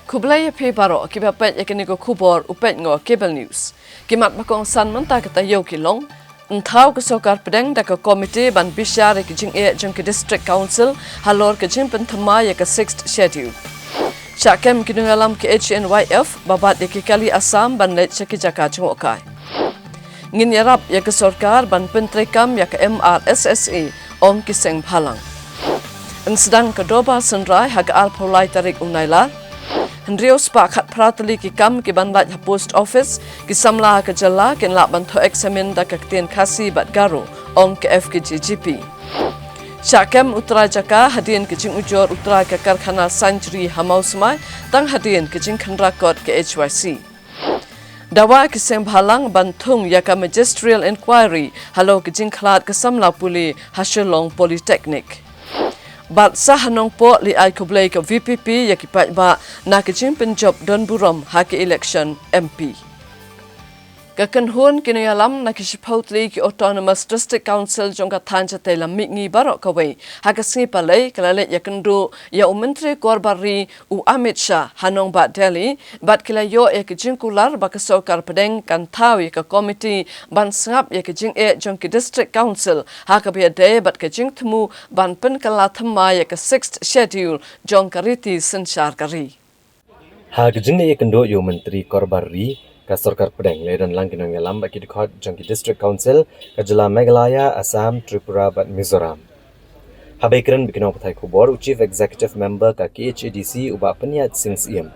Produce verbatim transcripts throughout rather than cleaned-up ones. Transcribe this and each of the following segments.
Khublei ïa phi baroh kiba peit ïa kane ka khubor u peit noh Cable News. Ki mat ba kongsan mynta ka taïew ki long: Yn thaw ka sorkar pdeng da ka komiti ban bishar ïa ki jingeh jong ki District Council halor ka jingpynthymmai ïa ka Sixth Schedule. Shah kem ki nongïalam ka H N Y F ba bat ïa ki kali Assam ban leit sha ki jaka jngohkai. Ngin ïarap ïa ka sorkar ban pyntreikam ïa ka M R S S A, ong ki seng bhalang. Yn sdang ka Dorbar Synrai ha ka arphew lai tarik u Nailar. Hynriew spah khatphra tylli ki kam ki ban lait ha post office, ki samla ha ka jylla kin lah ban thoh eksamin da ka ktien Khasi bad Garo, ong ka F K J G P. Shah kem u trai jaka hadien ka jingujor u trai ka karkhana Century ha Mawsmai, tang hadien ka jingkhynra kot ka H Y C. Dawa ki seng bhalang ban thung ïa ka magisterial inquiry halor ka jingkhlad ka samla pule ha Shillong Polytechnic. Bad sha ha Nongpoh, leit ai khublei ka V P P ïa ki paidbah na ka jingpynjop don burom ha ka election M P. Ka kynhun ki nongïalam na ki shiphew tylli ki Autonomous District Council jong ka thaiñ shatei lam mihngi baroh kawei ha ka sngi Palei ka la leit ïakynduh ïa u Myntri Korbar Ri u Amit Shah ha nongbah Delhi, bad ki la ïoh ïa ka jingkular ba ka sorkar pdeng kan thaw ïa ka komiti ban sngap ïa ka jingeh jong ki District Council ha kaba ïadei bad ka jingthmu ban pynkylla thymmai ïa ka Sixth Schedule jong ka riti synshar ka ri. Ha ka jingleit ïakynduh ïa u Myntri Korbar Ri, ka sorkar pdeng la ïadon lang ki nongïalam bad ki dkhot jong ki District Council ka jylla Meghalaya, Assam, Tripura bad Mizoram. Haba ïakren bad ki nongpathai khubor, u Chief Executive Member ka K H A D C u Bah Pynïaid Sing Syiem,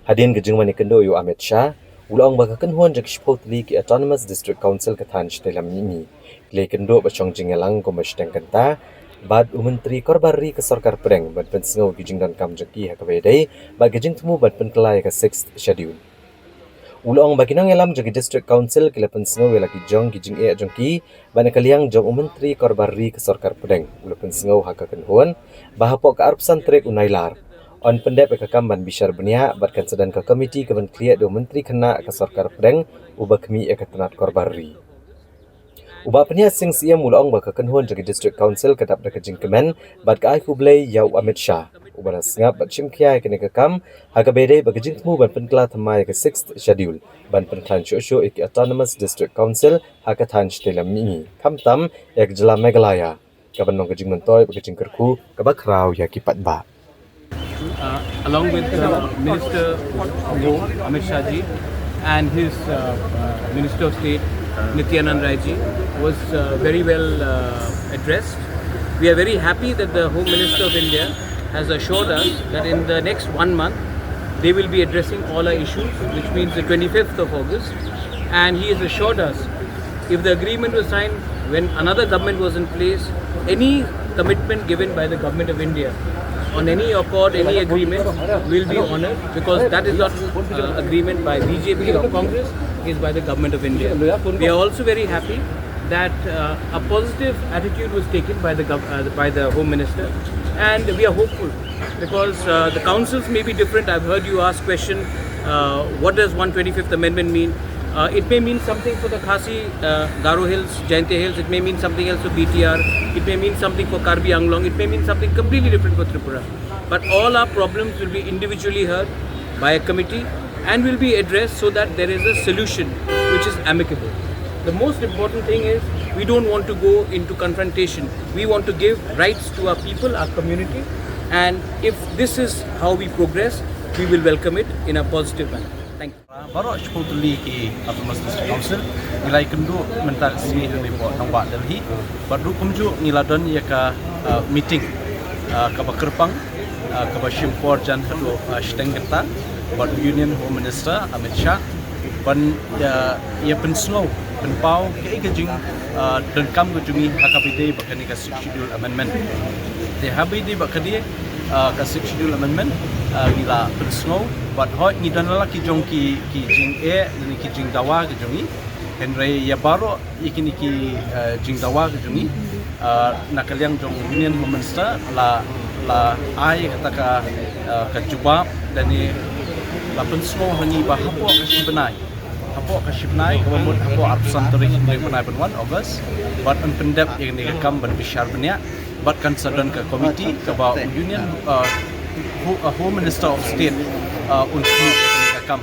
hadien ka jingwan ïakynduh ïa u Amit Shah, u la ong ba ka kynhun jong ki shiphew tylli ki Autonomous District Council ka thaiñ shatei lam mihngi ki la ïakynduh bad shong jingïalang kumba shiteng kynta bad u Myntri Korbar Ri ka sorkar pdeng ban pynsngew ki jingdonkam jong ki ha kaba ïadei bad ka jingthmu ban pynkylla ïa ka Sixth Schedule. U la ong ba ki nongïalam jong ki District Council ki la pynsngew ïa la ki jong ki jingeh jong ki, bad na ka liang jong u Myntri Korbar Ri ka sorkar pdeng, u la pynsngew ha ka kynhun ba hapoh ka arphew san tarik u Nailar yn pyndep ïa ka kam ban bishar bniah bad kan sa don ka komiti ka ban khlieh da u Myntri Khynnah ka sorkar pdeng uba khmih ïa ka tnat Korbar Ri. U Bah Pynïaid Sing Syiem u la ong ba ka kynhun jong ki District Council ka dap da ka jingkmen bad ka ai khublei ïa u Amit Shah uba la sngap bad shim khia ïa kane ka kam ha kaba ïadei bad ka jingthmu ban pynkylla thymmai ïa ka Sixth Schedule ban pynkhlaiñ shuh shuh ïa ki Autonomous District Council ha ka thaiñ shatei lam mihngi, khamtam ïa ka jylla Meghalaya, ka ban long ka jingmyntoi bad ka jingkyrkhu kaba khraw ïa ki paidbah. Uh, along with uh, Minister of Home Amit Shah ji and his uh, uh, Minister of State Nityanand Rai ji was uh, very well uh, addressed. We are very happy that the Home Minister of India has assured us that in the next one month they will be addressing all our issues, which means the twenty-fifth of August. And he has assured us, if the agreement was signed when another government was in place, any commitment given by the Government of India on any accord, any agreement will be honored, because that is not uh, agreement by B J P or Congress, is by the Government of India. We are also very happy that uh, a positive attitude was taken by the gov- uh, by the Home Minister, and we are hopeful because uh, the councils may be different. I've heard you ask question, uh, what does one twenty-fifth Amendment mean? Uh, it may mean something for the Khasi, uh, Garo Hills, Jaintia Hills. It may mean something else for B T R. It may mean something for Karbi Anglong. It may mean something completely different for Tripura. But all our problems will be individually heard by a committee and will be addressed so that there is a solution which is amicable. The most important thing is we don't want to go into confrontation. We want to give rights to our people, our community, and if this is how we progress, we will welcome it in a positive manner. Thank you. Baroh shiphew tylli ki Autonomous District Council ngi la ïakynduh mynta ka sngi ha Nongpoh Delhi. Bad ruh kumjuh ngi la don ïa ka uh, meeting uh, kaba kyrpang uh, kaba shim por jan haduh uh, shiteng kynta bad Union Home Minister Amit Shah ban uh, ïa pynsngew pynpaw kaei ka jing uh, donkam ka jong ngi ha kaba ïadei bad kane ka Sixth Schedule Amendment. Te haba ïadei bad kane uh, ka Sixth Schedule Amendment uh, ngi la pynsngew bad hooid ngi don la ki jong ki ki jingeh lane ki jingdawa ka jong ngi. Hynrei ïa baroh ïa kine ki uh, jingdawa ka jong ngi uh, na ka liang jong Union Home Minister la la ai kata ka uh, ka jubab lane la pynsngew ha ngi ba hapoh ka shi bnai, hapoh ka shi bnai kaba mut hapoh arphew san tarik hynriew bnai ban wan August bad yn pyndep ïa kane ka kam ban bishar bniah bad kan sa don ka komiti kaba Union uh, Ho- uh, Home Minister of State uh, un khmih ïa kane ka kam.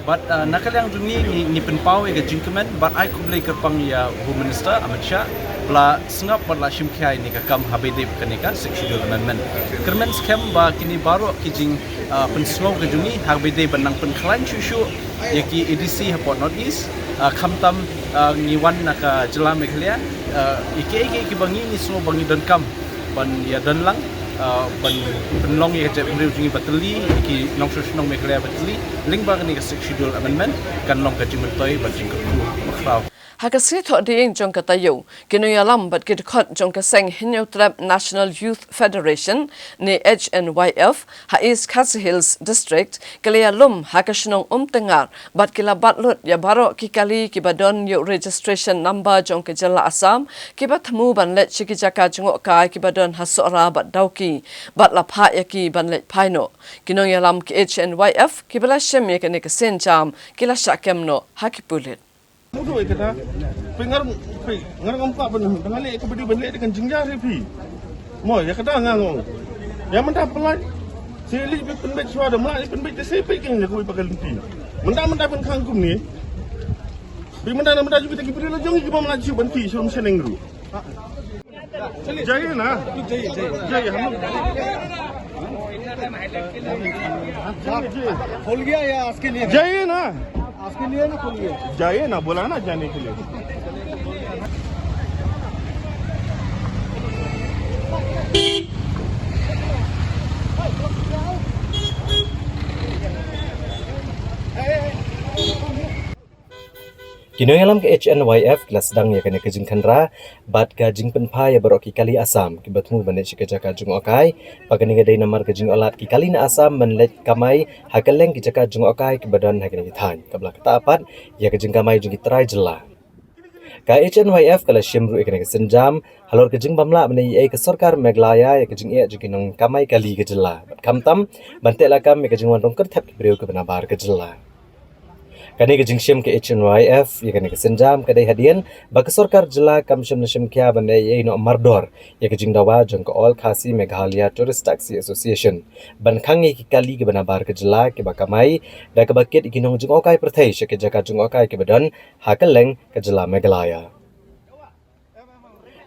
Bad, uh, na ka liang jong ngi, ngi, ngi pynpaw ïa ka jingkmen bad ai khublei kyrpang ïa u Home Minister Amit Shah ba la sngap bad la shim khia ïa kane ka kam haba ïadei bad kane ka Sixth Schedule Amendment. Kyrmen skhem ba kine baroh ki jing, uh, pynsngew ka jong ngi haba ïadei ban nang pynkhlaiñ shuh shuh ïa ki A D C hapoh North East, uh, khamtam, uh, ngi wan na ka jylla Meghalaya, uh, ïa kiei kiei kiba ngi, ngi sngew ba ngi donkam ban ïa don lang, uh, ban pynlong ïa ka jaitbynriew jong ngi ba tylli, ïa ki nongshong shnong Meghalaya ba tylli, lyngba kane ka Sixth Schedule Amendment kan long ka jingmyntoi bad jingkyrkhu ba khraw. Ha ka sngi Thohdieng jong ka taïew, ki nongïalam bad ki dkhot jong ka seng Hynñiewtrep National Youth Federation ne H N Y F ha East Khasi Hills District, ki la ïalum ha ka shnong Umtyngar bad ki la bat lut ïa baroh ki kali kiba don ïa u registration number jong ka jylla Assam, kiba thmu ban leit sha ki jaka jngohkai kiba don ha Sohra bad Dawki, bad la phah ïa ki ban leit phai noh. Ki nongïalam ka H N Y F kiba la shim ïa kane ka sienjam ki la shah kem noh ha ki pulit. Mudu ïa kata. Phi ngar, phi ngar ngam pah ban, ban leh ka bidi ban leh da kan jingjar ïa phi. Mo ïa kata nga ngong. Ïa mynta pynlait. Seh leit phi pynbeit shuwa da mlak pynbeit da seh phi king ïa kawei pat ka lynti. Mynta mynta pynkhang kumne. Phi mynta na mynta ju kita ki phi la jong ki bym la ju ban ti shurum sheneng ru. जाइए ना। जाइए, हम लोग। खोल गया या आज के लिए? जाइए ना। आज के लिए ना खोल गया? जाइए ना, बोला ना जाने के लिए। Ki nongïalam ka H N Y F ki la sdang ïa kane ka jingkhynra bad ka jingpynphai ïa baroh ki kali Assam kiba thmu ban leit sha ka jaka jngohkai. Ba kane ka dei namar ka jingïohlad ki kali na Assam ban leit kamai ha kylleng ki jaka jngohkai kiba don ha kane ka thaiñ, kaba la ktah pat ïa ka jingkamai jong ki trai jylla. Ka H N Y F ka la shim ruh ïa kane ka sienjam halor ka jingbym lah ban ïa ka sorkar Meghalaya ïa ka jingeh jong ki nongkamai kali ka jylla, bad khamtam ban teh lakam ïa ka jingwan rung kyrthep ki briew kiba nabar ka jylla. Kane ka jingshim ka H N Y F ïa kane ka sienjam ka dei hadien ba ka sorkar jylla kam shym la shim khia ban ïa ïa noh mardor ïa ka jingdawa jong ka All Khasi Meghalaya Tourist Taxi Association ban khang ïa ki kali kiba nabar ka jylla kiba kamai da kaba kit ïa ki nongjngohkai pyrthei sha ki jaka jngohkai kiba don ha kylleng ka jylla Meghalaya.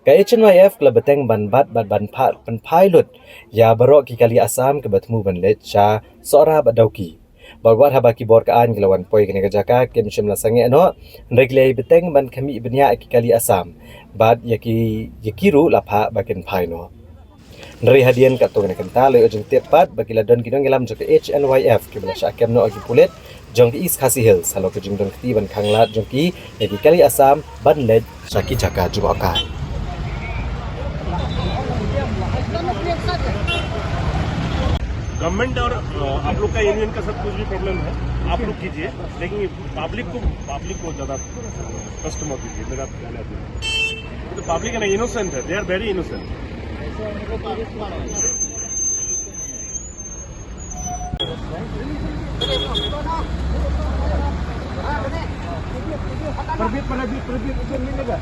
Ka H N Y F ka la bteng ban bat bad ban pha-, ban phai lut ïa baroh ki kali Assam kiba thmu ban leit sha Sohra bad Dawki. Bad wat haba ki bor ka aiñ ki la wan poi kane ka jaka kim shym la sangeh noh, hynrei ki la bteng ban khmih bniah ïa ki kali Assam bad ïa ki, ïa ki ruh la phah ba kin phai noh. Hynrei hadien katto katne kynta la ïoh jingtip pat ba ki la don ki nongïalam jong ka H N Y F kiba la shah kem noh ha ki pulit jong ka East Khasi Hills halor ka jingdon kti ban khanglad jong ki ïa ki kali Assam ban leit sha ki jaka jngohkai. गवर्नमेंट और, अ, आप लोग का यूनियन का साथ कुछ भी प्रॉब्लम है, आप लोग कीजिए, लेकिन पब्लिक को, पब्लिक को ज़्यादा कष्ट मत दीजिए, मेरा कहना है। तो पब्लिक है ना, इनोसेंट है, they are very innocent। परदीप, परदीप, परदीप, इधर मिलेगा।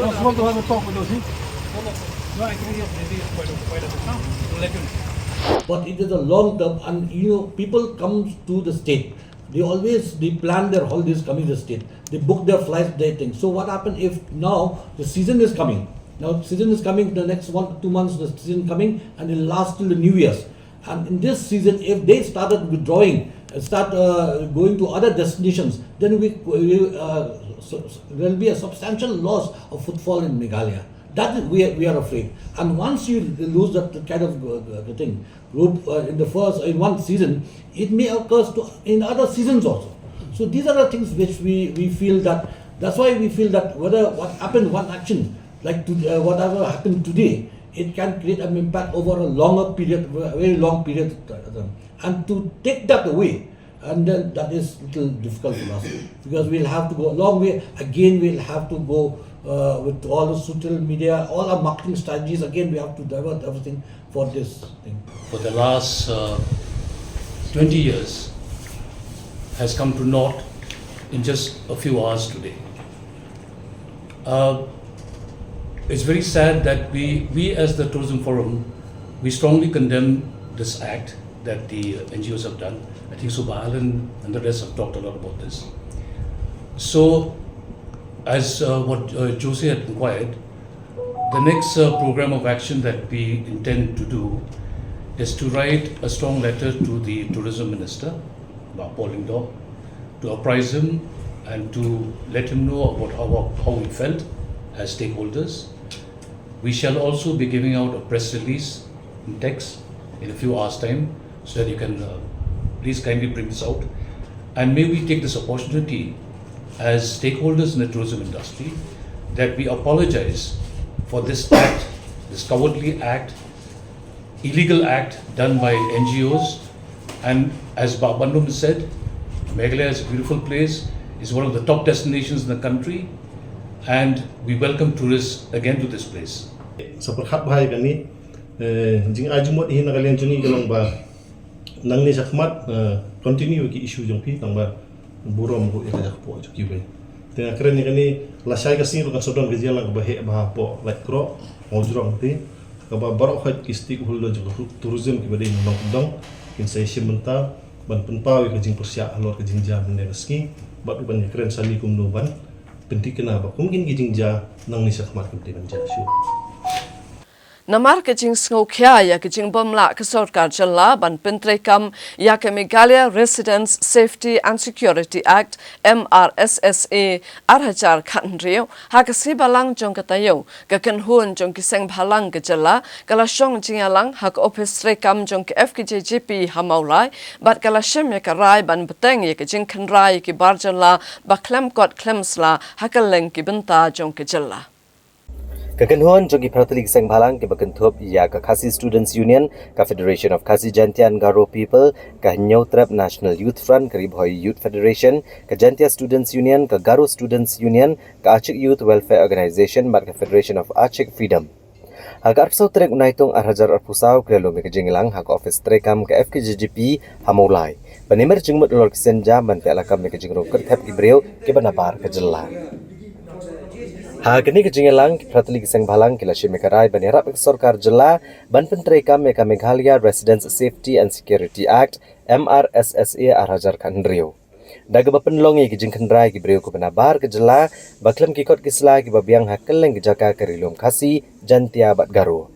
Just want to have a talk with you, see? No, I think he is busy quite a, quite a bit now. We'll let him. But it is a long term, and, you know, people come to the state. They always, they plan their holidays coming to the state. They book their flights, they think. So what happened if now the season is coming? Now season is coming, the next one, two months, the season coming, and it'll last till the New Year's. And in this season, if they started withdrawing, uh, start, uh, going to other destinations, then we, we, uh, so, so there'll be a substantial loss of footfall in Meghalaya. That is, we are, we are afraid. And once you lose that kind of, uh, uh, thing, group, uh, in the first, in one season, it may occur to, in other seasons also. So these are the things which we, we feel that, that's why we feel that whether what happened, one action, like to, uh, whatever happened today, it can create an impact over a longer period, a very long period of time. And to take that away, and then that is little difficult for us, because we'll have to go a long way. Again, we'll have to go, uh, with all the social media, all our marketing strategies. Again, we have to divert everything for this thing. For the last, uh, twenty years has come to naught in just a few hours today. Uh, it's very sad that we, we as the Tourism Forum, we strongly condemn this act that the N G Os have done. I think Suba Alan and the rest have talked a lot about this. So, as uh, what uh, Jose had inquired, the next uh, program of action that we intend to do is to write a strong letter to the Tourism Minister, Bah Paul Lyngdoh, to apprise him and to let him know about how, how we felt as stakeholders. We shall also be giving out a press release in text in a few hours' time, so that you can uh, please kindly bring this out. And may we take this opportunity as stakeholders in the tourism industry that we apologize for this act, this cowardly act, illegal act done by N G Os. And as Bah Bandum said, Meghalaya is a beautiful place, it's one of the top destinations in the country, and we welcome tourists again to this place. Sa pyrkhat bha ïa kane, eh, jingai jingmut hi na ka liang jong ngi ka long ba nangne shakhmat, eh, continue ki issue jong phi tang ba burom ruh ïa ka jaka pok jong kiwei. Te nga kren ïa kane, lashai ka sngi ruh kan sa don ka jingïalang kaba heh bha hapoh Laitkroh, Mawjrong te, kaba baroh khoit ki stakeholder jong ka tourism kiba dei na nongkyndong kin sa ïashim bynta ban pynpaw ïa ka jingpyrshah halor ka jingjia mynne ka sngi, bad ruh ban ïakren sani kumno ban pynthikna ba kum kine ki jingjia nangne shakhmat kim dei ban jia shuh. Namar ka jingsngewkhia ïa ka jingbymlah ka sorkar jylla ban pyntreikam ïa ka Meghalaya Residents Safety and Security Act, M R S S A, ar hajar khathynriew, ha ka sngi Balang jong ka taïew, ka kynhun jong ki seng bhalang ka jylla ka la shong jingïalang ha ka ophis treikam jong ka F K J G P ha Mawlai, bad ka la shim ïa ka rai ban bteng ïa ka jingkhynra ïa ki bar jylla ba khlem kot khlem sla ha kylleng ki bynta jong ka jylla. Ka kynhun jong ki phra tylli ki seng bhalang kiba kynthup ïa ka Khasi Students Union, ka Federation of Khasi Jaintia and Garo People, ka Hynñiewtrep National Youth Front, ka Ri Bhoi Youth Federation, ka Jaintia Students Union, ka Garo Students Union, ka Achik Youth Welfare Organization bad ka Federation of Achik Freedom. Ha ka arphew saw tarik u Naitung ar hajar arphew saw ki la lum ïa ka jingïalang ha ka ophis treikam ka F K J G P ha Mawlai ban ïamir jingmut halor ki sienjam ban teh lakam ïa ka jingrung kyrthep ki briew kiba nabar ka jylla. Ha kane ka jingïalang, ki phra tylli ki seng bhalang ki la shim ïa ka rai ban ïarap ïa ka sorkar jylla ban pyntreikam ïa ka Meghalaya Residents Safety and Security Act, M R S S A, ar hajar khathynriew, da kaba pynlong ïa ki jingkhynra ïa ki briew kiba nabar ka jylla ba khlem ki kot ki sla kiba biang ha kylleng ki jaka ka Ri Lum Khasi, Jaintia bad Garo.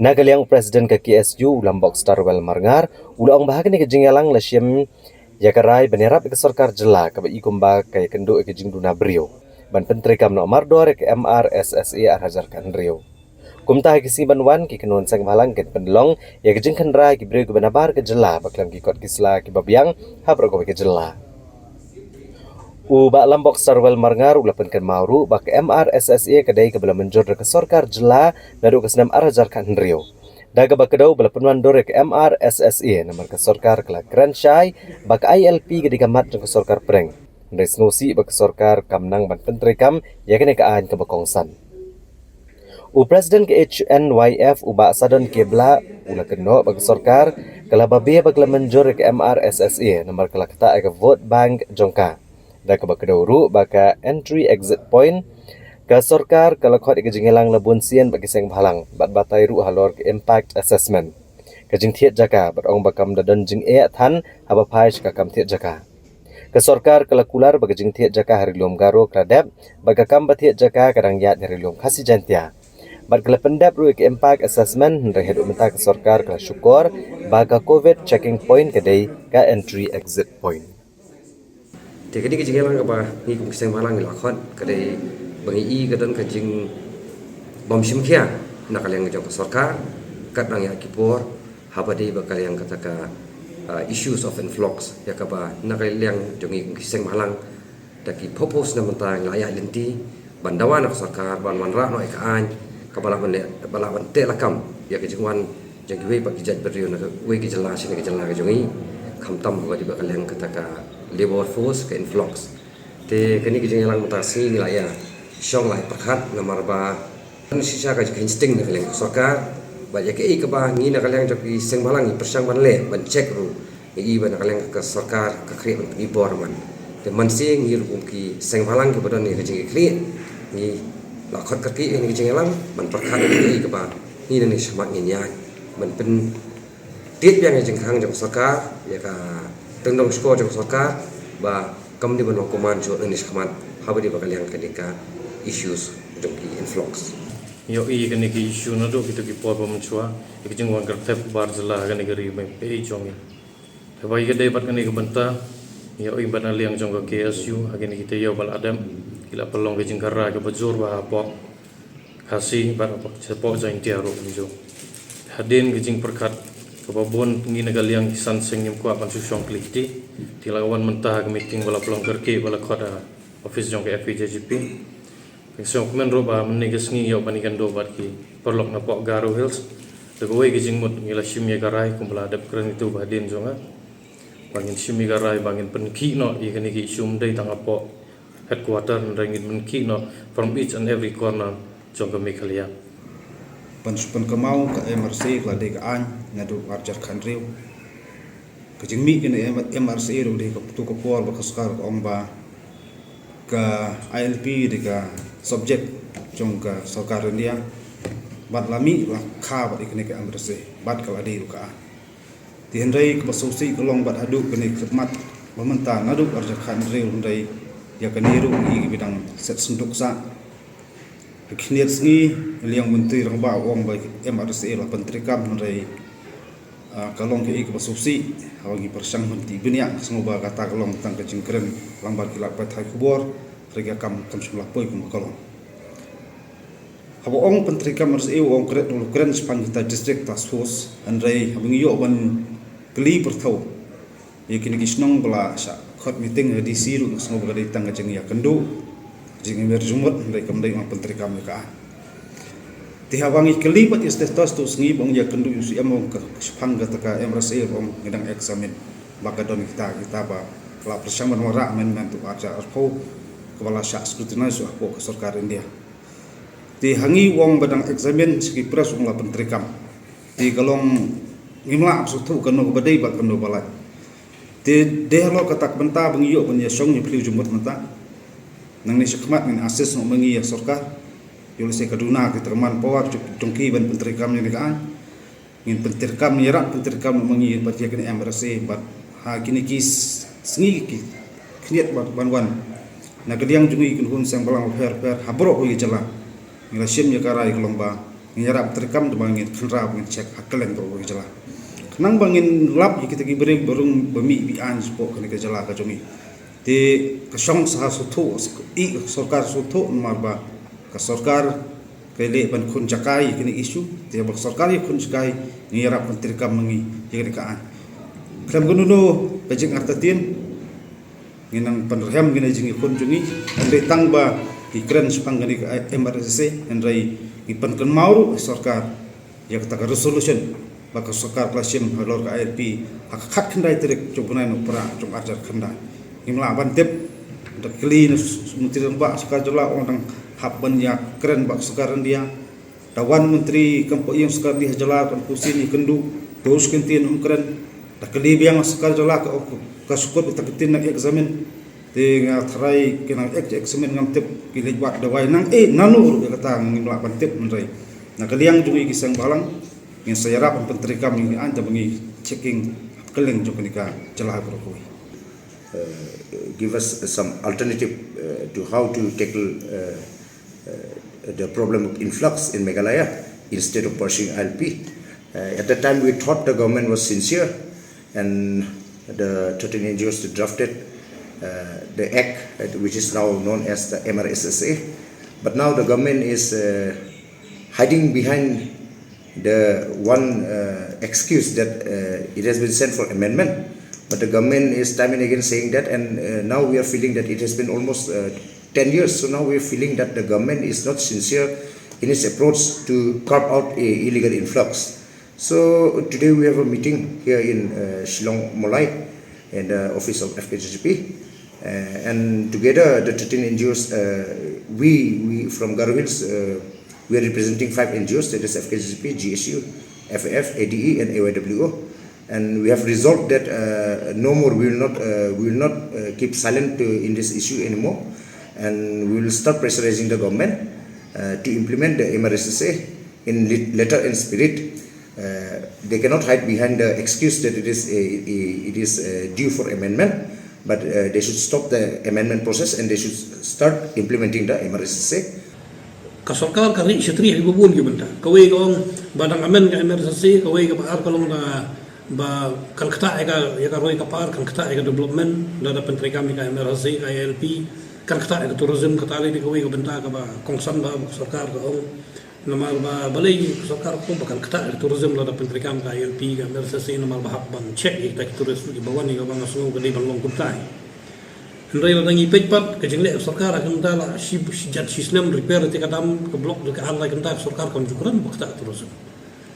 Na ka liang u President ka K S U, u Lambok Starwell Marngar, u la ong ba ha kane ka jingïalang la shim ïa ka rai ban ïarap ïa ka sorkar jylla kaba i kumba ka ïakynduh ïa ka jingduna briew ban pyntreikam noh mardor ïa ka M R S S A ar hajar khathynriew. Kumta ha ki sngi ban wan, ki kynhun seng bhalang kin pynlong ïa ka jingkhynra ïa ki briew kiba nabar ka jylla ba khlem ki kot ki sla kiba biang ha baroh kawei ka jylla. U Bah Lambok Starwell Marngar u la pynkynmaw ruh ba ka M R S S A ka dei kaba la mynjur da ka sorkar jylla naduh ka snem ar hajar khathynriew, da kaba kdew ba la pynwandur ïa ka M R S S A namar ka sorkar ka la kren shai ba ka I L P ka dei ka mat jong ka sorkar pdeng. Hynrei sngewsih ba ka sorkar kam nang ban pyntreikam ïa kane ka aiñ kaba kongsan. U President ka H N Y F, u Bah Sadon K Blah, u la kynnoh ba ka sorkar ka la babe ba ka la mynjur ïa ka M R S S A namar ka la ktah ïa ka vote bank jong ka, da kaba kdew ruh ba ka entry exit point, ka sorkar ka la khot ïa ka jingïalang la bun sien bad ki seng bhalang bad batai ruh halor ka impact assessment, ka jingthied jaka, bad ong ba kam da don jingeh than haba phai sha ka kam thied jaka. Ka sorkar ka la kular ba ka jingthied jaka ha Ri Lum Garo ka la dep bad ka kam ba thied jaka ka dang ïaid ha Ri Lum Khasi Jaintia, bad ka la pyndep ruh ïa ka impact assessment. Hynrei haduh mynta ka sorkar ka la shukor ba ka covid checking point ka dei ka entry exit point. Te kane ka jingïalang kaba ngi kum ki seng bhalang ngi la khot ka dei ba ngi i ka don ka jingbymshimkhia na ka liang jong ka sorkar, kat nang ïa ki por haba dei ba ka liang kata ka, uh, issues of influx, ïa kaba na ka liang jong ngi kum ki seng bhalang da ki purpose na mynta ngi la ïaid lynti ban dawa na ka sorkar ban wanrah noh ïa ka aiñ kaba lah ban leh, ba lah ban teh lakam ïa ka jingwan jong kiwei pat ki jaitbynriew na kawei ka jylla sha kane ka jylla ka jong ngi, khamtam haba dei ba ka liang kata ka labor force ka influx. Te kane ka jingïalang mynta ka sngi ngi la ïa shong la ïa pyrkhat namar ba shisha ka jingkheiñ sting na ka liang ka sorkar, Bad ïa kaei kaba ngi na ka liang jong ki seng bhalang ngi pyrshang ban leh ban check ruh, ngi i ba na ka liang ka sorkar ka khriat ban pynbor man. Te man se ngi ruh kum ki seng bhalang kiba don ïa ka jingkitkhlieh, ngi la khot kyrkieh ïa ka jingïalang ban pyrkhat ïa kaei kaba ngi nangne shakhmat ngin ïaid ban pyn tied biang ïa ka jingkhang jong ka sorkar, ïa ka tyngdong shkor jong ka sorkar, ba kam dei ban long kumne shuh nangne shakhmat, haba dei ba ka liang kane ka issues jong ki influx. Ïohi ïa kane ka issue naduh kito ki por ba mynshuwa, ïa ka jingwan kyrtep bar jylla ha kane ka ri ba phi jong ngi. Haba ïa ka dei bad kane ka bynta, ïohi bad na liang jong ka K S U, ha kine ki taïew ba la dep, ki la pynlong ka jingkyrhai kaba jur bha hapoh Khasi bad hapoh Jaintia ruh kumjuh. Hadien ka jingpyrkhat kaba bun, ngi na ka liang ki san seng ngim kwah ban shu shong kylli kti. Te la ka wan mynta ha ka meeting ba la pynlong kyrkieh ba la khot ha office jong ka F K J G P. Ka sngewkmen ruh ba mynne ka sngi ïoh ban ïakynduh bad ki paralok napoh Garo Hills. Da kawei ka jingmut ngi la shim ïa ka rai kumba la dep kren ïa u ba hadien jong nga, ba ngin shim ïa ka rai ba ngin pynkhih noh ïa kane ka issue, ym dei tang hapoh headquarter, hynrei ngin pynkhih noh from each and every corner jong ka Meghalaya. Ban shu pynkynmaw, ka M R S A ka la dei ka aiñ naduh ar hajar khathynriew. Ka jingmih kane M-, M R S A ruh dei ka tu ka por ba ka sorkar ka ong ba ka I L P dei ka subject jong ka sorkar India. Bad la mih la kha bad ïa kane ka M R S A bad ka la dei ruh ka aiñ. Te hynrei kaba sngewsih ka long bad haduh kane ka khmat ba mynta naduh ar hajar khathynriew, hynrei ïa kane ruh ngi i ba dang set synduk sah. Ha khyndiat sngi, liang Myntri Rangbah u ong ba M R S A la pyntreikam, hynrei, ah, ka long kaei kaba sngewsih, haba ngi pyrshang ban tip bniah, sngewbha kata ka long tang ka jingkren lang bad ki lad pathai khubor, hynrei ka kam kam shym la poi kumba ka long. Haba ong pyntreikam M R S A, u ong kren, u kren shaphang kita district task force, hynrei haba ngi ïoh ban kylli pyrthew ïa kine ki shnong ba la shah khot meeting ha D C ruh, sngewbha ka dei tang ka jingïakynduh, ka jingïamir jingmut, hynrei kam dei ban pyntreikam ïa ka aiñ. Te haba ngi kylli pat ïa u status tu sngi ba ong ïakynduh ïa u C M, ong ka shaphang kata ka M R S A, ong ngi dang examine ba ka don kita, kita ba la pyrshang ban wanrah amendment tu ar hajar arphew kaba la shah scrutinize hapoh ka sorkar India. Te ha ngi u ong ba dang examine, sha ki press u ong la pyntreikam. Te ka long ngim lah ban sngewthuh kano kaba dei bad kano ba lait. Te dei halor kata ka bynta ba ngi ïoh ban ïashong ïaphylliew jingmut mynta. Nangne shakhmat ngin assist noh ma ngi ïa sorkar. Ïoh lehse ka duna kita ka manpower jong, jong ki ban pyntreikam ïa kane ka aiñ. Ngin pyntreikam, ïarap pyntreikam ma ngi bad ïa kane M R S A bad ha kine ki s-, sngi ki khyndiat ban, ban wan. Na ka liang jong ngi ki nongshun seng bhalang bapher bapher ha baroh kawei ka jylla, ngi la shim ïa ka rai ka long ba ngin ïarap pyntreikam, da ba ngin khynra ba ngin check ha kylleng baroh kawei ka jylla. Khnang ba ngin lap ïa kita ki briew ba rung ba mih ba aiñ shapoh kane ka jylla ka jong ngi. Te ka shong sa ha sngewthuh, i ka sorkar sngewthuh, namar ba ka sorkar ka leh ban khun jakai ïa kine issue. Te ba ka sorkar ïa khun jakai, ngi ïarap ban treikam ma ngi ïa kane ka aiñ. Khlem kano kano ka jingartatien, ngi nang pynrhem kine jingïakhun jong ngi. Ym dei tang ba ngi kren shaphang kane ka M R S A, hynrei ngi pynkynmaw ruh ïa ka sorkar ïa kata ka resolution ba ka sorkar ka la shim halor ka I L P ha ka khatkhyndai tarik jong u bnai Nohprah jong ar hajar khyndai. Ngim lah ban tip, da kylli na Myntri Rangbah Sorkar Jylla, ong dang hap ban ïakren bad ka sorkar India. Da wan Myntri kam poi ïa ka sorkar India ha jylla, kan kusin ïakynduh, to shi kyntien um kren. Da kylli biang ka sorkar jylla, ka, ka shu kut ïa ka ktien nang examine. Te nga tharai ki nang ex-, examine ngam tip ki leit wad dawai nang, eh, nano ruh ïa kata ngim lah ban tip, hynrei na ka liang jong ngi ki seng bhalang ngin sa ïarap ban pyntreikam ïa kane ka aiñ, da ba ngi checking ha kylleng jong kane ka jylla baroh kawei. Uh, give us some alternative, uh, to how to tackle, uh, uh, the problem of influx in Meghalaya instead of pursuing I L P. Uh, at that time, we thought the government was sincere, and the thirteen N G Os drafted, uh, the act, uh, which is now known as the M R S S A. But now the government is, uh, hiding behind the one, uh, excuse that, uh, it has been sent for amendment. But the government is time and again saying that, and, uh, now we are feeling that it has been almost, uh, ten years. So now we are feeling that the government is not sincere in its approach to curb out a illegal influx. So today we have a meeting here in, uh, Shillong Mawlai, in the office of F K J G P, uh, and together the thirteen N G Os, uh, we, we from Garo Hills, uh, We are representing five N G Os, that is F K G G P, G S U, F A F, A D E, and A Y W O. And we have resolved that uh, no more, we will not, uh, we will not uh, keep silent to, in this issue anymore. And we will start pressurizing the government uh, to implement the M R S S A in lit- letter and spirit. Uh, they cannot hide behind the excuse that it is a, a- it is uh, due for amendment, but uh, they should stop the amendment process and they should start implementing the M R S S A. Ka sorkar ka rih shatri ha kiba bun ki bynta. Kawei ka ong ba dang amen ka M R S S A, kawei kaba ar ka long da ba kan ktah ïa ka, ïa ka roi ka par, kan ktah ïa ka development, da da pyntreikam ïa ka M R S S A, ka I L P, kan ktah ïa ka tourism, kata lei de kawei ka bynta kaba kongsan ba ka sorkar ka ong. Namar ba balei ka sorkar ka ong ba kan ktah ïa ka tourism lada pyntreikam ka I L P, ka M R S S A, namar ba hap ban check ïa kita ki tourist kiba wan ïa kaba nga sngew ka dei ban long kumta. Hynrei lada ngi peit pat ka jingleh ka sorkar ha kata la shi, shi jat shi snem repair ïa ka dam, ka block da ka ar lai kynta ka sorkar kam ju kren ba ktah tourism.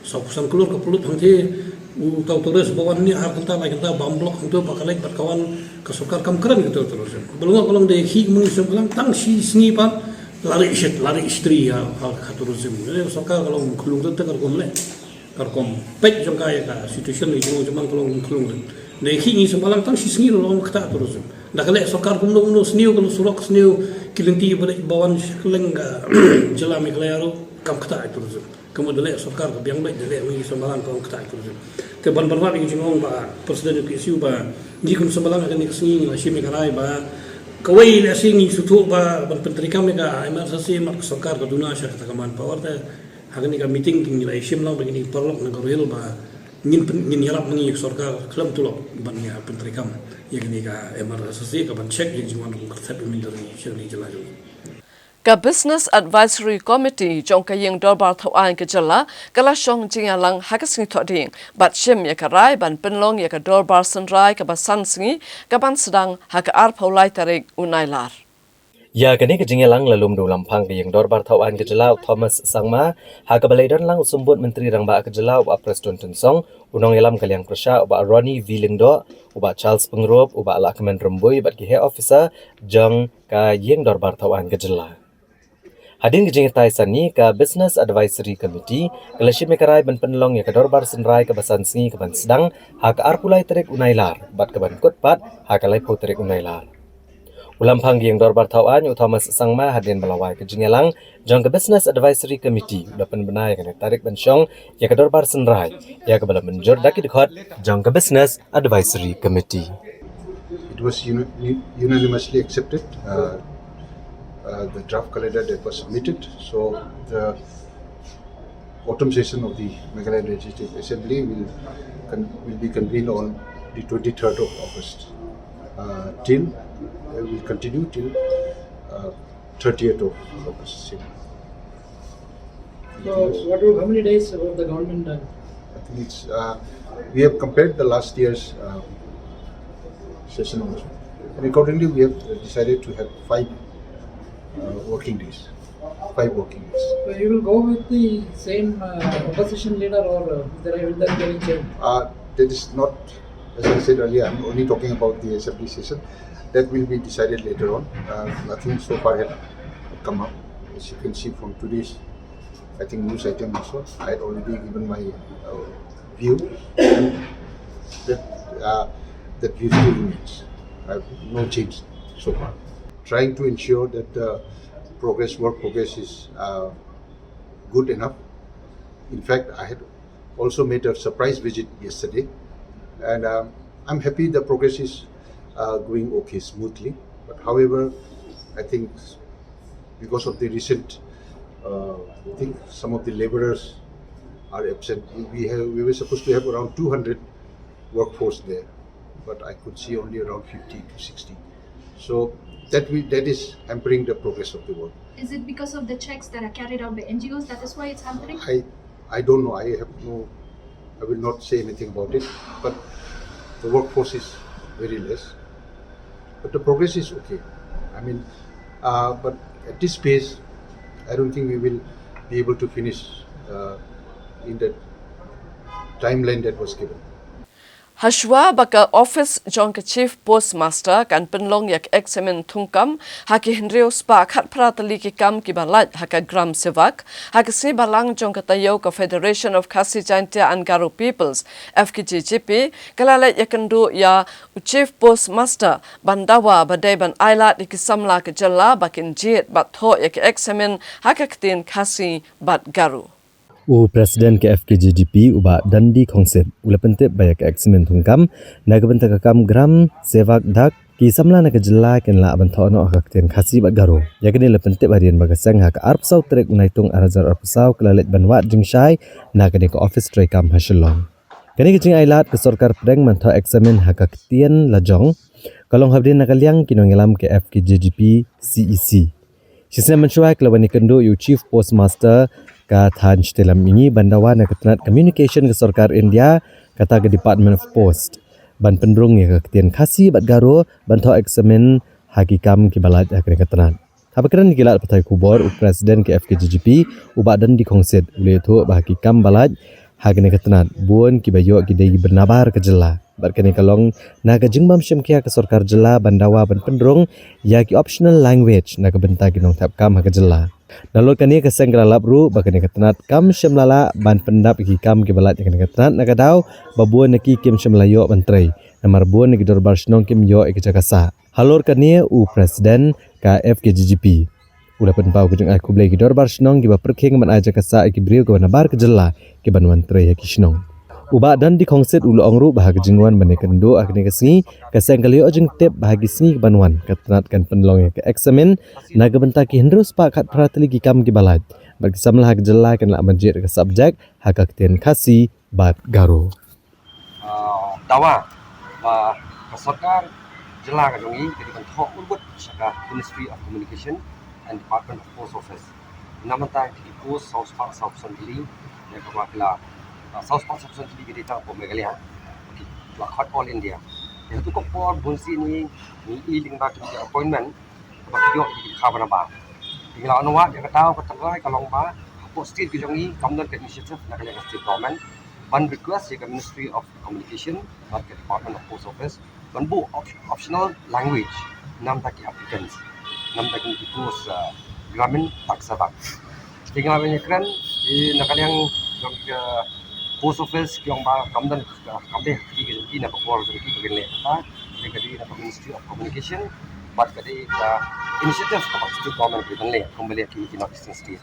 Saw phew san klur ka pynlut hangtei, uta u tourist ba wan ne ar kynta lai kynta bam block hangtei ba ka leit bad ka wan, ka sorkar kam kren ïa uta u tourism. Ba long ka long da ïa ki mynta shem ka lang tang shi sngi pat la rih shet, la rih shatri ïa ka tourism. Ka sorkar ka long khlung te ka rukom leh. Ka rukom peit jong ka ïa ka situation ïa jong jong ka long khlung te. Da ïa ki ngi shem ka lang tang shi sngi la long ktah tourism. Da ka leh sorkar kumno kumno sniew ka surok sniew ki lynti ba leh ba wan sha kylleng ka jylla Meghalaya ruh kam ktah tourism. Ka mut da leh sorkar ka biang beit, da leh ngi symbalang ka ong ktah tourism. Te ban ban wad ngi jingong ba president P S U ba ngi kum symbalang ha kane ka sngi ngi la shim ïa ka rai ba kawei lehse ngi sngewthuh ba ban pyntreikam ïa ka M R S S A mat ka sorkar ka duna sha kata ka manpower. Te ha kane ka meeting ngi la ïashim lang ba ngi paralok na ka rel ba ngin pyn- ngin ïarap ma ngi ïa ka sorkar khlem tulop ban ïa pyntreikam ïa kane ka M R S S A ka ban check ïa ka jingwan rukom kyrthep ïa ka mynder ngi sha kane ka jylla jong ngi. Ka Business Advisory Committee jong ka Ïing Dorbar Thawaiñ ka Jylla ka la shong jingïalang ha ka sngi Thohdieng bad shim ïa ka rai ban pynlong ïa ka Dorbar Synrai kaba san sngi kaban sdang ha ka arphew lai tarik u Nailar. Ïa kane ka jingïalang la lum da u Lamphang ka Ïing Dorbar Thawaiñ ka Jylla u Thomas Sangma, ha kaba la ïadon lang u Symbud Myntri Rangbah ka Jylla u Bah Prestone Tynsong, u Nongïalam ka Liang Pyrshah u Bah Ronnie V Lyngdoh, u Bah Charles Pyngrope, u Bah Lahkmen Rymbui bad ki heh officer jong ka Ïing Dorbar Thawaiñ ka Jylla. Hadien ka jingïatai san sngi, ka Business Advisory Committee ka la shim ïa ka rai ban pynlong ïa ka Dorbar Synrai kaba san sngi kaban sdang ha ka arphew lai tarik u Nailar bad kaban kut pat ha ka laiphew tarik u Nailar. U Lamphang ka Ïing Dorbar Thawaiñ u Thomas Sangma hadien ba la wai ka jingïalang jong ka Business Advisory Committee u da pynbna ïa kane ka tarik ban shong ïa ka Dorbar Synrai ïa kaba la mynjur da ki dkhot jong ka Business Advisory Committee. It was uni- unanimously accepted, uh, uh, the draft calendar that was submitted. So the autumn session of the Meghalaya Legislative Assembly will con- will be convened on the twenty-third of August. Uh, till uh, will continue till uh, thirtieth of August. So what will, how many days will the government done? I think it's uh, we have compared the last year's uh, session also, and accordingly we have decided to have five uh, working days. Five working days. So you will go with the same uh, opposition leader, or uh, there will there be any change? Uh, that is not, as I said earlier, I'm only talking about the assembly session. That will be decided later on. Uh, nothing so far had come up. As you can see from today's, I think, news item also, I had already given my uh, view. And that uh, that view still remains. Uh, no change so far. Trying to ensure that the progress, work progress is uh, good enough. In fact, I had also made a surprise visit yesterday, and um, I'm happy the progress is uh, going okay, smoothly. But however, I think because of the recent uh, thing, some of the laborers are absent. We have we were supposed to have around two hundred workforce there, but I could see only around fifty to sixty. So that we, that is hampering the progress of the work. Is it because of the checks that are carried out by N G Os? That is why it's hampering? I, I don't know. I have no, I will not say anything about it. But the workforce is very less. But the progress is okay. I mean, uh, but at this pace, I don't think we will be able to finish uh, in the timeline that was given. Hashwa ba ka office jong ka Chief Postmaster kan pynlong ïa ka eksamin thungkam ha ki hynriew spah khatphra tylli ki kam kiba lait ha ka Gram Sevak, ha ka sngi Balang jong ka taïew ka Federation of Khasi Jaintia and Garo Peoples, F K J G P, ka la leit ïakynduh ïa u Chief Postmaster ban dawa ba dei ban ailad ïa ki samla ka jylla ba kin jied bad thoh ïa ka eksamin ha ka ktien Khasi bad Garo. U President ka F K J G P u Bah Dandi Khongsit u la pyntip ba ïa ka eksamin thungkam na ka bynta ka kam Gram Sevak dak ki samla na ka jylla kin lah ban thoh noh ha ka ktien Khasi bad Garo. Ïa kane la pyntip hadien ba ka seng ha ka arphew saw tarik u Naitung ar hajar arphew saw ka la leit ban wad jingshai na kane ka office treikam ha Shillong. Kane ka jingailad ka sorkar pdeng ban thoh eksamin ha ka ktien lajong ka long hadien na ka liang ki nongïalam ka F K J G P C E C. Shisnem mynshuwa ka la wan ïakynduh ïa u Chief Postmaster ka thaiñ Shitlam Mihngi ban dawa na ka tnat communication ka sorkar India, kata ka Department of Post, ban pynrung ïa ka ktien Khasi bad Garo ban thoh eksamin ha ki kam kiba lait ha kane ka tnat. Haba kren ïa ki lad pathai khubor, u President ka F K J G P u Bah Dandi Khongsit u la ïathuh ba ha ki kam ba lait ha kane ka tnat, bun kiba ïoh ki dei kiba nabar ka jylla. Bad kane ka long na ka jingbym shim khia ka sorkar jylla ban dawa ban pynrung ïa ki optional language na ka bynta ki nongthep kam ha ka jylla. Nalor kane ka seng ka la lap ruh ba kane ka tnat kam shym la lah ban pyndap ïa ki kam kiba lait ha kane ka tnat na ka daw ba bun na ki kim shym la ïoh ban trei, namar bun na ki dorbar shnong kim ïoh ïa ka jaka sah. Halor kane u President ka F K J G P u la pynpaw ka jingai khublei ki dorbar shnong kiba pyrkhing ban ai jaka sah ïa ki briew kiba nabar ka jylla kiban wan trei ha ki shnong. U Bah Dandi Khongsit u la ong ruh ba ha ka jingwan ban ïakynduh ha kane ka sngi, ka seng ka la ïoh jingtip ba ha ki sngi kiban wan ka tnat kan pynlong ïa ka eksamin na ka bynta ki hynriew spah khatphra tylli ki kam kiba lait, bad ki samla ha ka jylla kin lah ban jied ïa ka subject ha ka ktien Khasi bad Garo. Ah, dawa ba ka sorkar jylla ka jong ngi ka dei ban thoh mut sha ka Ministry of Communication and Department of Post Office. Namar ta ki post saw spah saw phew san tylli, ïa kaba ki la, ah, saw spah saw phew san tylli ki dei tang hapoh Meghalaya, ki la khot all India. Ïa tu ka por bun sien ngi, ngi i lyngba ki appointment ba ki ïoh ki kha ba nabar. Te ngi la wan wad ïa ka daw ka tynrai ka long ba hapoh state ka jong ngi kam don ka initiative na ka liang ka state government ban request ïa ka Ministry of Communication bad ka Department of Post Office ban buh op-, optional language namar ki applicants, namar ki post, uh, Gramin Dak Sevak. Te ngi la wan ïakren i na ka liang jong ka post office ki ong ba kam don, kam dei ki, ki na ka por jong ki ba kin leh kata, ka dei na ka Ministry of Communication bad ka dei ka initiative kaba state government ka dei ban leh, kumba leh ki, ki North Eastern State.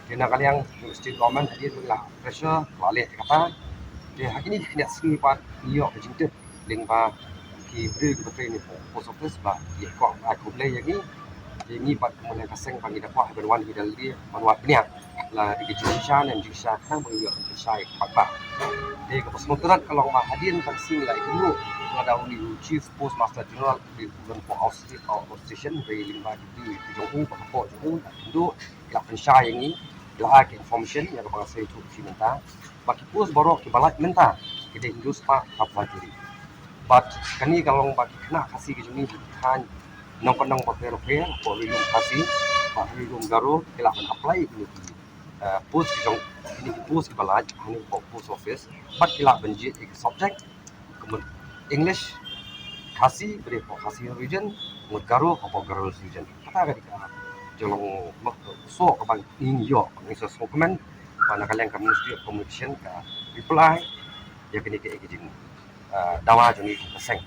Te na ka liang jong state government hadien ba la pressure la leh kata. Te ha kine ki khyndiat sngi pat ngi ïoh ka jingtip lyngba ki briew kiba trei na post office ba ki kwah ai khublei ïa ngi. Te ngi pat kum ka seng ba ngi da kwah ban wan hi da lade ban wad bniah la dei ka jingshisha ne jingshisha khnang ba ngi ïoh ka jingshisha ïa ki paidbah. Te kaba sngewtynnat ka long ba hadien ba ka seng la ïakynduh lada u Chief Postmaster General u dei u don hapoh outstation, outstation, hynrei lyngba ki briew ki jong u ba hapoh jong u la ïakynduh, ki la pynshai ïa ngi, ki la ai ka information ïa kaba nga sngew ïathuh sha phi mynta ba ki post baroh kiba lait mynta ki dei hynriew spah khatphra tylli. Bad kane ka long ba ki khynnah Khasi ki jong ngi ha ki thaiñ nongkyndong bapher bapher hapoh Ri Lum Khasi bad Ri Lum Garo ki lah ban apply ïa kine ki, eh, post ki jong, kine ki post kiba lait hangne hapoh post office bad ki lah ban jied ïa ki subject ka mut English, Khasi, ba dei hapoh Khasi Region, mut Garo hapoh Garo Region. Kata ka dei ka jinglong mok soh kaba ngi ïoh, ngi sngewkmen ba na ka liang ka Ministry of Communication ka reply ïa kane ka, ïa ka jing, eh, dawa jong ngi kum ka seng.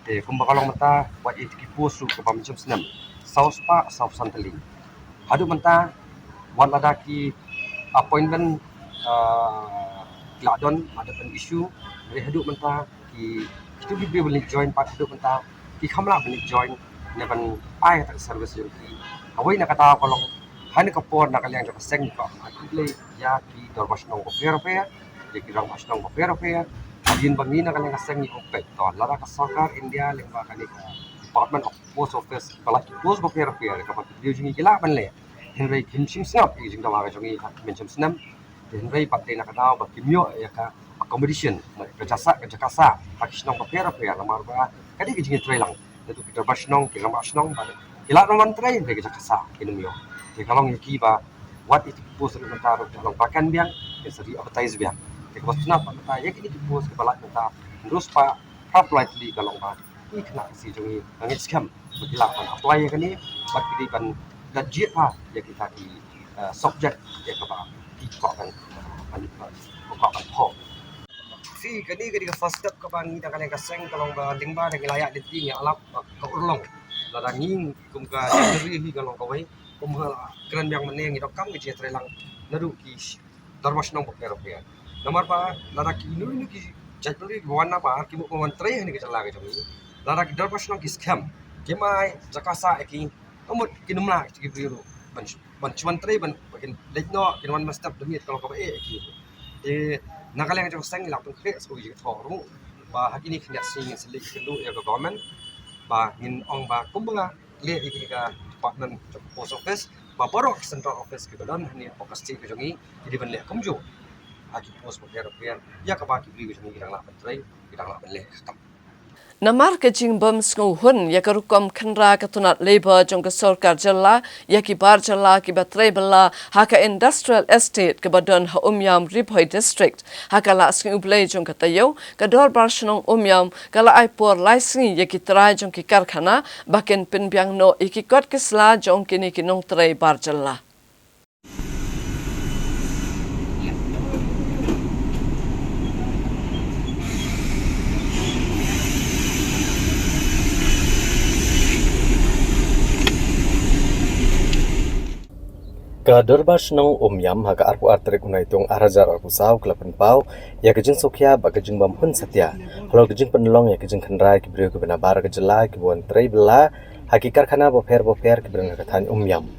Te kumba ka long mynta, wat ïa ki post ruh kaba mynshem snem, saw spah saw phew san tylli. Haduh mynta wat lada ki appointment, ah, ki la don, la dep ban issue, hynrei haduh mynta ki, kitu ki briew ban leit join pat haduh mynta ki kham lah ban leit join ne ban ai kata ka service jong ki. Hawei na kata ka long, ha kane ka por na ka liang jong ka seng ngi kwah ban ai khublei ïa ki dorbar shnong bapher bapher, ïa ki rangbah shnong bapher bapher. Hadien ba ngi na ka liang ka seng ngi ong peit to lada ka sorkar India lyngba kane ka Department of Post Office ba la ki post bapher bapher kaba ki briew jong ngi ki lah ban leh, hynrei kim shym sngap ïa ka jingdawa ka jong ngi ha ka mynshem snem. Te hynrei pat dei na ka daw ba kim ïoh ïa ka accommodation, ka jaka sah, ka jaka sah ha ki shnong bapher bapher namar ba ka dei ka jingïatreilang. Nangta ki dorbar shnong, ki rangbah shnong ba ki lah ban wan trei hynrei ka jaka sah kim ïoh. Te ka long ïa ki ba wat ïa ki post ruh mynta ruh ka long vacant biang, kin sa re-advertise biang. Te kaba sngewtynnat pat mynta ïa kine ki post kiba lait mynta Hynriew spah phra phew lai tylli ka long ba ki khynnah Khasi jong ngi, nga ngeit skhem ba ki lah ban apply ïa kane bad ki dei ban graduate bha ïa kita ki, eh, subject ïa kaba ki kwah ban, ban, ban, kwah ban pho. Phi, kane ka dei ka first step kaba ngi dang ka liang ka seng ka long ba lyngba da ngi la ïaid lynti ngi ïalap, eh, ka urlong. Lada ngi kum ka jaitbynriew hi ka long kawei, kum ha la kren biang mynne ngi donkam ka jingïatreilang naduh ki dorbar shnong bapher bapher. Namar ba lada kino kino ki jaitbynriew kiba wan nabar ki mut ban wan trei ha kane ka jylla ka jong ngi, lada ki dorbar shnong ki skhem, kim ai jaka sah ïa ki, ka mut kin ym lah ki briew ruh ban, ban shu wan trei, ban, ba kin leit noh, kin wan mynstep da miet ka long kaba eh ïa ki. Te na ka liang jong ka seng ngi la pynkhreh sa kawei ka thoh ruh ba ha kine khyndiat sngi ngin sa leit kynduh ïa ka government ba ngin ong ba kumba leh ïa kane ka department jong ka post office, ba baroh ki central office kiba don hangne hapoh ka state ka jong ngi ki dei ban leh kumjuh ha ki post bapher bapher, ïa kaba ki briew ka jong ngi ki dang lah ban trei, ki dang lah ban leh ka kam. Namar ka jingbym sngewhun ïa ka rukom khynra, ka tnad Labour jong ka sorkar jylla ïa ki bar jylla kiba trei bylla ha ka Industrial Estate kaba don ha Umiam, Ri Bhoi District. Ha ka la sngi U Blei jong ka taïew, ka dorbar shnong Umiam ka la ai por lai sngi ïa ki trai jong ki karkhana ba kin pynbiang noh ïa ki kot ki sla jong kine ki nongtrei bar jylla. Ka dorbar shnong Umiam ha ka arphew ar tarik u Naitung ar hajar arphew saw ka la pynpaw ïa ka jingsngewkhia bad ka jingbymhun satia halor ka jingpynlong ïa ka jingkhynra ïa ki briew kiba nabar ka jylla kiba wan trei bylla ha ki karkhana bapher bapher kiba don ha ka thaiñ Umiam.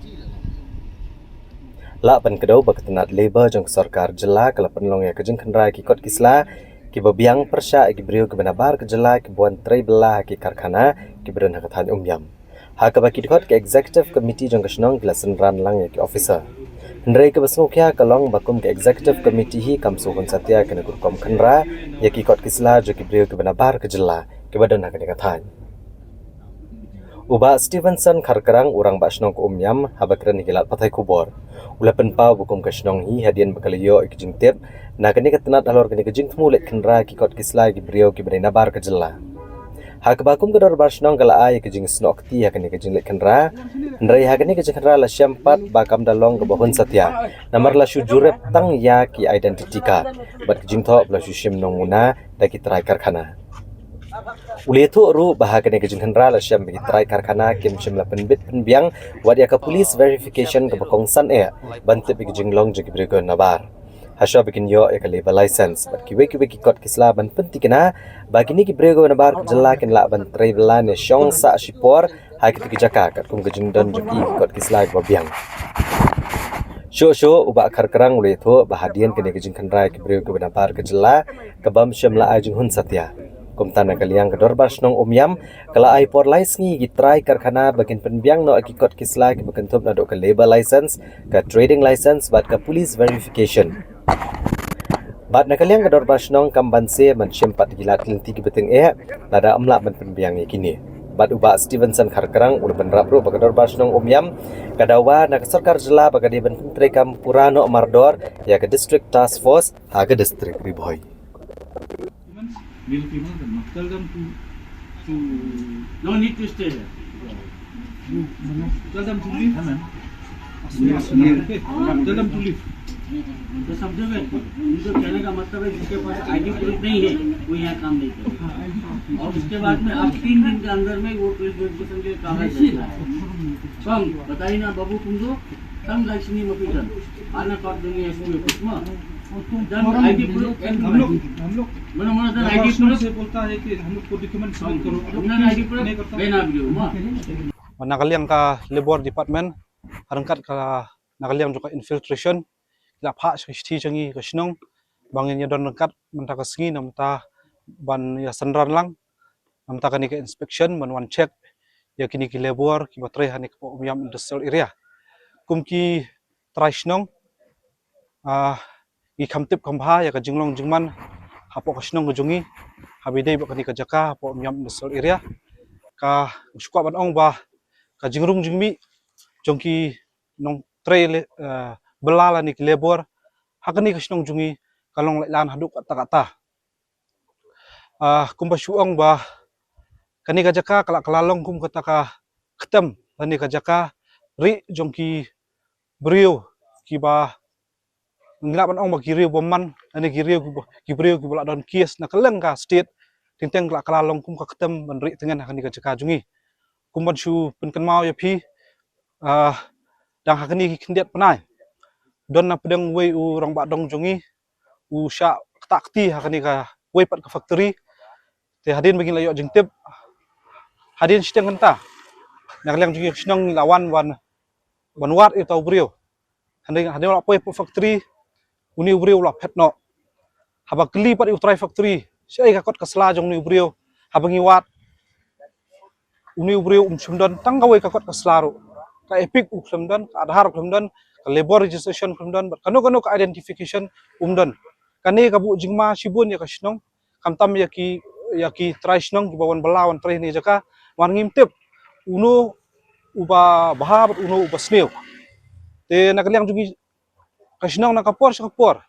Lah ban kdew ba ka tnad Labour jong ka sorkar jylla ka la pynlong ïa ka jingkhynra ïa ki kot ki sla kiba biang pyrshah ïa ki briew kiba nabar ka jylla kiba wan trei bylla ha ki karkhana kiba don ha ka thaiñ Umiam. Ha kaba ki dkhot ka Executive Committee jong ka shnong ki la synran lang ïa ki officer. Hynrei kaba sngewkhia ka long ba kum ka Executive Committee hi kam sngewhun satia ïa kane ka rukom khynra ïa ki kot ki sla jong ki briew kiba nabar ka jylla kiba don ha kane ka thaiñ. U Bah Stevenson Kharkrang, u Rangbah Shnong ka Umiam, haba kren ha ki lad pathai khubor, u la pynpaw ba kum ka shnong hi hadien ba ka la ïoh ïa ka jingtip na kane ka tnad halor kane ka jingthmu leit khynra ïa ki kot ki sla ïa ki briew kiba dei nabar ka jylla. Ha kaba kum ka dorbar shnong ka la ai ïa ka jingsnoh kti ha kane ka jingleit khynra, hynrei ha kane ka jingkhynra la shem pat ba kam da long kaba hun satia namar la shu jurip tang ïa ki identity card bad ka jingthoh ba la shu shim nongmuna da ki trai karkhana. U la ïathuh ruh ba ha kane ka jingkhynra la shem ba ki trai karkhana kim shym la pynbit pynbiang wat ïa ka police verification kaba kongsan eh ban tip ïa ka jinglong jong ki briew kiba nabar. Hashuwa ba kin ïoh ïa ka labour license bad kiwei kiwei ki kot ki sla ban pynthikna ba kine ki briew kiba nabar ka jylla kin lah ban trei bylla ne shong sah shipor ha kito ki jaka katkum ka jingdon jong ki ki kot ki sla kiba biang. Shuh shuh u Bah Kharkrang u la ïathuh ba hadien kane ka jingkhynra ïa ki briew kiba nabar ka jylla ka bym shym la ai jinghun satia. Kumta na ka liang ka dorbar shnong Umiam ka la ai por lai sngi ïa ki trai karkhana ba kin pynbiang noh ïa ki kot ki sla kiba kynthup naduh ka labour license, ka trading license bad ka police verification. Bad na ka liang ka dorbar shnong kam banse ban shim pat ïa ki lad ki lynti kiba tyngeh lada ym lah ban pynbiang ïa kine. Bad u Bah Stevenson Kharkrang u la bynrap ruh ba ka dorbar shnong Umiam ka dawa na ka sorkar jylla ba ka dei ban pyntreikam pura noh mardor ïa ka District Task Force ha ka District Ri Bhoi. Tell them to, to No need to stay there. Tell them to leave. Okay? Tell them to leave. तो समझो, उनको कहने का मतलब है, जिसके पास आईडी प्रूफ नहीं है, वो यहाँ काम नहीं करेगा। और उसके बाद में आप तीन दिन के अंदर में वो प्रेस वेरिफिकेशन के कागज देना है। Kong, बताइए ना बाबू, तुम दो, tang lai sngi ma phi don. Ana kot dong S P office ma. Don I D proof and हम लोग, हम लोग mano mano don I D proof से बोलता है कि हम लोग को डॉक्यूमेंट सबमिट करो, हम लोग आईडी प्रूफ नहीं करता। Bena video ma. Na ka liang ka Labour Department, ryngkat ka, na ka liang jong ka infiltration, la phah sha ka shithi jong ngi ka shnong ba ngin ïa don ryngkat mynta ka sngi namar ban ïa synran lang namar kane ka inspection ban wan check ïa kine ki labour kiba trei ha kane ka Umiam Industrial Area. Kum ki trai shnong, ah, ngi kham tip kham bha ïa ka jinglong jingman hapoh ka shnong ka jong ngi haba ïadei bad kane ka jaka hapoh Umiam Industrial Area. Ka shu kwah ban ong ba ka jingrung jingmih jong ki nongtrei le, eh, bylla lane ki labour ha kane ka shnong jong ngi ka long lehlan haduh katta katta. Ah, kumba shu ong ba kane ka jaka ka la, ka la long kum kata ka ktem, kane ka jaka rieh jong ki briew kiba, ngi lah ban ong ba ki riew bymman, kane ki riew kiba, ki briew kiba la don case na kylleng ka state, teng teng ka la, ka la long kum ka ktem ban rieh tngen ha kane ka jaka jong ngi. Kum ban shu pynkynmaw ïa phi, ah, dang ha kine ki khyndiat bnai, don na pdeng uwei u rangbah dong jong ngi u shah ktah kti ha kane kawei pat ka factory. Te hadien ba ngi la ïoh jingtip, hadien shiteng kynta, na ka liang jong ngi ka shnong ngi la wan, wan, wan wad ïa uta u briew. Hadien, hadien u la poi hapoh factory, une u briew u la phet noh. Haba kylli pat ïa u trai factory shaei ka kot ka sla jong une u briew, haba ngi wad, une u briew um shym don tang kawei ka kot ka sla ruh. Ka EPIC um shym don, ka Aadhaar um shym don, ka labour registration um shym don, bad kano kano ka identification um don. Kane ka buh jingma shibun ïa ka shnong, khamtam ïa ki, ïa ki trai shnong kiba wan bylla wan trei ha kane ka jaka, namar ngim tip uno uba bha bad uno uba sniew. Te na ka liang jong ngi ka shnong, na ka por sha ka por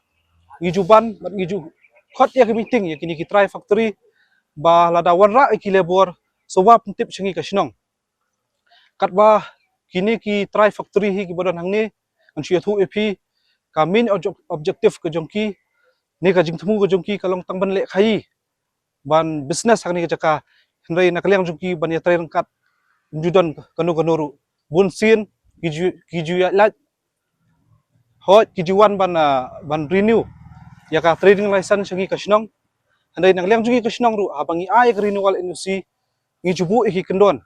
ngi ju ban bad ngi ju khot ïa ka meeting ïa kine ki trai factory ba lada wanrah ïa ki labour, sngewbha pyntip sha ngi ka shnong. Katba kine ki trai factory hi kiba don hangne, ngan shu ïathuh ïa phi, ka main obje-, objective ka jong ki ne ka jingthmu ka jong ki ka long tang ban leh khaïi, ban business ha kane ka jaka. Hynrei na ka liang jong ki ban ïatrei ryngkat, ym ju don kano kano ruh. Bun sien ki ju, ki ju ïaid lait, hooid ki ju wan ban, ah, ban renew ïa ka trading license sha ngi ka shnong. Hynrei na ka liang jong ngi ka shnong ruh, haba ngi ai ïa ka renewal NOC, ngi ju buh ïa ki kyndon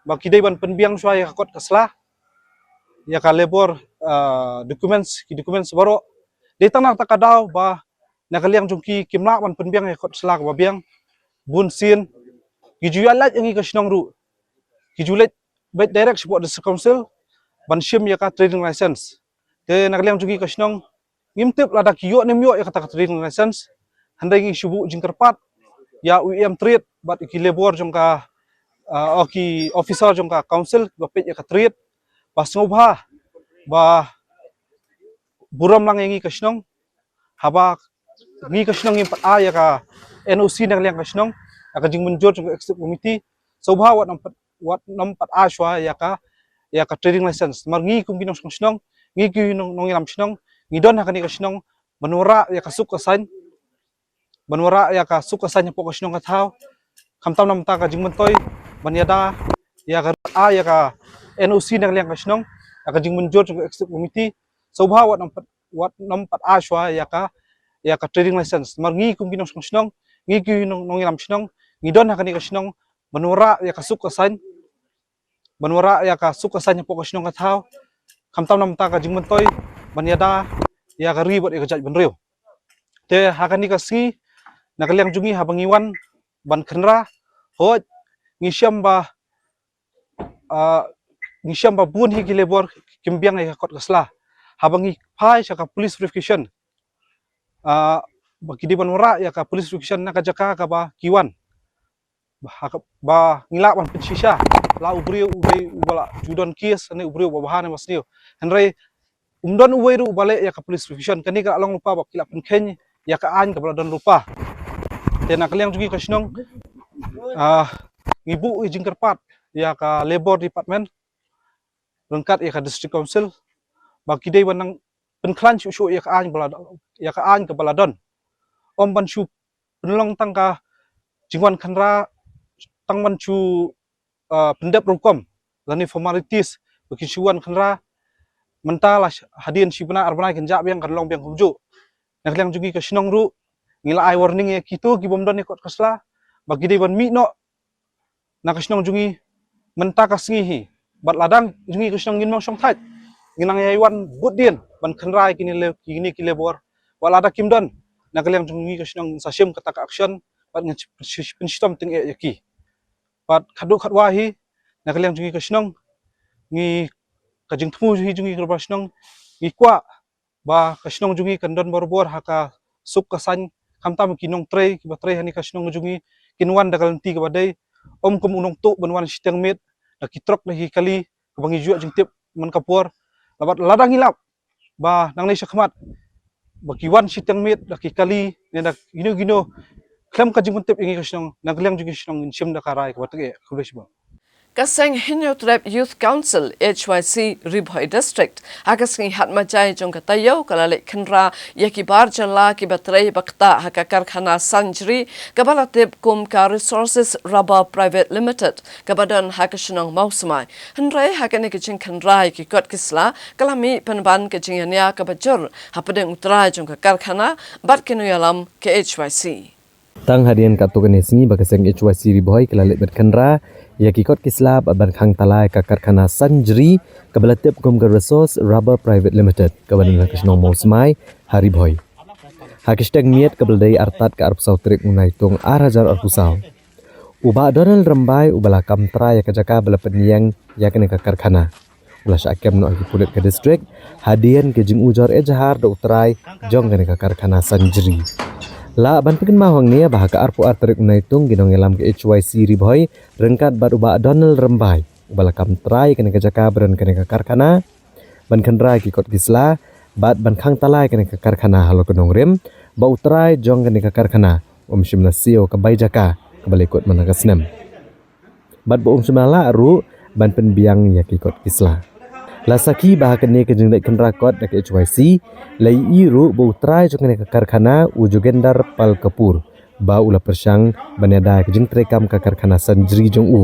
ba ki dei ban pynbiang shuwa ïa ka kot ka sla, ïa ka labour, ah, documents, ki documents baroh. Dei tang na kata ka daw ba na ka liang jong ki kim lah ban pynbiang ïa ka kot sla kaba biang. Bun sien ki ju ïaid lait ïa ngi ka shnong ruh, ki ju leit beit direct shapoh District Council ban shim ïa ka trading license. Te na ka liang jong ngi ka shnong, ngim tip lada ki ïoh ne ym ïoh ïa kata ka trading license. Hynrei ngi shu buh jingkyrpad ïa u EM Trade bad ki labour jong ka, ah, ki officer jong ka council ba peit ïa ka trade, ba sngewbha ba burom lang ïa ngi ka shnong. Haba ngi ka shnong ngim pat ai ïa ka NOC na ka liang ka shnong, ïa ka jingmynjur jong ka executive committee, sngewbha wat nym pat, wat nym pat ai shuwa ïa ka, ïa ka trading license. Namar ngi kum ki nongshong shnong, ngi ki nong, nongïalam shnong, ngi don ha kane ka shnong ban wanrah ïa ka suk ka saiñ, ban wanrah ïa ka suk ka saiñ hapoh ka shnong ka thaw. Khamtam namar ka jingmyntoi ban ïada ïa ka, ai ïa ka NOC na ka liang ka shnong, ïa ka jingmynjur jong ka executive committee, sngewbha wat nym pat, wat nym pat ai shuwa ïa ka, ïa ka trading license. Namar ngi kum ki nongshong shnong, ngi ki nong, nongïalam shnong, ngi don ha kane ka shnong ban wanrah ïa ka suk ka saiñ, ban wanrah ïa ka suk ka saiñ hapoh ka shnong ka thaw. Khamtam namar ka jingmyntoi ban ïada ïa ka ri bad ïa ka jaitbynriew. Te ha kane ka sngi, na ka liang jong ngi haba ngi wan ban kynrad, hooid ngi shem ba, ah, ngi shem ba bun hi ki labour kim biang ïa ka kot ka sla. Haba ngi phai sha ka police verification, ah, ba ki dei ban wanrah ïa ka police verification na ka jaka kaba ki wan, ba ha ka, ba ngi lah ban pynshisha la u briew u dei uba la ju don case ne u briew uba bha ne uba sniew. Hynrei um don uwei ruh uba leh ïa ka police verification. Kane ka la long lypa ba ki la pynkheiñ ïa ka aiñ kaba la don lypa. Te na ka liang jong ngi ka shnong, ah, ngi buh ïa jingkyrpad ïa ka labour department ryngkat ïa ka district council ba ki dei ban nang pynkhlaiñ shuh shuh ïa ka aiñ ba la, ïa ka aiñ kaba la don. Ym ban shu pynlong tang ka jingwan kynrad, tang ban shu, ah, pyndep rukom lane formalities ba ki shu wan kynrad. Mynta la sh-, hadien shi bnai ar bnai kan jah biang, kan long biang kumjuh. Na ka liang jong ngi ka shnong ruh, ngi la ai warning ïa kito ki bym don ïa kot ka sla ba ki dei ban mih noh na ka shnong jong ngi mynta ka sngi hi. Bad lada jong ngi ka shnong ngin mong shongthait, ngin nang ïai wan bud dien ban kynrad ïa kine le, kine ki labour. Bad lada kim don, na ka liang jong ngi ka shnong ngin sa shim kata ka action bad ngin sh-, sh-, pynshitom tyngeh ïa ki. Bad khatduh khatwai hi, na ka liang jong ngi ka shnong, ngi, ka jingthmu hi jong ngi ka dorbar shnong, ngi kwah ba ka shnong jong ngi kan don barabor ha ka suk ka saiñ, khamtam ki nongtrei kiba trei ha kane ka shnong jong ngi kin wan da ka lynti kaba dei, ym kum u nongtuh ban wan shiteng miet da ki trok da ki kali kaba ngi ju ïoh jingtip man ka por. Bad lada ngi lap ba nangne shakhmat ba ki wan shiteng miet da ki kali ne da kino kino Khlem ka jingpyntip ïa ngi ka shnong, na ka liang jong ki shnong ngin shim da ka rai kaba tyngeh. Khublei shibun. Ka seng Hynñiewtrep Youth Council, H Y C, Ri Bhoi District, ha ka sngi Hatmajai jong ka taïew ka la leit khynra ïa ki bar jylla kiba trei ba ktah ha ka karkhana Sanjri, kaba la tip kum ka Resources Rubber Private Limited, kaba don ha ka shnong Mawsmai. Hynrei ha kane ka jingkhynra ïa ki kot ki sla, ka la mih pynban ka jingïania kaba jur hapdeng u trai jong ka karkhana bad ki nongïalam ka H Y C. Tang hadien katto katne sngi ba ka seng H Y C Ri Bhoi ka la leit ban khynra ïa ki kot ki sla bad ban khang tala ïa ka karkhana Sanjri, kaba la tip kum ka Resource Rubber Private Limited, kaba don ha ka shnong Mawsmai, ha Ri Bhoi. Ha ka shiteng miet kaba la dei artat ka arphew saw tarik u Naitung ar hajar arphew saw, u Bah Donald Rymbai uba la kam trai ïa ka jaka ba la pynïeng ïa kane ka karkhana, u la shah kem noh ha ki pulit ka district hadien ka jingujor ejahar da u trai jong kane ka karkhana Sanjri. Lah ban pynkynmaw hangne ba ha ka arphew ar tarik u Naitung ki nongïalam ka H Y C Ri Bhoi ryngkat bad u Bah Donald Rymbai uba la kam trai ïa kane ka jaka ba don kane ka karkhana ban khynra ïa ki kot ki sla bad ban khang tala ïa kane ka karkhana halor ka nongrim ba u trai jong kane ka karkhana um shym la siew ka bai jaka kaba la kut mynta ka snem, bad ba um shym la lah ruh ban pynbiang ïa ki kot ki sla. La sakhi ba ha kane ka jingleit khynra kot da ka H Y C, la ïohi ruh ba u trai jong kane ka karkhana, u Jogendar Pal Kapoor, ba u la pyrshang ban ïada ka jingtreikam ka karkhana Sanjri jong u.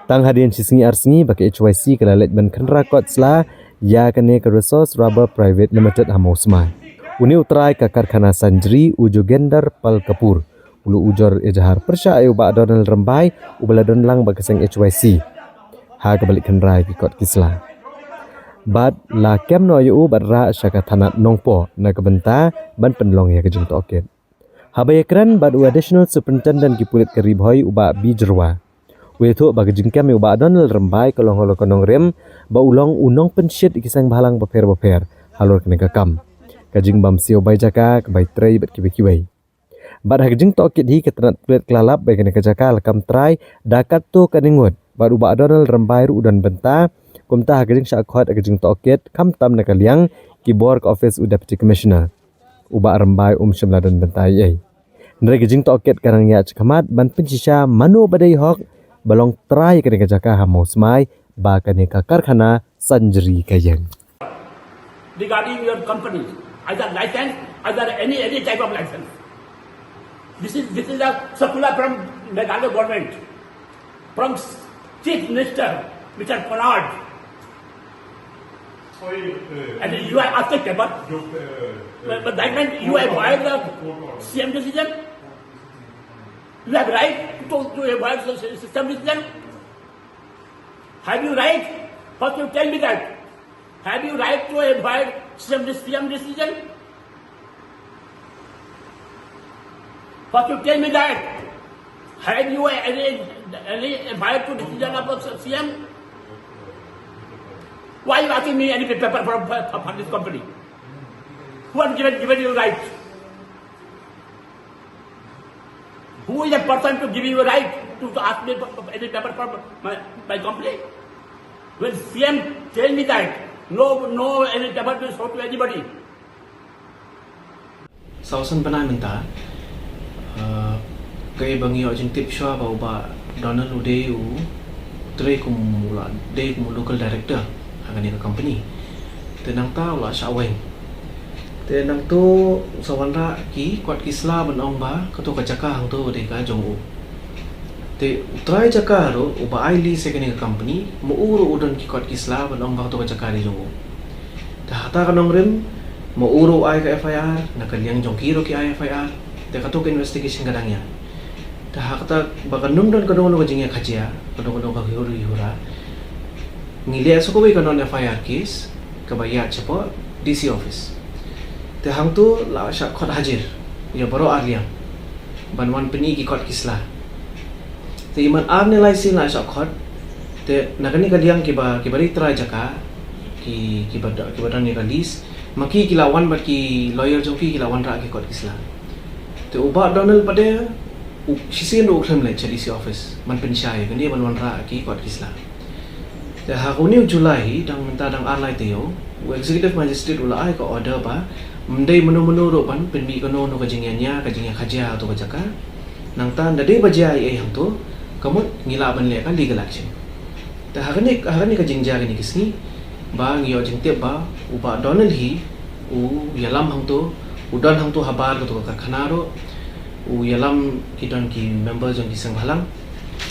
Tang hadien shi sngi ar sngi ba ka H Y C ka la leit ban khynra kot sla ïa kane ka Resource Rubber Private Limited ha Mawsmai, une u trai ka karkhana Sanjri, u Jogendar Pal Kapoor, u la ujor ejahar pyrshah ïa u Bah Donald Rymbai uba la don lang bad ka seng H Y C ha kaba leit khynra ïa ki kot ki sla, bad la kem noh ïa u bad rah sha ka thanat Nongpoh na ka bynta ban pynlong ïa ka jingtohkit. Haba ïakren bad u Additional Superintendent ki pulit ka Ri Bhoi, u Bah B Jyrwa, u ïathuh ba ka jingkem ïa u Bah Donald Rymbai ka long halor ka nongrim ba u long u nongpynshit ïa ki seng bhalang bapher bapher halor kane ka kam, ka jingbym siew bai jaka, ka bai trei bad kiwei kiwei. Bad ha ka jingtohkit hi, ka tnat pulit ka la lap ba ïa kane ka jaka la kam trai da katto katne ngut, bad u Bah Donald Rymbai ruh u don bynta, kumta ha ka jingshah khot ha ka jingtohkit, khamtam na ka liang ki bor ka ophis u Deputy Commissioner, u Bah Rymbai um shym la don bynta ei ei. Hynrei ka jingtohkit ka dang ïaid shakhmat ban pynshisha mano ba dei hok ba long trai ïa kane ka jaka ha Mawsmai ba kane ka karkhana Sanjri ka ïeng. Regarding your company, either license, either any, any type of license. This is, this is a circular from Meghalaya government, from Chief Minister, Mister Conrad. Sorry, uh, and you are asking, but, uh, but, but that means you have violated the C M decision? You have right to, to violate the system decision? Have you right? First you tell me that. Have you right to avoid C M, C M decision? First you tell me that. Have you any, any right to decision of the C M? Why you asking me any paper from, from, from this company? Who has given, given you right? Who is the person to give you a right to, to ask me for, for any paper from my, my company? When C M tell me that, no, no any paper will show to anybody. Saw san bnai mynta, uh, kaei ba ngi ïoh jingtip shuwa ba u Bah Donald u dei u trei kum u la dei kum u local director ha kane ka company. Te nangta u la shah weng. Te nangto u sa wanrah ki kot ki sla ban ong ba kato ka jaka hangto ka dei ka jong u. Te u trai jaka ruh uba ai lease ïa kane ka company, ma u ruh u don ki kot ki sla ban ong ba kato ka jaka dei jong u. Te hata ka nongrim, ma u ruh u ai ka F I R, na ka liang jong ki ruh ki ai F I R. Te kato ka investigation ka dang ïaid. Te ha kata ba kan ym don kano kano ka jingïakajia, kano kano ka huri hura, ngi leh sa kawei ka non F I R case kaba ïaid shapoh D C office. Te hangto la shah khot hajir ïa baroh ar liang ban wan pyni ki kot ki sla. Te i man ar ne lai sien la shah khot. Te na kane ka liang kiba, kiba ri trai jaka, ki, kiba don, kiba don ïa ka lease, ma ki ki la wan bad ki lawyer jong ki, ki la wanrah ki kot ki sla. Te u Bah Donald pat de, u shisien ruh u khlem leit sha D C office ban pynshai ïa kane ban wanrah ki kot ki sla. Te ha une u July hi, dang mynta dang ar lai taïew, u executive magistrate u la ai ka order ba ym dei mano mano ruh ban pynmih kano kano ka jingïania, ka jingïakajia ha kato ka jaka. Nangta da dei ba jia ei ei hangto, ka mut ngi lah ban leh ka legal action. Te ha kane, ha kane ka jingjia kane ka sngi, ba ngi ïoh jingtip ba u Bah Donald Hi u ïalam hangto, u don hangto habar kato ka karkhana ruh, u ïalam ki don ki member jong ki seng bhalang,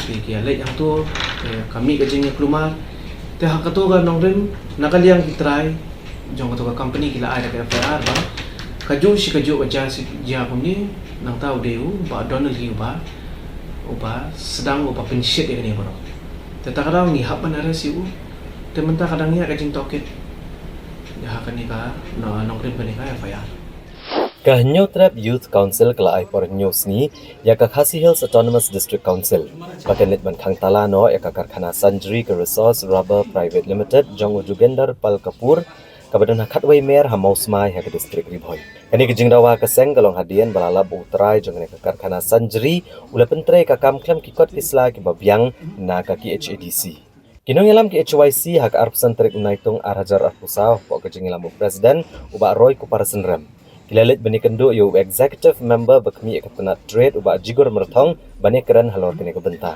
ki, ki ïaleit hangto, eh, ka mih ka jingïaklumar. Te ha kato ka nongrim, na ka liang ki trai jong kato ka company ki la ai da ka F I R ba kajuh shi kajuh ka jia shi jia kumne, nangta u dei u Bah Donald Hi uba, uba sdang uba pynshit ïa kane baroh. Te ta ka daw ngi hap ban arrest ïa u. Te mynta ka dang ïa ka jingtohkit ha kane ka no, nongrim kane ka F I R. Ka Hynñiewtrep Youth Council ka la ai por hynñiew sngi ïa ka Khasi Hills Autonomous District Council ba kan leit ban khang tala noh ïa ka karkhana Sanjri ka Resource Rubber Private Limited jong u Jugender Pal Kapoor, kaba don ha Khatwei Mer ha Mawsmai ha ka district Ri Bhoi. Kane ka jingdawa ka seng ka long hadien ba la lap u trai jong kane ka karkhana Sanjri u la pyntrei ka kam khlem ki kot ki sla kiba biang na ka K H A D C. Ki nongïalam K H Y C ha ka arphew san tarik u Naitung ar hajar arphew saw hapoh ka jingïalam u President u Bah Roy Kupar Synrem, ki la leit ban ïakynduh ïa u Executive Member ba khmih ïa ka tnat Trade u Bah Jigor Myrthong ban ïakren halor kane ka bynta.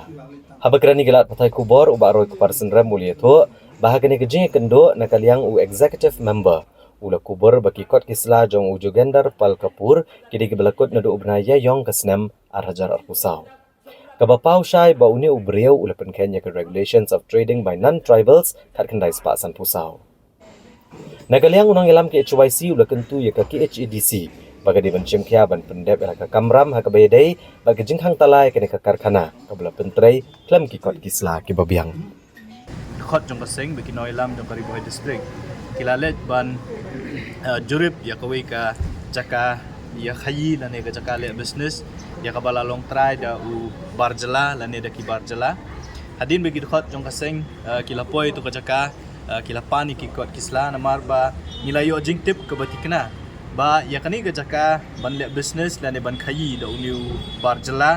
Haba kren ïa ki lad pathai khubor u Bah Roy Kupar Synrem u la ïathuh ba ha kane ka jingïakynduh na ka liang u Executive Member u la kubur ba ki kot ki sla jong u Jugender Pal Kapoor ki dei kiba la kut naduh u bnai Ïaïong ka snem ar hajar arphew saw, kaba paw shai ba une u briew u la pynkheiñ ïa ka Regulations of Trading by Non-Tribals khatkhyndai spah sanphew saw. Na ka liang u nongïalam K H Y C u la kyntu ïa ka K H A D C ba ka dei ban shim khia ban pyndep ïa la ka kamram ha kaba ïadei bad ka jingkhang tala ïa kane ka karkhana kaba la pyntrei khlem ki kot ki sla kiba biang. Dkhot jong ka seng bad ki nongïalam jong ka Ri Bhoi District ki la leit ban, eh, jurip ïa kawei ka jaka ïa khaïi lane ka jaka leh business ïa kaba la long trai da u bar jylla lane da ki bar jylla. Hadien ba ki dkhot jong ka seng, eh, ki la poi ïa tu ka jaka, eh, ki la pan ïa ki kot ki sla namar ba ngi la ïoh jingtip kaba tikna ba ïa kane ka jaka ban leh business lane ban khaïi da une u bar jylla,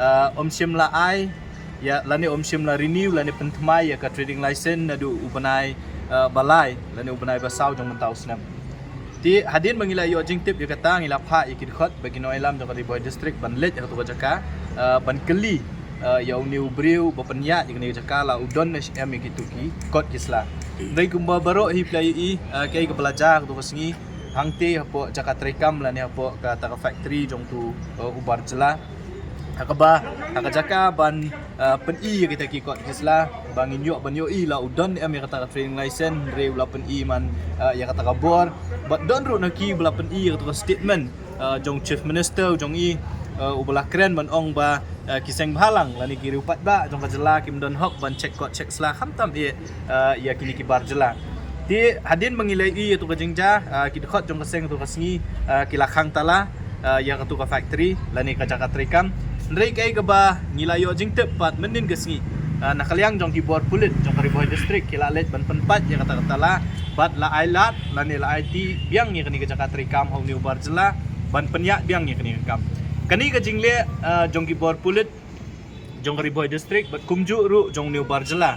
eh, um shym la ai ïa lane um shym la renew lane pynthymmai ïa ka trading license naduh u bnai, eh, ba lai lane u bnai ba saw jong mynta u snem. Te hadien ba ngi la ïoh jingtip ïa kata ngi la phah ïa ki dkhot bad ki nongïalam jong ka Ri Bhoi District ban leit ha katu ka jaka, eh, ban kylli, eh, ïa une u briew ba pynïaid ïa kane ka jaka la u don ne em ïa kitu ki kot ki sla. Dei kumba baroh hi phi la ïohi, eh, kaei kaba la jia ha katu ka sngi, hangtei hapoh jaka treikam lane hapoh kata ka factory jong utu, eh, u bar jylla. Ha kaba, ha ka jaka ban, eh, pyni ïa kita ki kot ki sla ba ngin ïoh ban ïohi la u don em ïa kata ka trading license, hynrei u la pyni man, eh, ïa kata ka bor. Bad don ruh na ki ba la pyni ïa kata ka statement, eh, jong Chief Minister jong i, eh, uba la kren ban ong ba, eh, ki seng bhalang lane ki riew paidbah jong ka jylla kim don hok ban check kot check sla khamtam eh, eh, ïa kine ki bar jylla. Te hadien ba ngi la ïohi ïa tu ka jingjia, eh, ki dkhot jong ka seng tu ka sngi, eh, ki la khang tala, eh, ïa katu ka factory lane ka jaka treikam. Hynrei kaei kaba ngi la ïoh jingtip pat mynnin ka sngi, eh, na ka liang jong ki bor pulit jong ka Ri Bhoi District ki la leit ban pynpait ïa kata ka tala bad la ai lad lane la aiti biang ïa kane ka jaka treikam ha une u bar jylla ban pynïaid biang ïa kane ka kam. Kane ka jingleh, eh, jong ki bor pulit jong ka Ri Bhoi District bad kumjuh ruh jong une u bar jylla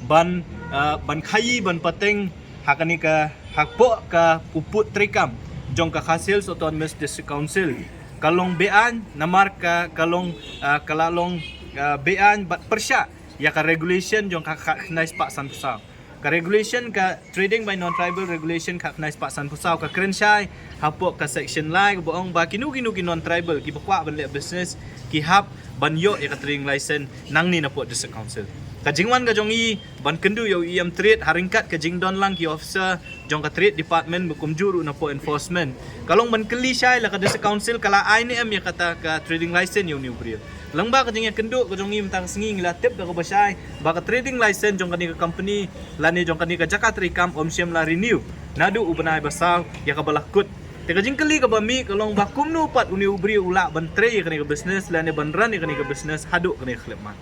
ban, ah, ban khaïi ban pateng ha kane ka hapoh ka u pud treikam jong ka Khasi Hills Autonomous District Council ka long beaiñ namar ka, ka long, ah, ka la long, ah, beaiñ bad pyrshah ïa ka regulation jong ka khatkhyndai spah sanphew saw. Ka regulation ka trading by non-tribal regulation khatkhyndai spah sanphew saw ka kren shai hapoh ka section lai kaba ong ba kino kino ki non-tribal kiba kwah ban leh business ki hap ban ïoh ïa ka trading license nangne napoh District Council. Ka jingwan ka jong i ban kynduh ïa u E M Trade ha ryngkat ka jingdon lang ki officer jong ka Trade Department bad kumjuh ruh napoh Enforcement ka long ban kylli shai la ka District Council ka la ai ne em ïa kata ka trading license ïa une u briew. Lyngba ka jingïakynduh ka jong i mynta ka sngi ngi la tip da kaba shai ba ka trading license jong kane ka company lane jong kane ka jaka treikam um shym la renew naduh u bnai ba saw ïa kaba la kut. Te ka jingkylli kaba mih ka long ba kumno pat une u briew u lah ban trei ïa kane ka business lane ban run ïa kane ka business haduh kane ka khyllipmat.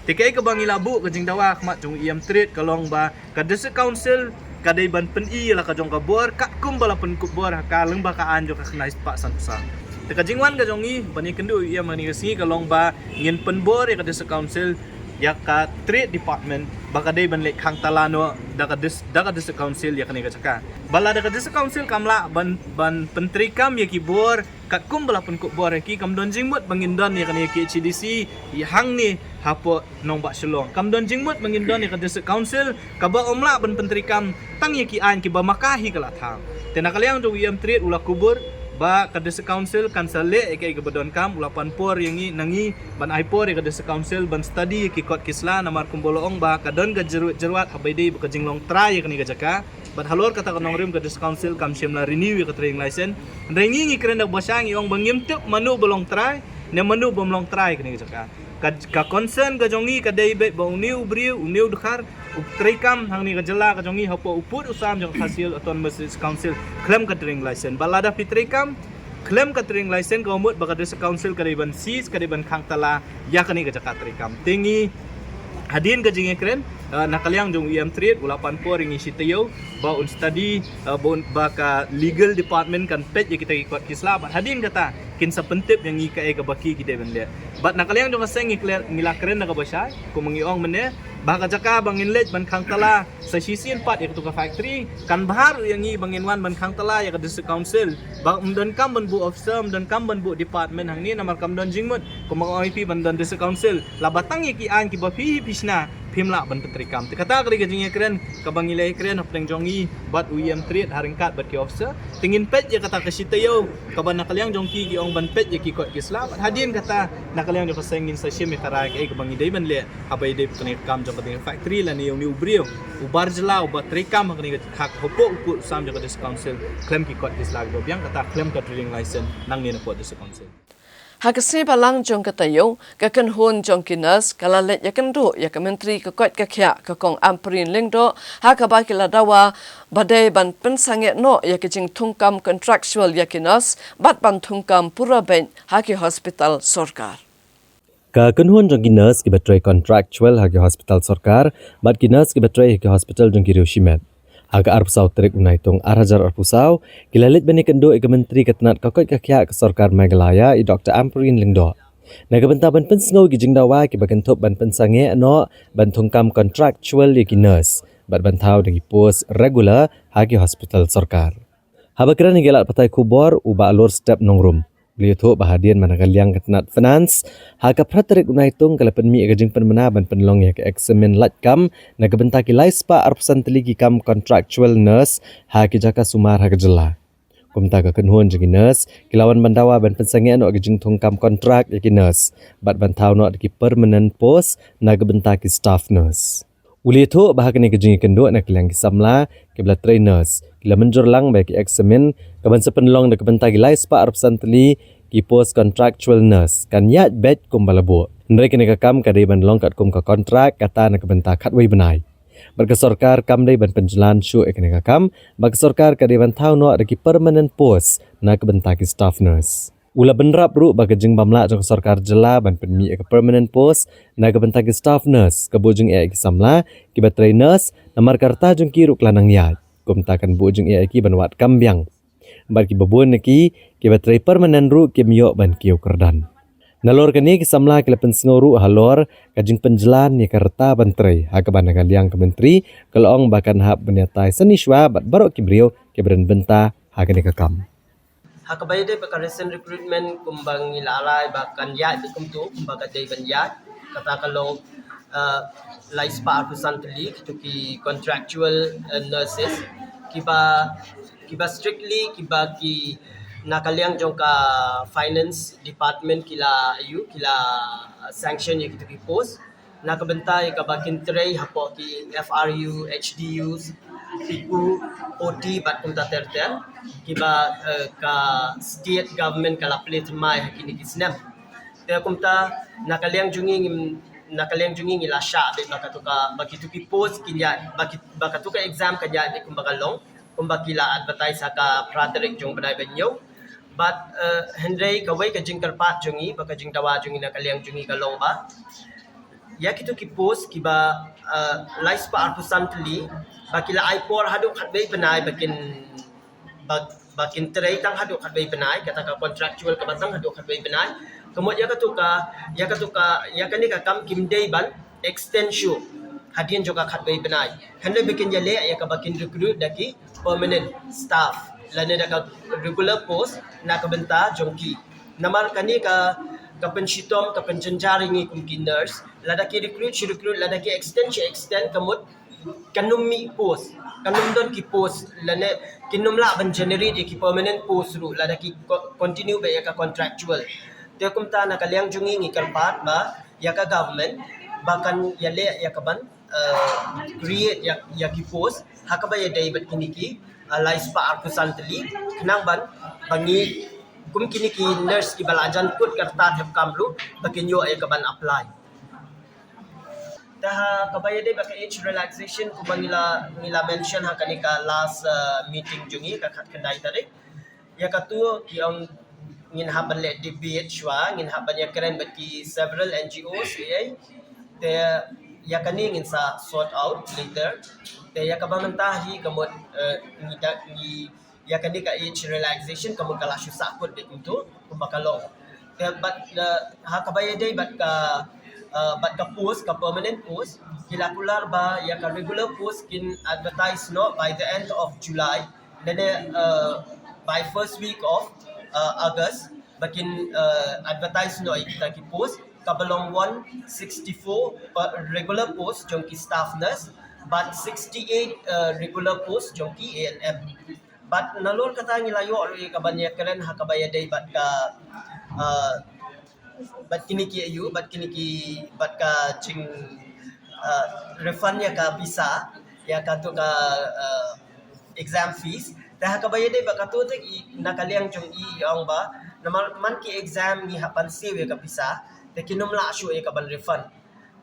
Te kaei kaba ngi la buh ka jingdawa ha khmat jong u E M Trade ka long ba ka District Council ka dei ban pyni ïa la ka jong ka bor katkum ba la pynkup bor ha ka lyngba ka aiñ jong ka khyndai spah sanphew saw. Te ka jingwan ka jong i ban ïakynduh ïa u E M ha kane ka sngi ka long ba ngin pynbor ïa ka District Council ïa ka Trade Department ba ka dei ban leit khang tala noh da ka dis-, da ka District Council ïa kane ka jaka. Ba lada ka District Council kam lah ban, ban pyntreikam ïa ki bor Katkum ba la pynkup bor ïa ki, kam don jingmut ba ngin don ïa kane ka K H A D C ïa hangne hapoh nongbah Shillong. Kam don jingmut ba ngin don ïa ka District Council kaba ym lah ban pyntreikam tang ïa ki aiñ kiba ma ka hi ka la thaw. Te na ka liang jong u E M Triet u la kubur ba ka District Council kan sa leh ïa kaei kaba donkam, u la pan por ïa ngi, na ngi ban ai por ïa ka District Council ban study ïa ki kot ki sla, namar kumba la ong ba ka don ka jyrwat jyrwat haba ïadei bad ka jinglong trai ïa kane ka jaka. Bad halor kata ka nongrim ka District Council kam shym la renew ïa ka trading license. Hynrei ngi ngi kren da ba shai, ngi ong ba ngim tip mano ba long trai ne mano bym long trai kane ka jaka. Ka, ka concern ka jong ngi ka dei beit ba une u briew, une u dkhar u treikam hangne ka jylla ka jong ngi hapoh u pud u sam jong ka Khasi Hills Autonomous District Council khlem ka trading license. Bad lada phi treikam khlem ka trading license, ka mut ba ka District Council ka dei ban seize, ka dei ban khang tala ïa kane ka jaka treikam. Te ngi hadien ka jingïakren, eh, na ka liang jong u E M Triet u la pan por ïa ngi shi taïew ba un study, eh, ba un, ba ka legal department kan peit ïa kita ki kot ki sla, bad hadien kata kin sa pyntip ïa ngi kaei kaba ki ki dei ban leh. Bad na ka liang jong ka seng ngi kler, ngi la kren da kaba shai, kumba ngi ong mynne, ba ka jaka ba ngin leit ban khang tala sa shisien pat ïa katu ka factory, kan bha ruh ïa ngi ba ngin wan ban khang tala ïa ka District Council. Ba ym donkam ban buh officer, ym donkam ban buh department hangne, namar kam don jingmut, kumba nga ong ïa phi, ban don District Council la ba tang ïa ki aiñ kiba phi hi phi shna phim lah ban pyntreikam. Te kata ka dei ka jingïakren kaba ngi la ïakren hapdeng jong ngi bad u E M Triet ha ryngkat bad ki officer. Te ngin peit ïa kata ka shi taïew kaba na ka liang jong ki ki ong ban peit ïa ki kot ki sla, bad hadien kata na ka liang jong ka seng ngin sa shim ïa ka rai kaei kaba ngi dei ban leh haba ïadei bad kane ka kam jong kane ka factory lane ïa une u briew u bar jylla uba treikam ha kane ka, ha, hapoh u pud u sam jong ka District Council khlem ki kot ki sla kiba biang, kata khlem ka trading license nangne napoh District Council. Ha ka sngi Balang jong ka taïew, ka kynhun jong ki nurse ka la leit ïakynduh ïa ka Myntri ka koit ka khiah ka Kong Ampareen Lyngdoh, ha kaba ki la dawa ba dei ban pynsangeh noh ïa ka jingthungkam contractual ïa ki nurse bad ban thungkam pura beit ha ki hospital sorkar. Ka kynhun jong ki nurse kiba trei contractual ha ki hospital sorkar bad ki nurse kiba trei ha ki hospital jong ki riew shimet, ha ka arphew saw tarik u Naitung ar hajar arphew saw, ki la leit ban ïakynduh ïa ka Myntri ka tnat ka koit ka khiah ka sorkar Meghalaya, i Doktor Ampareen Lyngdoh, na ka bynta ban pynsngew ïa ki jingdawa kiba kynthup ban pynsangeh noh ban thungkam contractual ïa ki nurse bad ban thaw da ki post regular ha ki hospital sorkar. Haba kren ha ki lad pathai khubor, u Bah Lurstep Nongrum u la ïathuh ba hadien ba na ka liang ka tnat Finance, ha ka phra tarik u Naitung ka la pynmih ïa ka jingpynbna ban pynlong ïa ka eksamin lait kam na ka bynta ki lai spah arphew san tylli ki kam contractual nurse ha ki jaka sumar ha ka jylla. Kumta ka kynhun jong ki nurse ki la wan ban dawa ban pynsangeh noh ïa ka jingthungkam kontrak ïa ki nurse bad ban thaw noh da ki permanent post na ka bynta ki staff nurse. U la ïathuh ba ha kane ka jingïakynduh na ka liang ki samla kiba la trei nurse, ki la mynjur lang ba ïa ka eksamin kaban sa pynlong da ka bynta ki lai spah arphew san tylli ki post contractual nurse kan ïaid beit kumba la buh. Hynrei kane ka kam ka dei ban long katkum ka kontrak, kata na ka bynta khatwei bnai. Bad ka sorkar kam dei ban pynjlan shuh ïa kane ka kam, bad ka sorkar ka dei ban thaw noh da ki permanent post na ka bynta ki staff nurse. U la bynrap ruh ba ka jingbymlah jong ka sorkar jylla ban pynmih ïa ka permanent post na ka bynta ki staff nurse ka buh jingeh ïa ki samla kiba trei nurse, namar ka rta jong ki ruh ka la nang ïaid. Kumta kan buh jingeh ïa ki ban wad kam biang. Bad kiba bun na ki kiba trei permanent ruh kim ïoh ban kiew kyrdan. Nalor kane ki samla ki la pynsngew ruh halor ka jingpynjlan ïa ka rta ban trei, ha kaba na ka liang ka Myntri ka la ong ba kan hap ban ïatai sani shuwa bad baroh ki briew kiba don bynta ha kane ka kam. Ha kaba ïadei bad ka recent recruitment, kumba ngi la rai ba kan ïaid beit kumto, kumba ka dei ban ïaid, kata ka long, uh, lai spah arphew san tylli kitu ki contractual, uh, nurses kiba, kiba strictly kiba ki na ka liang jong ka finance department ki la ïoh, ki la, uh, sanction ïa kitu ki post na ka bynta ïa kaba kin trei hapoh ki F R U, H D Us, PICU, O T bad kumta ter ter kiba, eh, ka state government ka la plie thymmai ha kine ki snem. Te kumta na ka liang jong ngi ngim, na ka liang jong ngi ngi la shah beit ba katu ka, ba kitu ki post ki ïaid, ba ki, ba katu ka exam ka ïaid beit kumba ka long, kumba ki la advertise ha ka phra tarik jong u bnai ba hynñiew. Bad, eh, hynrei kawei ka jingkyrpad jong ngi, ba ka jingdawa jong ngi na ka liang jong ngi ka long ba ïa kitu ki post kiba, uh, lai spah arphew san tylli, ba ki la ai por haduh khatwei bnai ba kin, ba, ba kin trei tang haduh khatwei bnai, kata ka contractual kaba tang haduh khatwei bnai. Ka mut ïa katu ka, ïa katu ka, ïa kane ka kam kim dei ban extend shuh hadien jong ka khatwei bnai. Hynrei ba kin ïaleh ïa kaba kin recruit da ki permanent staff. lane da ka regular post na ka bynta jong ki. Namar kane ka, ka pynshitom, ka pynjynjar ïa ngi kum ki nurse. Lada ki recruit shi recruit, lada ki extend shi extend, ka mut kan ym mih post, kan ym don ki post, lane kin ym lah ban generate ïa ki permanent post ruh lada ki co-, continue beit ïa ka contractual. Te kumta na ka liang jong ngi ngi kyrpad ba ïa ka government ba kan ïaleh ïa ka ban, uh, create ïa, ïa ki post ha kaba ïadei bad kine ki, uh, lai spah arphew san tylli, khnang ban ba ngi kum kine ki nurse kiba la jan kut ka rta thep kam ruh ba kin ïoh ïa ka ban apply. Te ha kaba ïadei bad ka age relaxation, kumba ngi la, ngi la mention ha kane ka last, uh, meeting jong ngi, ka khatkhyndai tarik. Ïa katu ki ong ngin hap ban leh debate shuwa, ngin hap ban ïakren bad ki several N G Os, eh. Te ïa kane ngin sa sort out later. Te ïa kaba mynta hi ka mut, uh, ngi da, ngi ïa kane ka age relaxation ka mut ka la shu sahkut beit kumtu kumba ka long. Te bad, uh, ha kaba ïadei bad ka, uh, bad ka post, ka permanent post, ki la kular ba ïa ka regular post kin advertise noh by the end of July, lane, uh, by first week of, uh, August ba kin, uh, advertise noh ïa kita ki post. Kaba long one sixty-four, uh, regular post jong ki staff nurse bad sixty-eight, uh, regular post jong ki A N M. Bad nalor kata ngi la ïoh ruh ïa ka ban ïakren ha kaba ïadei bad ka, uh, bad kine ki, ïa u, bad kine ki, bad ka jing, uh, refund ïa ka pisa, ïa katu ka, uh, exam fees. Te ha kaba ïadei bad katu te i, na ka liang jong i, i ong ba namar man ki exam ngi hap ban siew ïa ka pisa, te kin ym lah shuh ïa ka ban refund.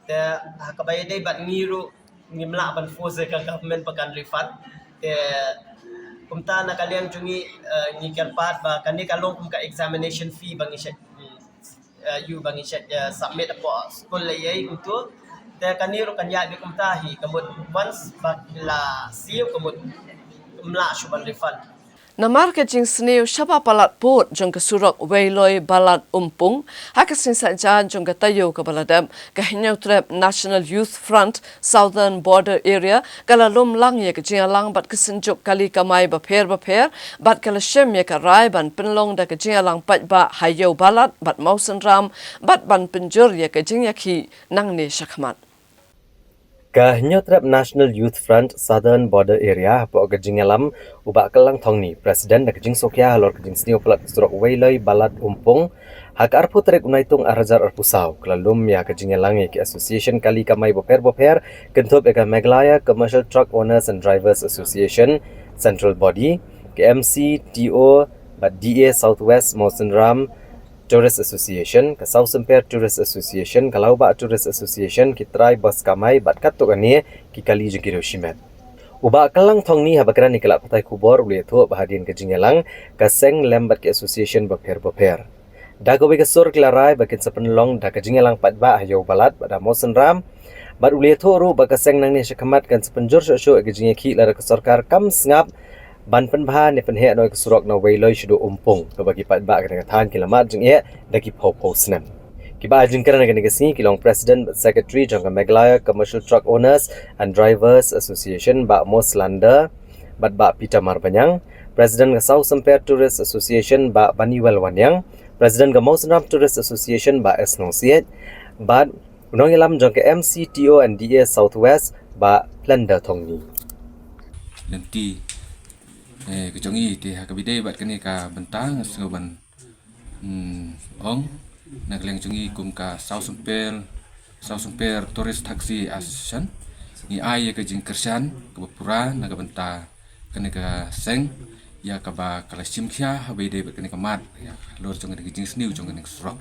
Te ha kaba ïadei bad ngi ruh ngim lah ban force ïa ka government ba kan refund. Te kumta na ka liang jong ngi, uh, ngi kyrpad ba kane ka long kum ka examination fee ba ngi shet, uh, ïa u ba ngi shet, uh, submit hapoh skul lei ei kumtu. Te kane ruh kan ïaid beit kumta hi, ka mut once ba la siew ka mut ym lah shuh ban refund. Namar ka jingsniew shaba palat pud jong ka surok Weiloi Balat Umpung, ha ka sngi Saitjaiñ jong ka taïew kaba la dep, ka Hynñiewtrep National Youth Front Southern Border Area ka la lum lang ïa ka jingïalang bad ka synjuk kali kamai bapher bapher, bad ka la shim ïa ka rai ban pynlong da ka jingïalang paidbah ha Ïewbalat bad Mawsynram, bad ban pynjur ïa ka jingïakhih nangne shakhmat. Ka Hynñiewtrep National Youth Front Southern Border Area, hapoh ka jingïalam u Bah Kallang Thongni, President, da ka jingsngewkhia halor ka jingsniew palat ka surok Weiloi Balat Umpung, ha ka arphew tarik u Naitung ar hajar arphew saw, ka la lum ïa ka jingïalang ïa ki association kali kamai bapher bapher, kynthup ïa ka Meghalaya Commercial Truck Owners and Drivers Association, Central Body, ka M C T O bad D A South West Mawsynram Tourist Association, ka Sawsymper Tourist Association, ka Lawbah Tourist Association, ki trai bus kamai bad katto katne ki kali jong ki riew shimet. U Bah Kallang Thongni haba kren ïa ki lad pathai khubor u la ïathuh ba hadien ka jingïalang, ka seng lem bad ki association bapher bapher. Da kawei ka sur ki la rai ba kin sa pynlong da ka jingïalang paidbah ha Ïewbalat bad ha Mawsynram. Bad u la ïathuh ruh ba ka seng nangne shakhmat kan sa pynjur shuh shuh ïa ka jingïakhih lada ka sorkar kam sngap ban pynbha ne pynheh noh ïa ka surok na Weiloi shaduh Umpung, kaba ki paidbah kane ka thaiñ ki la mad jingeh da ki phew phew snem. Kiba ai jingkren ha kane ka sngi ki long President bad Secretary jong ka Meghalaya Commercial Truck Owners and Drivers Association, Bah Mos Lander bad Bah Peter Marbaniang, President ka Sawsymper Tourist Association, Bah Baniwel Waniang, President ka Mawsynram Tourist Association, Bah S Nongsiej, bad u nongïalam jong ka M C T O and D A South West, Bah Plender Thongni. Lynti, eh, ka jong i te ha kaba ïadei bad kane ka bynta nga sngew ban, hmm, ong na ka liang jong i kum ka Sawsymper, Sawsymper Tourist Taxi Association, ngi ai ïa ka jingkyrshan kaba pura na ka bynta kane ka seng ïa kaba ka la shim khia haba ïadei bad kane ka mat, ïa halor jong kane ka jingsniew jong kane ka surok.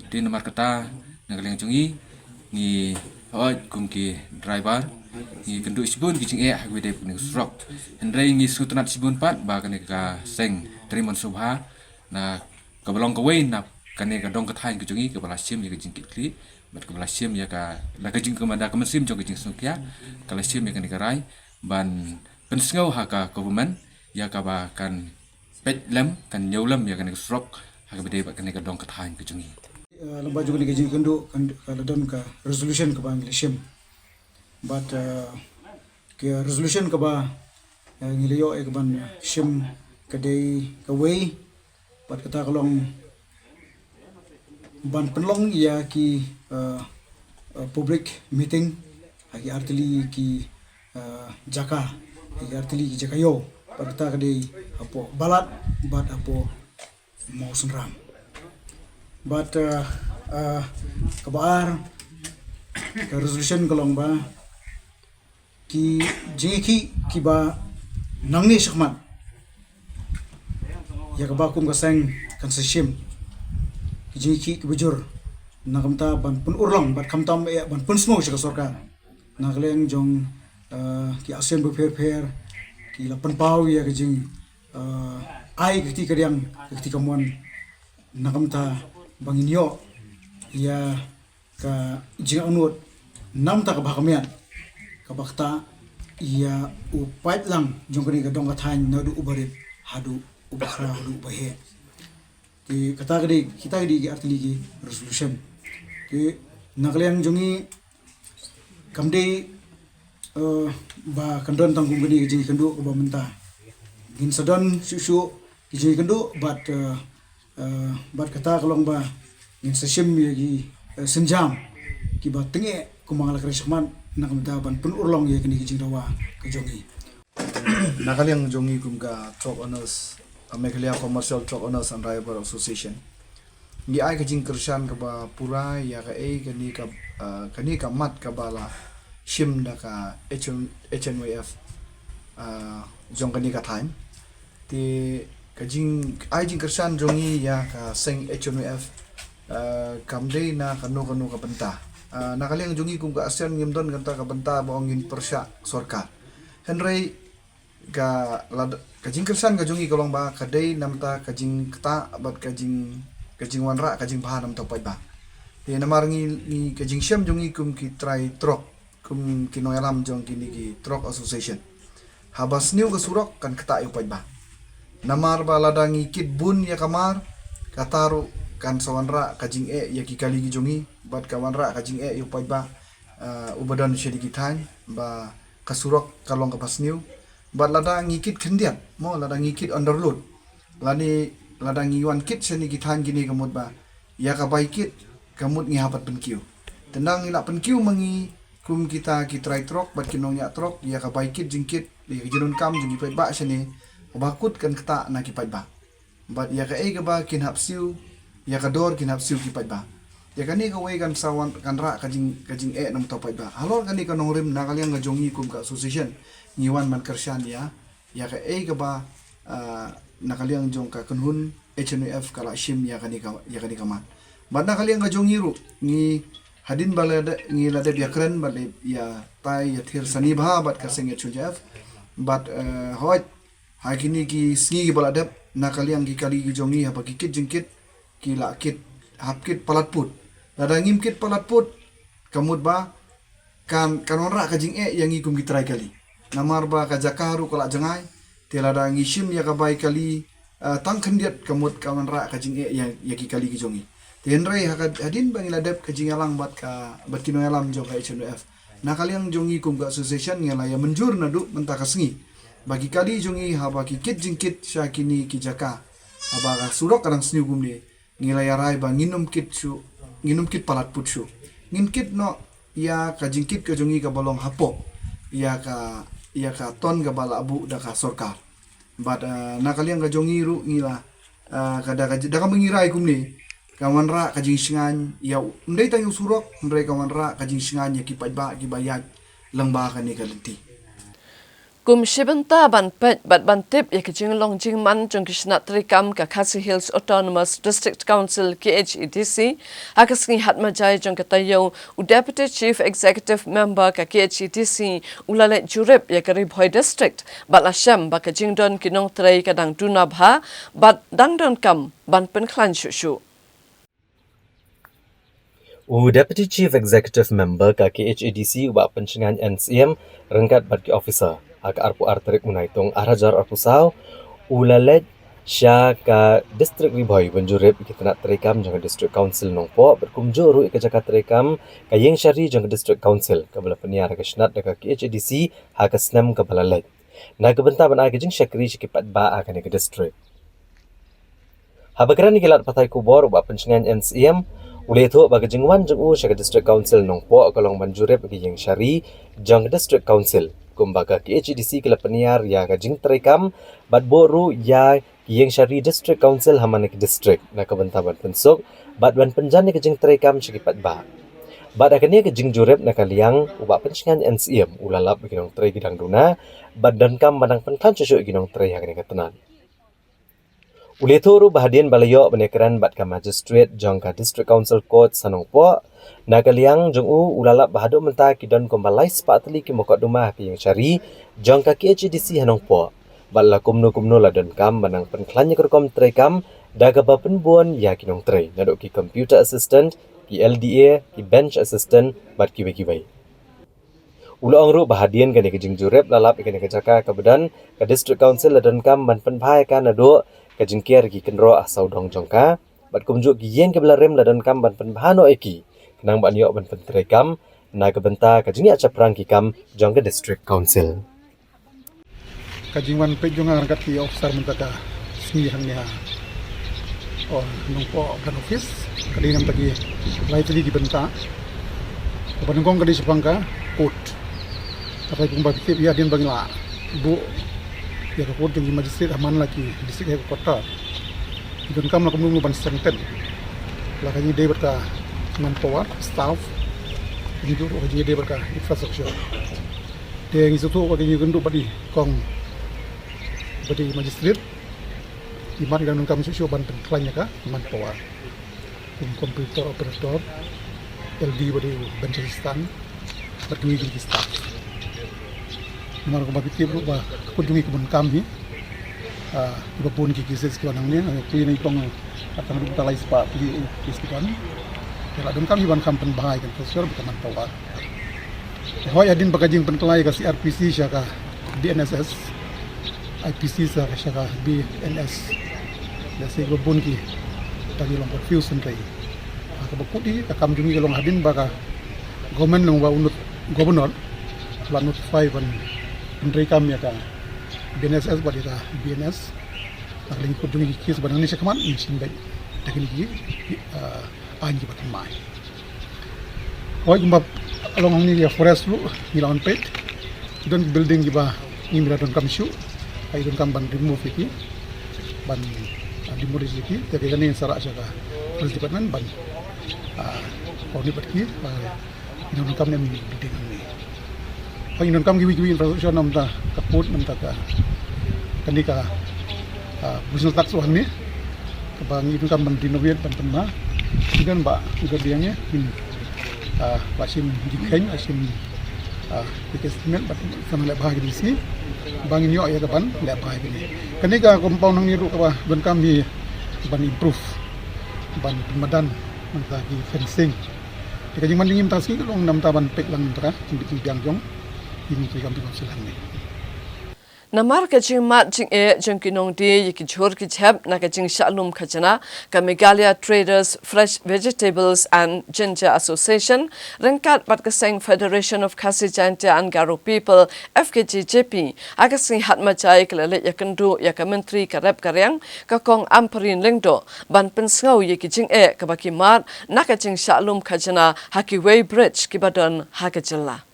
Te namar kata na ka liang jong i ngi hoi kum ki driver ngi kynduh shibun ki jingeh ha kaba ïadei bad kane ka surok. Hynrei ngi sngewtynnat shibun pat ba kane ka seng Trei Mynshuwa na kaba long kawei na kane ka dong ka thaiñ ka jong i kaba la shim ïa ka jingkitkhlieh bad kaba la shim ïa ka, la ka jing, ka mynsiem jong ka jingsngewkhia, ka la shim ïa kane ka rai ban pynsngew ha ka government ïa kaba kan peit lem, kan ñiew lem ïa kane ka surok ha kaba ïadei bad kane ka dong ka thaiñ ka jong i. Eh, lyngba jong kane ka jingkynduh kan, ka la don ka resolution kaba ngi la shim. Bad, eh, ka resolution kaba, eh, ngi la ïoh ïa ka ban shim ka dei kawei, bad kata ka long ban pynlong ïa ki, uh, uh, public meeting ha ki artylli ki, uh, jaka, ha ki artylli ki jaka ïoh, bad kata ka dei hapoh Balat bad hapoh Mawsynram. Bad, uh, uh, kaba ar, ka resolution ka long ba ki jingïakhih kiba nangne shakhmat, ïa kaba kum ka seng kan sa shim ki jingïakhih kiba jur, na ka bynta ban pynurlong bad khamtam eh ban pynsngew sha ka sorkar na ka liang jong, uh, ki action bapher bapher, ki la pynpaw ïa ka jing, uh, ai ka kti kadiang, ka kti kamon, na ka bynta ba ngin ïoh ïa ka jingangnud namar ka bha ka miat kaba ktah ïa u paidlang jong kane ka dong ka thaiñ, naduh u barit haduh u bakhraw haduh u baheh. Te kata ka dei, kita ka dei ki artylli ki resolution. Te na ka liang jong ngi kam dei, eh, ba kan don tang kum kane ka jingkynduh kaba mynta. Ngin sa don shuh shuh ki jingkynduh bad, eh, eh, bad kata ka long ba ngin sa shim ïa ki, eh, sienjam kiba tyngeh kumba nga la kren shakhmat, na ka bynta ban pynurlong ïa kane ka jingdawa ka jong ngi. Na ka liang jong ngi kum ka truck owners, ka Meghalaya Commercial Truck Owners and Driver Association, ngi ai ka jingkyrshan kaba pura ïa kaei kane ka, eh, kane ka mat kaba la shim da ka H N, H N Y F, eh, jong kane ka thaiñ. Te ka jing, ai jingkyrshan jong ngi ïa ka seng H N Y F, eh, kam dei na kano kano ka bynta. Eh, na ka liang jong ngi kum ka ASEAN ngim don kata ka bynta ba ong ngin pyrshah sorkar. Hynrei ka lad-, ka jingkyrshan ka jong ngi ka long ba ka dei namar ka jingktah bad ka jing, ka jingwanrah ka jingbha namar u paidbah. Te namar ngi, ngi ka jingshem jong ngi kum ki trai truck, kum ki nongïalam jong kine ki truck association, haba sniew ka surok kan ktah ïa u paidbah. Namar ba lada ngi kit bun ïa ka mar, kata ruh kan sa wanrah ka jingeh ïa ki kali ki jong ngi, bad ka wanrah ka jingeh ïa u paidbah, ah, uba don sha ki thaiñ, ba ka surok ka long kaba sniew. Bad lada ngi kit khyndiat, mo, lada ngi kit underload, lane lada ngi wan kit sha kine ki thaiñ kine, ka mut ba ïa ka bai kit, ka mut ngi hap ban pynkiew. Tang ngi la pynkiew ma ngi kum kita ki trai truck bad ki nongñiah truck, ïa ka bai kit jingkit, ïa ka jingdonkam jong ki paidbah shane, kaba kut kan ktah na ki paidbah. Bad ïa kaei kaba kin hap siew, ïa ka dor kin hap siew ki paidbah. Ïa kane kawei kan sa wan, kan rah ka jing, ka jingeh namar u paidbah. Halor kane ka nongrim, na ka liang ka jong ngi kum ka association, ngi wan ban kyrshan ïa, ïa kaei kaba, ah, na ka liang jong ka kynhun H N Y F ka la shim ïa kane ka, ïa kane ka mat. Bad na ka liang ka jong ngi ruh, ngi hadien ba la dep, ngi la dep ïakren bad la ïatai ïathir sani bha bad ka seng H N Y F. Bad, eh, hooid, ha kine ki sngi kiba la dep, na ka liang ki kali ki jong ngi haba ki kit jingkit, ki la kit, hap kit palat put. Lada ngim kit palat put, ka mut ba kan, kan wanrah ka jingeh ïa ngi kum ki trai kali. Namar ba ka jaka ruh ka la jngai, te lada ngi shim ïa ka bai kali, eh, tang khyndiat, ka mut ka wanrah ka jingeh ïa, ïa ki kali ki jong ngi. Te hynrei ha ka, hadien ba ngi la dep ka jingïalang bad ka, bad ki nongïalam jong ka H N Y F, na ka liang jong ngi kum ka association ngi la ïa mynjur naduh mynta ka sngi ba ki kali jong ngi haba ki kit jingkit sha kine ki jaka, haba ka surok ka dang sniew kumne, ngi la ïa rai ba ngin ym kit shuh, ngin ym kit palat put shuh. Ngin kit noh ïa ka jingkit ka jong ngi kaba long hapoh ïa ka, ïa ka ton kaba la buh da ka sorkar. Bad, eh, na ka liang ka jong ngi ruh ngi la, eh, ka da ka, da kaba ngi rai kumne, ka wanrah ka jingshngaiñ ïa u, ym dei tang ïa u surok, hynrei ka wanrah ka jingshngaiñ ïa ki paidbah kiba ïaid lyngba kane ka lynti. Kum shi bynta ban peit bad ban tip ïa ka jinglong jingman jong ki shnat treikam ka Khasi Hills Autonomous District Council, K H A D C, ha ka sngi Hatmajai jong ka taïew, u Deputy Chief Executive Member ka K H A D C u la leit jurip ïa ka Ri Bhoi District bad la shem ba ka jingdon ki nongtrei ka dang duna bha bad dang donkam ban pynkhlaiñ shuh shuh. U Deputy Chief Executive Member ka K H A D C, u Bah Pynshngaiñ N Syiem, ryngkat bad ki officer, ha ka arphew ar tarik u Naitung ar hajar arphew saw, u la leit sha ka District Ri Bhoi ban jurip ïa ki tnat treikam jong ka District Council Nongpoh bad kumjuh ruh ïa ka jaka treikam ka ïing shari jong ka District Council kaba la pynïar ha ka shnat da ka K H A D C ha ka snem kaba la leit. na ka bynta ban ai ka jingshakri sha ki paidbah ha kane ka district. Haba kren ïa ki lad pathai khubor, u Bah Pynshngaiñ N C M u la ïathuh ba ka jingwan jong u sha ka District Council Nongpoh ka long ban jurip ïa ka ïing shari jong ka District Council, kumba ka K H A D C ka la pynïar ïa ka jingtreikam bad buh ruh ïa ka ïing shari District Council ha man la ki district na ka bynta ban pynsuk bad ban pynjan ïa ka jingtreikam sha ki paidbah. Bad ha kane ka jingjurip na ka liang u Bah Pynshngaiñ N C M u la lap ïa ki nongtrei ki dang duna bad donkam ban nang pynkhlaiñ shuh shuh ïa ki nongtrei ha kane ka tnat. U la ïathuh ruh ba hadien ba la ïoh ban ïakren bad ka Magistrate jong ka District Council Court ha Nongpoh, na ka liang jong u u la lap ba haduh mynta ki don kumba lai spah tylli ki mukotduma ha ka ïing shari jong ka K H A D C ha Nongpoh. Bad la kumno kumno la donkam ban nang pynkhlaiñ ïa ka rukom treikam da kaba pynbun ïa ki nongtrei, naduh ki computer assistant, ki L D A, ki bench assistant bad kiwei kiwei. U la ong ruh ba hadien kane ka jingjurip la lap ïa kane ka jaka kaba don ka District Council la donkam ban pynbha ïa ka naduh ka jingker ïa ki kynroh ha sawdong jong ka, bad kumjuh ki ïing kiba la rim la donkam ban pynbha noh ïa ki khnang ban ïoh ban pyntreikam na ka bynta ka jingïaid shaphrang ki kam jong ka District Council. Ka jingwan peit jong nga ryngkat ki officer mynta ka sngi hangne ha, oh, Nongpoh Plan Office, ka dei namar ki lai tylli ki bynta. Kaba nyngkong ka dei shaphang ka court. Haba kumba phi tip ïa hadien ba ngi la buh ïa ka court jong ki magistrate ha man la ki district headquarter, ki donkam la kumno kumno ban strengthen. La ka jingïadei bad ka manpower, staff, ka jingïadei bad ka infrastructure. Te ngi sngewthuh ba ka jingïakynduh bad i kong bad i magistrate, i mat i dang donkam shuh shuh ban pynkhlaiñ ïa ka manpower, kum computer operator, L D bad i bench assistant bad kiwei kiwei ki staff. Namar kumba phi tip ruh ba ka court jong ngi ka bun kam hi, ah, kiba bun ki cases kiba nangne, ah, ki nyngkong, ah, tang ruh mynta lai spah tylli ki case ki don. Te la donkam hi ban kham pynbha ïa ka infrastructure bad ka manpower. Hooid, hadien ba ka jingpynkylla ïa ka C R P C sha ka B N S S, I P C sha, sha ka B N S, lehse kiba bun kita ki long confused hynrei, ah, kaba kut hi, ka kam jong ngi ka long hadien ba ka government, long ba u not-, governor la notify ban pyntreikam ïa ka B N S S bad ïa ka B N S. Bad la ngi kut jong ngi ki case ba nangne shakhmat, ngin shim beit da kine ki, ah, aiñ kiba thymmai. Hooid, kumba long hangne ïa forest ruh ngi la wan peit, ki don ki building kiba ngim la donkam shuh, ki donkam ban remove ïa ki, ban, ah, demolish ïa ki. Te kane ngin sa rah sha ka forest department ban, ah, coordinate bad ki, ah, ngin donkam ne em building hangne. Hooid, ngin donkam kiwei kiwei infrastructure na bynta ka port, na bynta ka, kane ka, ah, Provincial Tuck hangne, kaba ngi donkam ban renovate, ban pynbha. Ngi don ba ngi don biang ïa, ngin, ah, la shim jingkheiñ, la shim, ah, ïa ka estimate, bad sa nang leh bha ïa ka D C, ba ngin ïoh ïa ka ban leh bha ïa kane. Kane ka compound hangne ruh kaba donkam hi ban improve, ban pynmadan na bynta ki fencing. Te ka jingwan jong ngi mynta ka sngi ka long na bynta ban peit lang na bynta ka jingbiang jong ki nongtrei kam jong ka council hangne. Namar ka jingmad jingeh jong ki nongdie ïa ki jhur ki jhep na ka jingshah lum khajna, ka Meghalaya Traders Fresh Vegetables and Ginger Association ryngkat bad ka seng Federation of Khasi Jaintia and Garo People, F K J G P, ha ka sngi Hatmaja ka la leit ïakynduh ïa ka Myntri ka rep ka riang, ka Kong Ampareen Lyngdoh, ban pynsngew ïa ki jingeh kaba ki mad na ka jingshah lum khajna ha ki weighbridge kiba don ha ka jylla.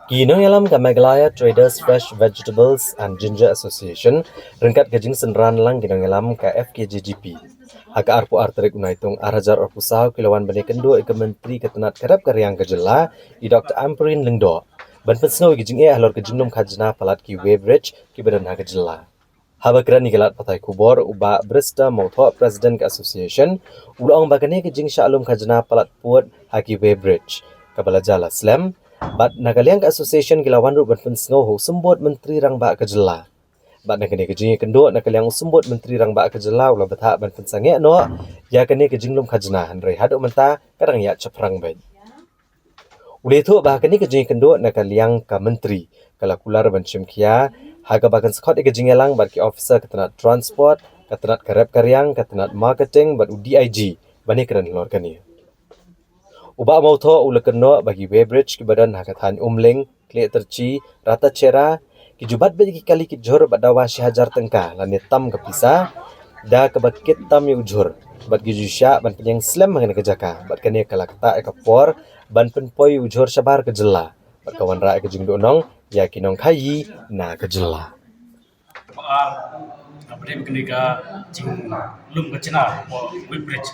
Ki nongïalam ka Meghalaya Traders Fresh Vegetables and Ginger Association ryngkat ka jingsynran lang ki nongïalam ka F K J G P, ha ka arphew ar tarik u Naitung ar hajar arphew saw, ki la wan ban ïakynduh ïa ka Myntri ka tnat ka rep ka riang ka jylla, i Doktor Ampareen Lyngdoh, ban pynsngew ïa ki jingeh halor ka jinglum khajna palat ki weighbridge kiba don ha ka jylla. Haba kren ïa ki lad pathai khubor, u Bah Brista Mawthoh, President ka Association, u la ong ba kane ka jingshah lum khajna palat pud ha ki weighbridge kaba la jia la slem, bad na ka liang ka Association ki la wan ruh ban pynsngew ha u Symbud Myntri Rangbah ka jylla. Bad na kane ka jingïakynduh na ka liang u Symbud Myntri Rangbah ka jylla u la bthah ban pynsangeh noh ïa kane ka jinglum khajna, hynrei haduh mynta ka dang ïaid shaphrang beit. U la ïathuh ba ha kane ka jingïakynduh na ka liang ka Myntri ka la kular ban shim khia ha kaba kan skhot ïa ka jingïalang bad ki officer ka tnat Transport, ka tnat ka rep ka riang, ka tnat Marketing bad u D I G ban ïakren halor kane. U Bah Mawthoh u la kynnoh ba ki weighbridge kiba don ha ka thaiñ Umling, Khliehtyrshi, Ratacherra, Ki ju bat beit ïa ki kali kit jhur bad dawa shi hajar tyngka lane tam ka pisa da kaba kit tam ïa u jhur, bad ki ju shah ban pynïeng slem ha kane ka jaka, bad kane ka la ktah ïa ka por ban pynpoi ïa u jhur shabar ka jylla, bad ka wanrah ïa ka jingduhnong ïa ki nongkhaïi na ka jylla. Ba ar, kaba dei kane ka jinglum ka china hapoh weighbridge.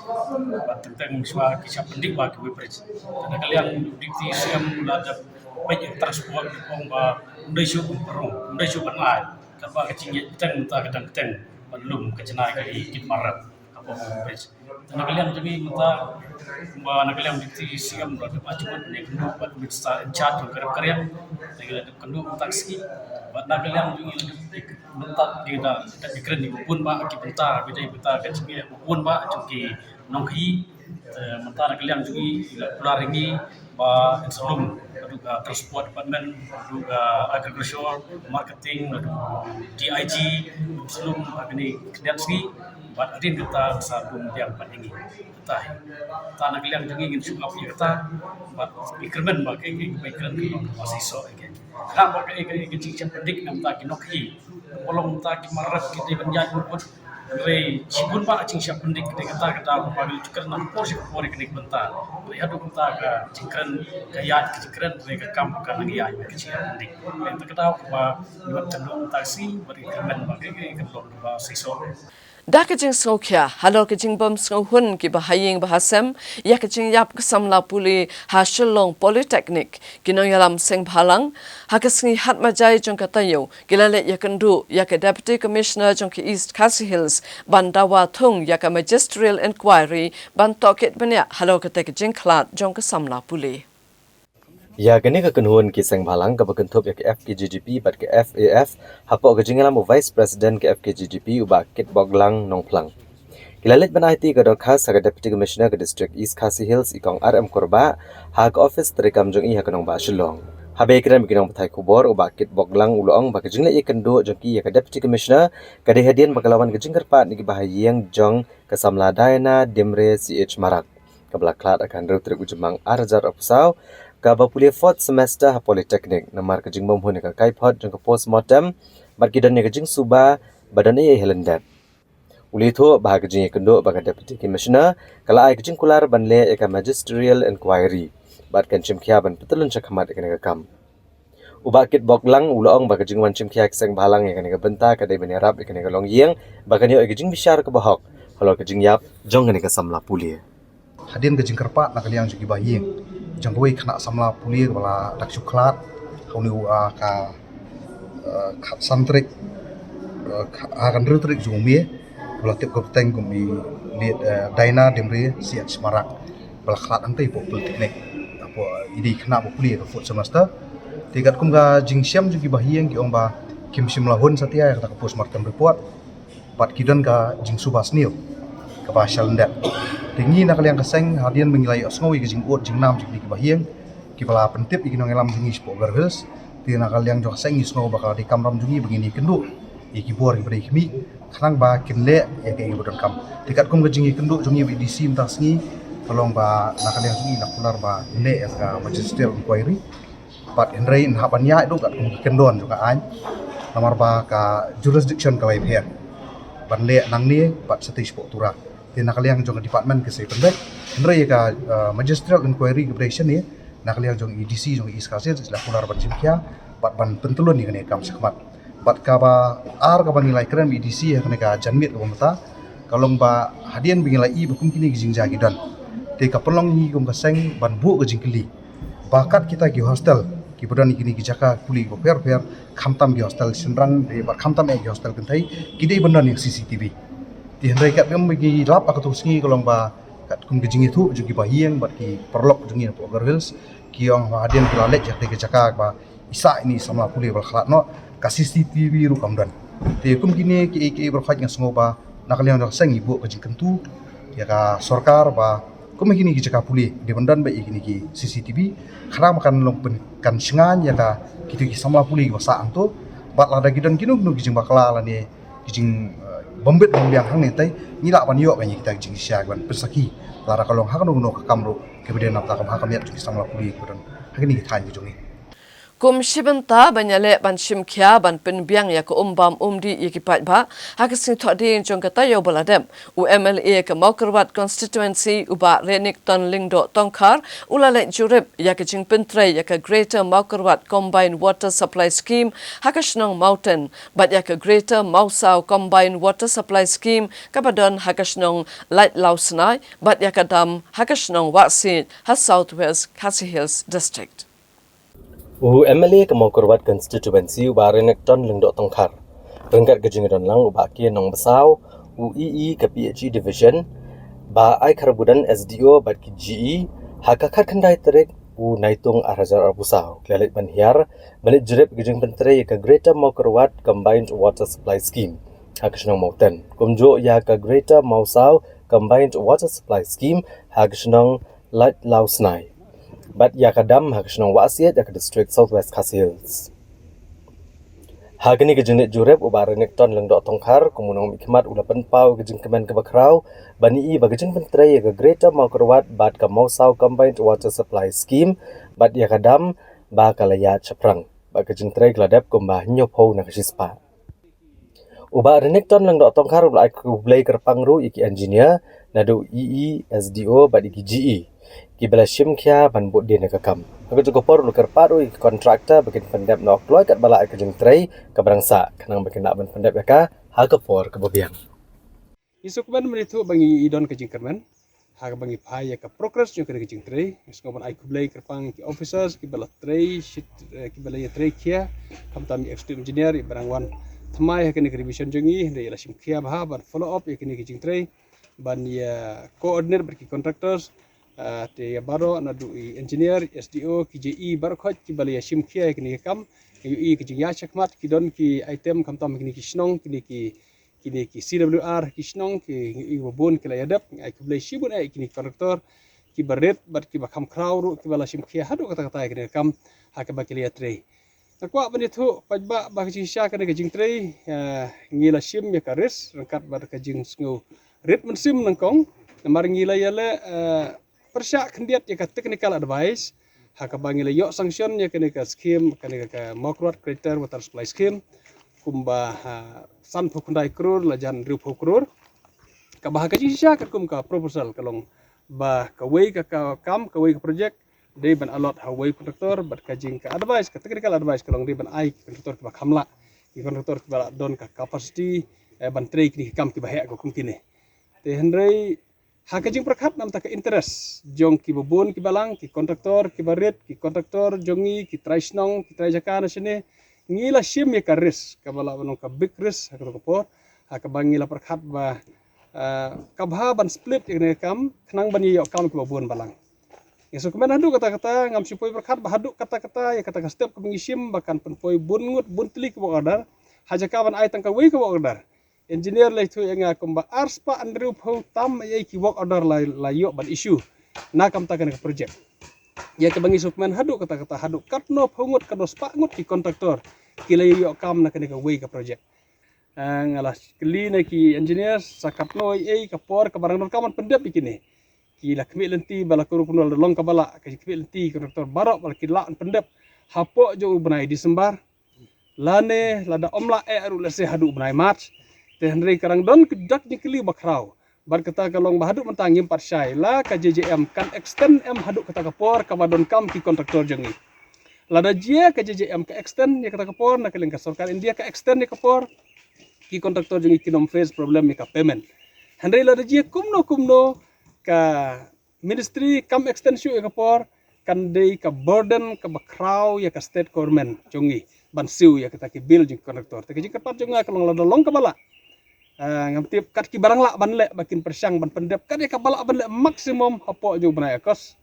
Ba teng teng shuwa ki shah pyndih ba ki weighbridge. Te na ka liang u Deputy C M u la dep peit ïa ka transport, u ong ba ym dei shuh ban pynrung, ym dei shuh ban ai. Katba ka jingïaid bteng mynta ka dang bteng ban lum ka china ïa ka kit marep hapoh weighbridge. Te na ka liang jong ngi mynta, kumba na ka liang Deputy C M ruh, da ba jingmut ne kynduh bad Minister in charge jong ka rep ka riang. Te ngi la dep kynduh mynta ka sngi. Bad na ka liang jong ngi mynta ngi da, da kren ïa bun bah ki bynta, ba dei bynta ka jingeh bun bah jong ki nongkhaïi. Te mynta na ka liang jong ngi, ngi la kular ïa ngi ba in sa lum, haduh ka Transport Department, haduh ka Agriculture, Marketing, haduh D I G, in sa lum ha kine ki khyndiat sngi. Bad hadien kata sa kum biang pat ïa ngi. Kata hi. Kata na ka liang jong ngi ngin shu ap ïa kata. Bad ngi kyrmen ba kaei kaei kaba ngi kren ka long kaba seisoh ïa ngi. Khnang ba kaei kaei ka jingshah pyndik na bynta ki nongkhaïi, ka long bynta ki marep ki dei ban ïaid mut mut. Hynrei shibun bah ka jingshah pyndik, ka dei kata ka daw kaba ngi ju kren na ka por sha ka por ïa kane ka bynta. Hynrei haduh mynta ka jingkren ka ïaid, ka jingkren hynrei ka kam ka nang ïaid ka jingshah pyndik. Hynrei kata ka daw kaba ngi wan kynduh mynta ka sngi bad ngi kyrmen ba kaei kaei ka long kaba seisoh. Da ka jingsngewkhia halor ka jingbym sngewhun kiba ha ïing ba ha sem ïa ka jingïap ka samla pule ha Shillong Polytechnic, ki nongïalam seng bhalang ha ka sngi Hatmajai jong ka taïew ki la leit ïakynduh ïa ka Deputy Commissioner jong ka East Khasi Hills ban dawa thung ïa ka Magisterial Inquiry ban tohkit bniah halor kata ka jingkhlad jong ka samla pule. Ïa kane ka kynhun ki seng bhalang kaba kynthup ïa ka F K J G P bad ka F A F, hapoh ka jingïalam u Vice President ka F K J G P u Bah Kitboklang Nongphlang, ki la leit ban aiti ka dorkhas ha ka Deputy Commissioner ka District East Khasi Hills i Kong R M Kurbah ha ka ophis treikam jong i ha ka nongbah Shillong. Haba ïakren bad ki nongpathai khubor, u Bah Kitboklang u la ong ba ka jingleit ïakynduh jong ki ïa ka Deputy Commissioner ka dei hadien ba ka la wan ka jingkyrpad na kiba ha ïing jong ka samla Diana Dimre C H Marak, kaba la khlad ha ka hynriew tarik u Jymmang ar hajar arphew saw, kaba pule fourth semester ha Polytechnic, namar ka jingbymhun ïa ka kaiphod jong ka postmortem, bad ki don ïa ka jingsuba ba don ei ei ha lyndet. U la ïathuh ba ha ka jingïakynduh bad ka Deputy Commissioner, ka la ai ka jingkular ban leh ïa ka Magisterial Inquiry bad kan shim khia ban pyntylun shakhmat ïa kane ka kam. U Bah Kitboklang u la ong ba ka jingwan shim khia ki seng bhalang ïa kane ka bynta ka dei ban ïarap ïa kane ka longïing ba kan ïoh ïa ka jingbishar kaba hok halor ka jingïap jong kane ka samla pule. Hadien ka jingkyrpad na ka liang jong kiba ha ïing jong kawei ka khynnah samla pule kaba la dang shu khlad ha une u, ah, ka, ah, ka san tarik, ah, ka, ah, ka hynriew tarik jong u May, ba la tip ka bteng kum i, i, eh, Diana Dimre C H Marak, ba la khlad hangtei hapoh Polytechnic. Hapoh, eh, i dei i khynnah ba pule ka fourth semester. Te katkum ka jingshem jong kiba ha ïing ki ong ba kim shym la hun satia ïa kata ka postmortem report. Bad ki don ka jingsuba sniew kaba sha lyndet. Te ngi na ka liang ka seng, hadien ba ngi la ïohsngew ïa ka jingud jingnam jong kine kiba ha ïing kiba la pyntip ïa ki nongïalam jong ngi shapoh Garo Hills, te na ka liang jong ka seng ngi sngew ba ka dei kamram jong ngi ba ngin ïakynduh ïa ki bor kiba dei khmih, khnang ba kin leh ïa kaei kaba donkam. Te katkum ka jingïakynduh jong ngi bad i D C mynta ka sngi, ka long ba na ka liang jong ngi la kular ba ngin leh ïa ka Magisterial Inquiry. Bad hynrei ngin hap ban ïaid ruh katkum ki kyndon jong ka aiñ, namar ba ka jurisdiction ka la ïapher ban leh nangne bad shatei shapoh Tura. Te na ka liang jong ka department ka sa pynbeit, hynrei ïa ka, eh, Magisterial Inquiry kaba dei shane, na ka liang jong i D C jong i East Khasi Hills i la kular ban shim khia bad ban pyntylun ïa kane ka kam shakhmat. Bad kaba ar kaba ngi la ïakren bad i D C ha kane ka janmiet kaba mynta, ka long ba hadien ba ngi la ïohi ba kum kine ki jingjia ki don, te ka pynlong ïa ngi kum ka seng ban buh ka jingkylli ba kat kita ki hostel kiba don ha kine ki jaka pule kiba pher pher, khamtam ki hostel shynrang bad khamtam eh ki hostel kynthei, ki dei ban don ïa ka C C T V. Te hynrei katba ngi lap ha kato ka sngi ka long ba katkum ka jingïathuh jong kiba ha ïing bad ki paralok jong ngi napoh Garo Hills, ki ong ba hadien ba la leit sha katei ka jaka ba i sah ïa ine i samla pule ba la khlad noh, ka C C T V ruh kam don. Te kum kine kiei kiei baroh khoit nga sngew ba na ka liang jong ka seng ngi buh ka jingkyntu ïa ka sorkar ba kum kine ki jaka pule dei ban don beit ïa kine ki C C T V, khnang ba kan long pyn, kan shngaiñ ïa ka, kito ki samla pule kiba sah hangto. Bad lada ki don kino kino ki jingbakla lane ki jing, eh, bym bit bym biang hangne, te ngi lah ban ïoh ïa kita ki jingshisha ban pynsakhi lada ka long ha kano kano ka kam ruh kaba dei na bynta ka bha ka miat jong ki samla pule kiba don ha kine ki thaiñ ki jong ngi. Kum shi bynta ban ïaleh ban shim khia ban pynbiang ïa ka um bam um dih ïa ki paidbah, ha ka sngi Thohdieng jong ka taïew ba la dep, u M L A ka Mawkyrwat Constituency u Bah Renikton Lyngdoh Tongkhar u la leit jurip ïa ka jingpyntrei ïa ka Greater Mawkyrwat Combined Water Supply Scheme ha ka shnong Mawten bad ïa ka Greater Mawsaw Combined Water Supply Scheme kaba don ha ka shnong Laitlawsnai bad ïa ka dam ha ka shnong Wahsiej ha South West Khasi Hills District. U M L A ka Mawkyrwat Constituency u Bah Renikton Lyngdoh Tongkhar, ryngkat ka jingdon lang u Bah K Nongbasaw, u E E ka P H E Division, Bah Aikharbudon S D O bad ki G E, ha ka khatkhyndai tarik u Naitung ar hajar arphew saw, ki la leit ban hiar ban leit jurip ka jingpyntrei ïa ka Greater Mawkyrwat Combined Water Supply Scheme ha ka shnong Mawten, kumjuh ïa ka Greater Mawsaw Combined Water Supply Scheme ha ka shnong Laitlawsnai bad ïa ka dam ha ka shnong Wahsiej ha ka district South West Khasi Hills. Ha kane ka jingleit jurip u Bah Renikton Lyngdoh Tongkhar kum u nongmihkhmat u la pynpaw ka jingkmen kaba khraw ban ïohi ba ka jingpyntrei ïa ka Greater Mawkyrwat bad ka Mawsaw Combined Water Supply Scheme bad ïa ka dam ba ka la ïaid shaphrang bad ka jingtrei ka la dep kumba hynñiewphew na ka shispah. U Bah Renikton Lyngdoh Tongkhar u la ai khublei kyrpang ruh ïa ki engineer naduh E E, S D O bad ïa ki G E kiba la shim khia ban bud dien ïa ka kam. Ha kajuh ka por u la kyrpad ruh ïa ki contractor ba kin pyndep noh kloi katba lah ïa ka jingtrei kaba dang sah khnang ba kin lah ban pyndep ïa ka ha ka por kaba biang. Ngi sngewkmen mynta ba ngi don ka jingkyrmen ha kaba ngi phai ïa ka progress jong kane ka jingtrei. Ngi sngewbha ban ai khublei kyrpang ki officers kiba la trei shit, eh, kiba la ïatrei khia, khamtam i executive engineer iba dang wan thymmai ha kane ka revision jong ngi, hynrei la shim khia bha ban follow up ïa kane ka jingtrei, ban ïa coordinate bad ki contractors, ah, te ïa baroh naduh i engineer, S D O, ki J E baroh khoit kiba la ïa shim khia ïa kane ka kam. Ngi ïohi ka jingïaid shakhmat, ki don ki item khamtam kine ki shnong, kine ki kine ki C W R ki shnong ki, ngi ïohi ba bun ki la ïadep, ngi ai khublei shibun eh ïa kine ki contractor kiba rit bad kiba kham khraw ruh kiba la shim khia haduh katta katta ïa kane ka kam ha kaba ki la ïatrei. Nga kwah ban ïathuh paidbah ba ka jingshisha kane ka jingtrei, eh, ngi la shim ïa ka risk ryngkat bad ka jingsngew rit mynsiem nyngkong, namar ngi la ïaleh, eh, pyrshah khyndiat ïa ka technical advice ha kaba ngi la ïoh sanction ïa kane ka scheme, kane ka, ka Mawkyrwat Greater Water Supply Scheme, kumba, ha, sanphew khyndai klur la jan hynriewphew klur. Kaba ha ka jingshisha katkum ka proposal ka long ba kawei ka, ka kam, kawei ka project dei ban allot ha wei contractor, bad ka jing ka advice, ka technical advice ka long dei ban ai ki contractor kiba kham lah, ki contractor kiba lah don ka capacity, eh, ban trei kine ki kam kiba heh kum kine. Te hynrei ha ka jingpyrkhat namar ka interest jong kiba bun kiba lang, ki contractor kiba rit, ki contractor jong ngi, ki trai shnong, ki trai jaka na shane, ngi la shim ïa ka risk kaba lah ban long ka big risk ha kato ka por, ha kaba ngi la pyrkhat ba, ah, ka bha ban split ïa kane ka kam khnang ban ïoh kam kiba bun balang. Ngi sngewkmen haduh katta katta, ngam shu poi pyrkhat ba haduh katta katta ïa kata ka step kaba ngi shim ba kan pynpoi bun ngut bun tylli ka work order ha jaka ban ai tang kawei ka work order. Engineer la ïathuh ïa nga kumba arspah hynriewphew tam ïa ki work order la, la ïoh ban issue na ka bynta kane ka project. Ïa kaba ngi sngewkmen haduh katta katta, haduh katno phew ngut katno spah ngut ki contractor ki la ïoh kam na kane kawei ka project. Ah, nga la kylli na ki engineer sa katno ïa ka por kaba dang donkam ban pyndep ïa kine. Ki la khmih lynti ba la ka ruh pynlong kaba lah, ki khmih lynti ki contractor baroh ba la ki lah ban pyndep hapoh jong u bnai December. Lane lada ym lah eh ruh lehse haduh u bnai March. Te hynrei ka dang don ka dak jingkylli ba khraw. Bad kata ka long ba haduh mynta ngim pat shai la ka J J M kan extend em haduh kata ka por kaba donkam ki contractor jong ngi. Lada jia ka J J M ka extend ïa kata ka por, na ka liang ka sorkar India ka extend ïa ka por, ki contractor jong ngi kin ym face problem ïa ka payment. Hynrei lada jia kumno kumno ka ministry kam extend shuh ïa ka por, kan dei ka burden kaba khraw ïa ka state government jong ngi ban siew ïa kata ki bill jong ki contractor. Te ka jingkyrpad jong nga ka long lada long kaba lah, ah, ngam tip kat kiba dang lah ban leh ba kin pyrshang ban pyndep kat ïa kaba lah ban leh maximum hapoh jong u bnai August.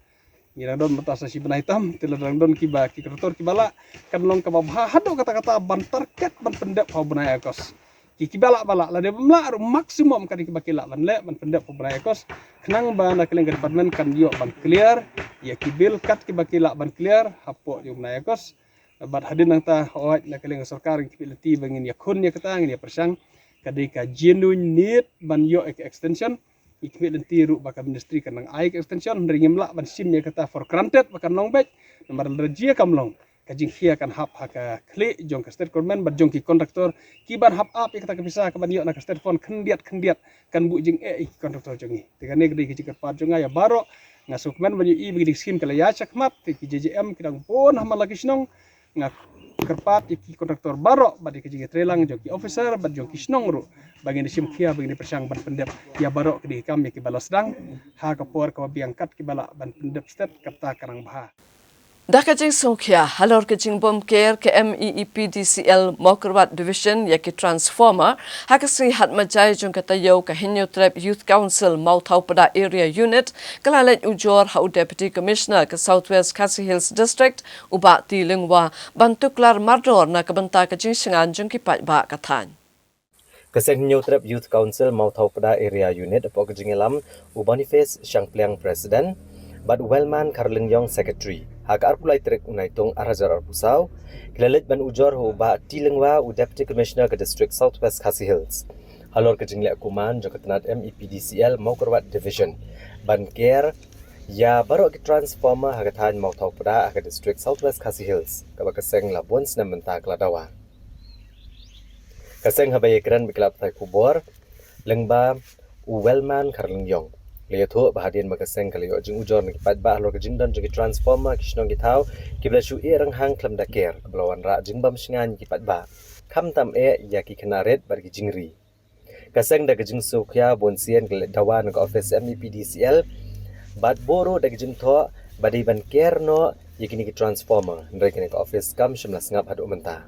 Ngi dang don mynta sa shi bnai tam, te lada dang don kiba ki contractor kiba lah, kan long kaba bha haduh katta katta ban target ban pyndep ha u bnai August. Ki kiba lah ba lah, lada bym lah ruh maximum kat ïa kiba ki lah ban leh ban pyndep ha u bnai August. Khnang ba na ka liang ka department kan ïoh ban clear ïa ki bill kat kiba ki lah ban clear hapoh jong u bnai August. Bad hadien nangta hooid na ka liang ka sorkar ngi khmih lynti ba ngin ïakhun ïa kata, ngin ïa pyrshang. Ka dei ka genuine need ban ïoh ïa ka extension. Ngi khmih lynti ruh ba ka ministry kan nang ai ka extension, hynrei ngim lah ban shim ïa kata for granted ba kan long beit. Namar lada jia kam long, ka jingkhia kan hap ha ka khlieh jong ka state government bad jong ki contractor ki ban hap ap ïa kata ka pisa ka ban ïoh na ka state fund khyndiat khyndiat kan buh jingeh ïa ki contractor jong ngi. Te kane ka dei ka jingkyrpad jong nga ïa baroh. Nga sngewkmen ban ïohi ba ki jingskhim ka la ïaid shakhmat, te ki J J M ki dang bun ha man la ki shnong. Nga kyrpad ïa ki contractor baroh bad ïa ka jingïatreilang jong ki officer bad jong ki shnong ruh ba ngin ïa shim khia, ba ngin ïa pyrshang ban pyndep ïa baroh ki dei kam ïa ki ba la sdang ha ka por kaba biang kat kiba lah ban pyndep stet kata ka nang bha. Da ka jingsngewkhia halor ka jingbymker ka M E E P D C L Mawkyrwat Division ïa ki transformer, ha ka sngi Hatmajai jong ka taïew ka Hynñiewtrep Youth Council Mawthawpdah Area Unit ka la leit ujor ha u Deputy Commissioner ka South West Khasi Hills District, u Bah T Lyngwa, ban tuklar mardor na ka bynta ka jingshngaiñ jong ki paidbah ka thaiñ. Ka seng Hynñiewtrep Youth Council Mawthawpdah Area Unit hapoh ka jingïalam u Boniface Shangpliang, President, bad u Wellman Kharlyngiong, Secretary, ha ka arphew lai tarik u Naitung ar hajar arphew saw, ki la leit ban ujor ha u Bah T Lyngwa, u Deputy Commissioner ka District South West Khasi Hills, halor ka jingleh kuman jong ka tnat M E P D C L Mawkyrwat Division ban ker ïa baroh ki transformer ha ka thaiñ Mawthawpdah ha ka District South West Khasi Hills, kaba ka seng la bun snem mynta ka la dawa. Ka seng haba ïakren bad ki lad pathai khubor lyngba u Wellman Kharlyngiong, la ïathuh ba hadien ba ka seng ka la ïoh jingujor na ki paidbah halor ka jingdon jong ki transformer, ki shnong ki thaw kiba la shu ïeh rynghang khlem da ker, kaba la wanrah jingbymshngaiñ ïa ki paidbah, khamtam eh ïa ki khynnah rit bad ki jingri. Ka seng da ka jingsngewkhia bunsien ka la dawa na ka office M E P D C L bad buh ruh da ka jingthoh ba dei ban ker noh ïa kine ki transformer, hynrei kane ka office kam shym la sngap haduh mynta.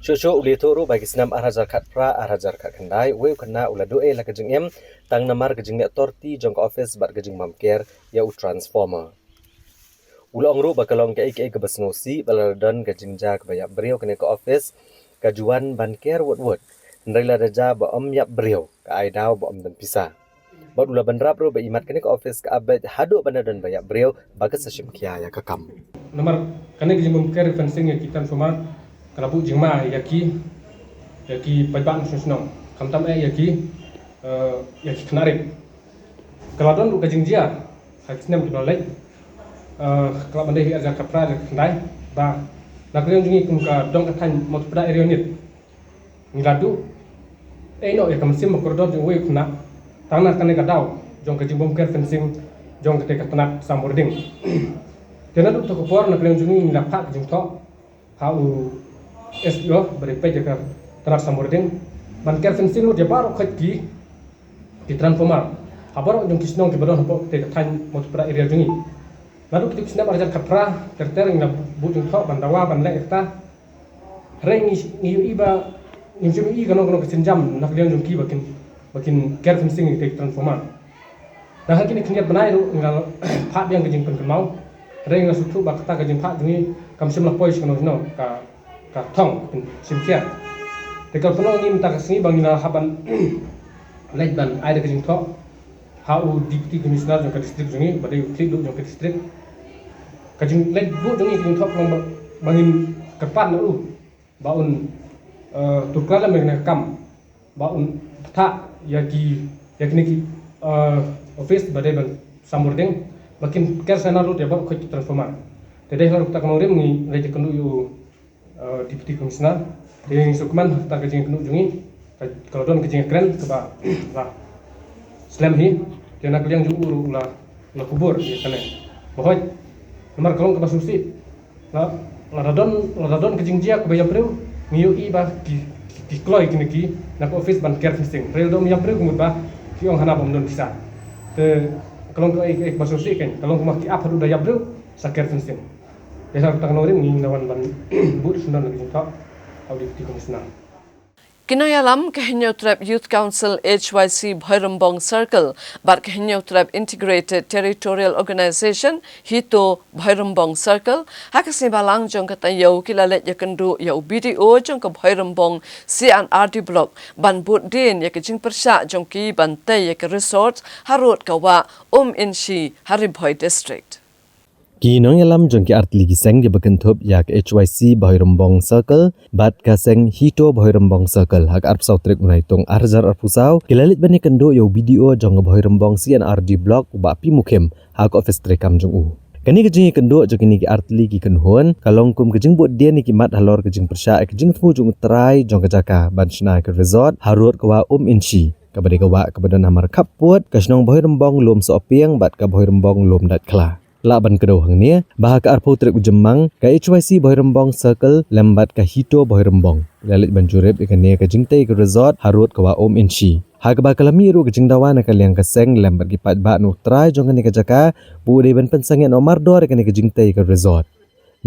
Shuh shuh u la ïathuh ruh ba ha ki snem ar hajar khatphra ar hajar khatkhyndai uwei u khynnah u la duh ei la ka jingim tang namar ka jingleh torti jong ka office bad ka jingbymker ïa u transformer. U la ong ruh ba ka long kaei kaei kaba sngewsih ba lada don ka jingjia kaba ïap briew, kane ka office ka ju wan ban ker wut wut, hynrei lada jia ba ym ïap briew ka ai daw ba ym don pisa. Bad u la bynrap ruh ba imat kane ka office ka ap beit haduh ban da don ba ïap briew ba ka sa shim khia ïa ka kam. Namar kane ka jingbymker fencing ïa ki transformer ka la buh jingma ïa ki, ïa ki paidbah shnong shnong, khamtam eh ïa ki, eh, ïa ki khynnah rit. Ka la don ruh ka jingjia ha ki snem kiba la leit, eh, ka la ban dei ha ar hajar khatphra ar hajar khatkhyndai, ba na ka liang jong ngi kum ka dong ka thaiñ Mawthawpdah Area Unit, ngi la duh ei noh ïa ka mynsiem ba kordor jong uwei u khynnah tang na kane ka daw jong ka jingbymker fencing jong katei ka tnat Sambording. Te naduh kata ka por na ka liang jong ngi ngi la phah ka jingthoh ha u S D O ba dei peit ïa ka tnat Sambording ban ker fencing lut ïa baroh khoit ki, ki transformer ha baroh jong ki shnong kiba don hapoh katei ka thaiñ Mawthawpdah Area jong ngi. Naduh kitei ki snem ar hajar khatphra ter ter ngi la buh jingthoh ban dawa ban leh ïa kata. Hynrei ngi, ngi ïohi ba, ngim shym ïohi kano kano ka sienjam na ka liang jong ki ba kin, ba kin ker fencing ïa ki transformer. Dang ha kine khyndiat bnai ruh ngi la phah biang ka jingpynkynmaw. Hynrei ngi la sngewthuh ba kata ka jingphah jong ngi kam shym la poi sha kano kano ka, ka thong ka pynshim khia. Te ka la pynlong ngi mynta ka sngi ba ngi la hap ban leit ban ai da ka jingthoh ha u Deputy Commissioner jong ka district jong ngi, ba dei u khlieh duh jong ka district. Ka jingleit buh jong ngi ka jingthoh ka long ba, ba ngin kyrpad na u ba un, eh, tuklar lem ïa kane ka kam, ba un pynthah ïa ki, ïa kine ki, eh, office ba dei ban Sambording ba kin ker sainar lut ïa baroh khoit ki transformer. Te dei halor kata ka nongrim ngi la ïakynduh ïa u, eh, Deputy Commissioner. Te ngi sngewkmen ha kata ka jingïakynduh jong ngi, ka, ka la don ka jingïakren kaba la slem hi. Te na ka liang jong u ruh u la, la kubur ïa kane. Ba hooid, namar ka long kaba sngewsih. La, lada don, lada don ka jingjia kaba ïap briew, ngi ïohi ba ki, ki, ki kloi kine ki na ka office ban ker fencing. Hynrei lada ym ïap briew ka mut ba ki ong hana ba ym don pisa. Te ka long kaei kaei kaba sngewsih, kan ka long kumba ki ap haduh da ïap briew sa ker fencing. Te ha kata ka nongrim ngi la wan ban buh sngewdon na ka jingthoh ha u Deputy Commissioner. Ki nongïalam ka Hynñiewtrep Youth Council H Y C Bhoirymbong Circle bad ka Hynñiewtrep Integrated Territorial Organization HITO Bhoirymbong Circle ha ka sngi Balang jong ka taïew ki la leit ïakynduh ïa u B D O jong ka Bhoirymbong C and R D Block ban bud dien ïa ka jingpyrshah jong ki ban tei ïa ka resort harud ka wah Umeinshi ha Ri Bhoi District. Ki nongïalam jong ki artylli ki seng kiba kynthup ïa ka H Y C Bhoirymbong Circle bad ka seng HITO Bhoirymbong Circle ha ka arphew saw tarik u Naitung ar hajar arphew saw ki la leit ban ïakynduh ïa u B D O jong ka Bhoirymbong C and R D Block u Bah P Mukhim ha ka office treikam jong u. Kane ka jingïakynduh jong kine ki artylli ki kynhun ka long kum ka jingbud dien ïa ki mat halor ka jingpyrshah ïa ka jingthmu jong u trai jong ka jaka ban shna ïa ka resort harud ka wah Umïnshi, kaba dei ka wah kaba don ha Markhappud, ka shnong Bhoirymbong Lumsohpieng bad ka Bhoirymbong Lumdaitkhla. Lah ban kdew hangne ba ha ka arphew tarik u Jymmang, ka H Y C Bhoirymbong Circle lem bad ka HITO Bhoirymbong ki la leit ban jurip ïa kane ka jingtei ka resort harud ka wah Umïnshi, ha kaba ka la mih ruh ka jingdawa na ka liang ka seng lem bad ki paidbah na u trai jong kane ka jaka ba u dei ban pynsangeh noh mardor ïa kane ka jingtei ka resort.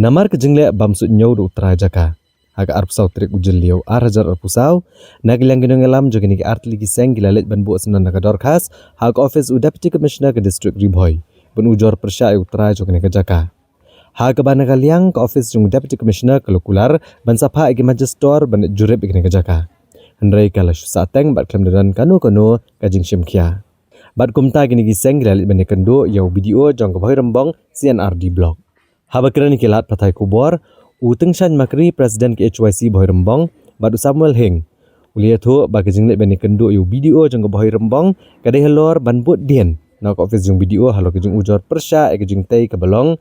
Namar ka jingleh bymsuidñiew da u trai jaka, ha ka arphew saw tarik u Jylliew ar hajar arphew saw, na ka liang ki nongïalam jong kine ki artylli ki seng ki la leit ban buh syndon da ka dorkhas ha ka ophis u Deputy Commissioner ka District Ri Bhoi ban ujor pyrshah ïa u trai jong kane ka jaka, ha kaba na ka liang ka ophis jong u Deputy Commissioner ka la kular ban sa phah ïa ki magistrate ban leit jurip ïa kane ka jaka. Hynrei ka la shu sahteng bad khlem da don kano kano ka jingshim khia. Bad kumta kine ki seng ki la leit ban ïakynduh ïa u B D O jong ka Bhoirymbong C&RD Block. Haba kren ïa ki lad pathai khubor, u Tyngshaiñ Makri, President ka H Y C Bhoirymbong, bad u Samuel Hing, u la ïathuh ba ka jingleit ban ïakynduh ïa u B D O jong ka Bhoirymbong ka dei halor ban bud dien na ka ophis jong u B D O halor ka jingujor pyrshah ïa ka jingtei kaba long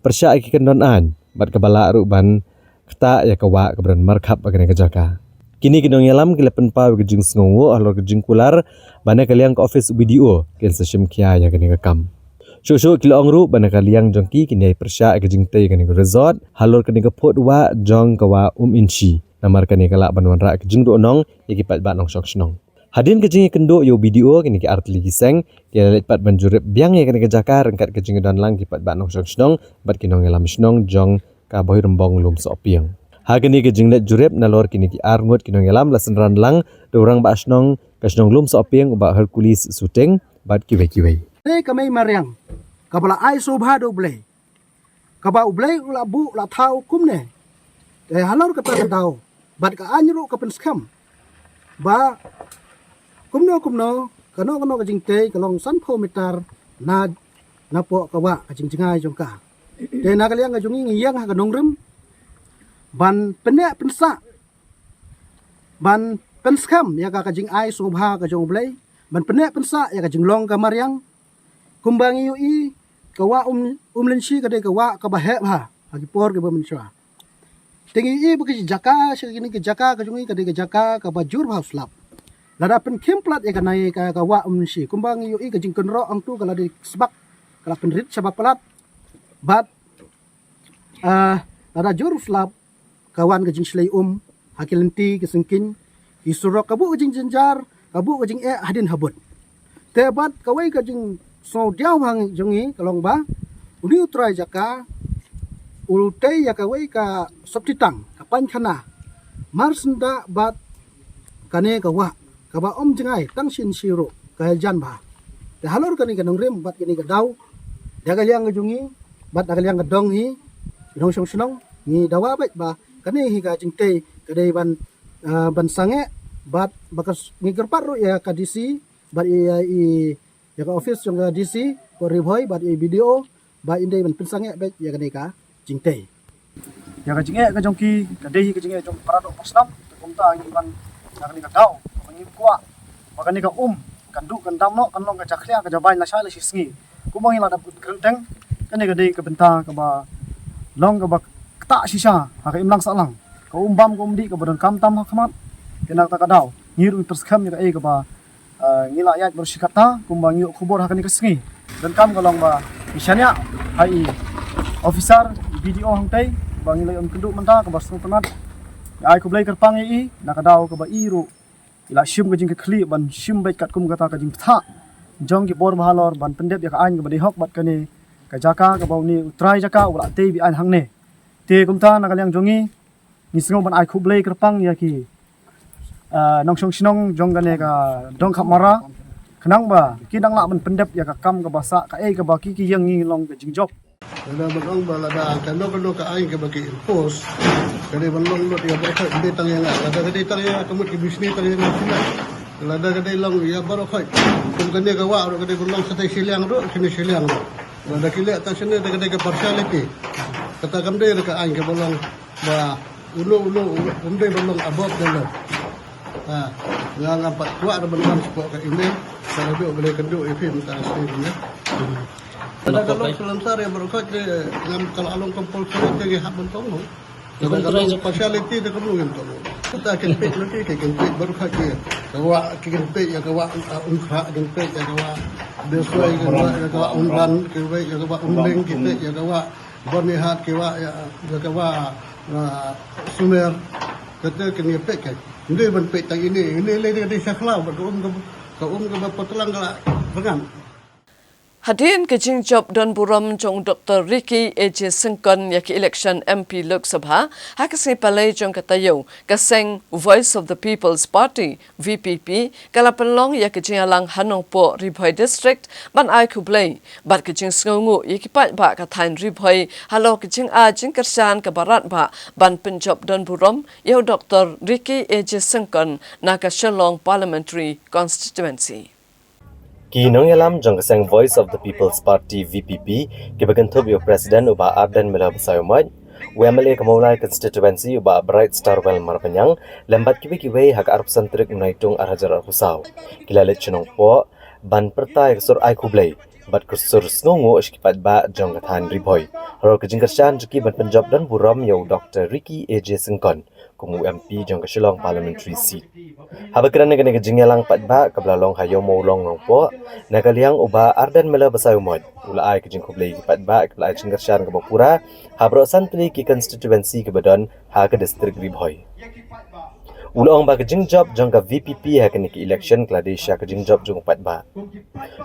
pyrshah ïa ki kyndon aiñ bad kaba lah ruh ban ktah ïa ka wah kaba don markhap ha kane ka jaka. Kine ki nongïalam ki la pynpaw ïa ka jingsngewnguh halor ka jingkular ba na ka liang ka ophis u B D O kin sa shim khia ïa kane ka kam. Shuh shuh ki la ong ruh ba na ka liang jong ki kin ïai pyrshah ïa ka jingtei kane ka resort halor kane ka phut wah jong ka wah Umïnshi, namar kane ka lah ban wanrah ka jingduhnong ïa ki paidbah nongshong shnong. Hadien ka jingïakynduh ïa u B D O, kine ki artylli ki seng ki la leit pat ban jurip biang ïa kane ka jaka ryngkat ka jingdon lang ki paidbah nongshong shnong bad ki nongïalam shnong jong ka Bhoirymbong Lumsohpieng. Ha kane ka jingleit jurip nalor kine ki arngut ki nongïalam la synran lang da u rangbah shnong ka shnong Lumsohpieng, u Bah Hercules Suting, bad kiwei kiwei. Te ka mei mariang kaba la ai sngewbha da U Blei, kaba U Blei u la buh la thaw kumne. Te halor kata ka daw bad ka aiñ ruh ka pynskhem ba kumno kumno kano kano ka jingtei ka long sanphew mitar na napoh ka wah ka jingjngai jong ka. Te na ka liang ka jong ngi ngi ïeng ha ka nongrim ban pynneh pynsah, ban pynskhem ïa ka, ka jingai sngewbha ka jong U Blei, ban pynneh pynsah ïa ka jinglong ka mariang. Kumba ngi ïohi ka wah Um, Umïnshi ka dei ka wah kaba heh bha ha ki por kiba mynshuwa. Te ngi ïohi ba ka jaka sha kine ki jaka ka jong ngi ka dei ka jaka kaba jur bha u slap. Lada pynkhim palat ïa kane ka, ka wah Umïnshi, kumba ngi ïohi ka jingkynroh hangtu ka la dei sbak, ka la pynrit shabar palat. Bad, ah, lada jur u slap ka wan ka jingshlei um ha ki lynti ki syngkien, ki surok, ka buh ka jingjynjar, ka buh ka jingeh hadien habud. Te bad kawei ka jingsngewdiaw ha jong ngi ka long ba une u trai jaka u tei ïa kawei ka sopti tang, ka painkhana, marsyndah bad kane ka wah kaba ym jngai tang shisien shi ruh, ka jan bha. Te halor kane ka nongrim bad kane ka daw, da ka liang ka jong ngi bad da ka liang ka dong hi, ki nongshong shnong, ngi dawa beit ba kane hi ka jingtei ka dei ban, ah, ban sangeh bad ba ka s-, ngi kyrpad ruh ïa ka D C bad ïa, ïa, ïa ka office jong ka D C ka Ri Bhoi bad ïa B D O ba yn dei ban pynsangeh beit ïa kane ka jingtei. Ïa ka jingeh ka jong ki ka dei hi ka jingeh jong para doh para snam. Te kumta ngi ban ïa kane ka daw ba ngi kwah ba kane ka um kan duh kan dam noh, kan long ka jakhlia ka jabain lashai lashisngi. Kumba ngi la dap kren teng, kane ka dei ka bynta kaba long kaba ktah shisha ha ka imlang sahlang. Ka um bam ka um dih kaba donkam tam ha khmat. Te na kata ka daw ngi ruh ngi pyrskhem ïa kaei kaba, eh, ngi la ïaid baroh shi katta kumba ngi ïoh khubor ha kane ka sngi. Donkam ka long ba ngi shaniah ha i officer, i B D O hangtei ba ngi la ïoh kynduh mynta kaba sngewtynnat. Ngi ai khublei kyrpang ïa i na ka daw kaba i ruh i la shim ka jingkitkhlieh ban shim beit katkum kata ka jingbthah jong ki bor ba halor ban pyndep ïa ka aiñ kaba dei hok bad kane ka jaka kaba une u trai jaka u la tei beiñ hangne. Te kumta na ka liang jong ngi, ngi sngew ban ai khublei kyrpang ïa ki, ah, nongshong shnong jong kane ka Dong Khapmara khnang ba ki dang lah ban pyndep ïa ka kam kaba sah kaei kaba ki ki ïeng ngi long ka jingjop. Lada ban ong ba lada kano kano ka aiñ kaba ki enforce ka dei ban long lut ïa baroh khoit, ym dei tang ïa nga. Lada ka dei tang ïa ka mut ki bishni tang ïa nga sila. Lada ka dei long ïa baroh khoit. Kum kane ka wah ruh ka dei ban long shatei shiliang ruh, shane shiliang ruh. Lada ki leh tang shane te ka dei ka partiality. Kata kam dei ruh ka aiñ kaba long ba uno uno um dei ban long above the law. Ha, nga ngam pat kwah ruh ban wan shapoh ka email. Ka la duh ba dei ka duh ïa phi mynta ka sngi ne. Ka da ka long silencer ïa baroh kawei, ngam, ka la long compulsory te ki hap ban tong mo. Ka da ka long partiality te ka mut ngam tong mo. Kita kin peit lagi, ki kin peit baroh kawei. Ka wah, ki kin peit ïa ka wah, uh, Umkhrah, kin peit ïa ka wah Besoi, kin peit ïa ka wah Umran, kin peit ïa ka wah Umling, kin peit ïa ka wah Byrnihat, kin wah ïa, ïa ka wah, uh, Sumer. Kata kin ïa peit ka. Ngi ban peit tang ine, ine lei dei dei sha khlaw, bad ka um ka, ka um ka ba patlang ka la rangan. Hadien ka jingjop don burom jong Doctor Ricky A J Syngkon ïa ki election M P Lok Sabha, ha ka sngi Palei jong ka taïew, ka seng Voice of the People's Party, V P P, ka la pynlong ïa ka jingïalang ha Nongpoh, Ri Bhoi District, ban ai khublei bad ka jingsngewnguh ïa ki paidbah ka thaiñ Ri Bhoi halor ka jingai jingkyrshan kaba radbah ban pynjop don burom ïa u Doctor Ricky A J Syngkon na ka Shillong Parliamentary Constituency. Ki nongïalam jong ka seng Voice of the People's Party, V P P, kiba kynthup ïa u President u Bah Ardent Miller Basaiawmoit, u M L A ka Mawlai Constituency u Bah Bright Starwell Marbaniang, lem bad kiwei kiwei, ha ka arphew san tarik u Naitung arhajar arphew saw, ki la leit sha Nongpoh ban pyrta ïa ka sur ai khublei bad ka sur sngewnguh sha ki paidbah jong ka thaiñ Ri Bhoi halor ka jingkyrshan jong ki ban pynjop don burom ïa u Doctor Ricky A J Syngkon kum u M P jong ka Shillong Parliamentary Seat. Haba kren ha kane ka jingïalang paidbah kaba la long ha Ïew Mawlong, Nongpoh, na ka liang u Bah Ardent Miller Basaiawmoit u la ai ka jingkhublei ïa ki paidbah kiba la ai jingkyrshan kaba pura ha baroh san tylli ki constituency kiba don ha ka district Ri Bhoi. U la ong ba ka jingjop jong ka V P P ha kane ka election ka la dei sha ka jingjop jong u paidbah.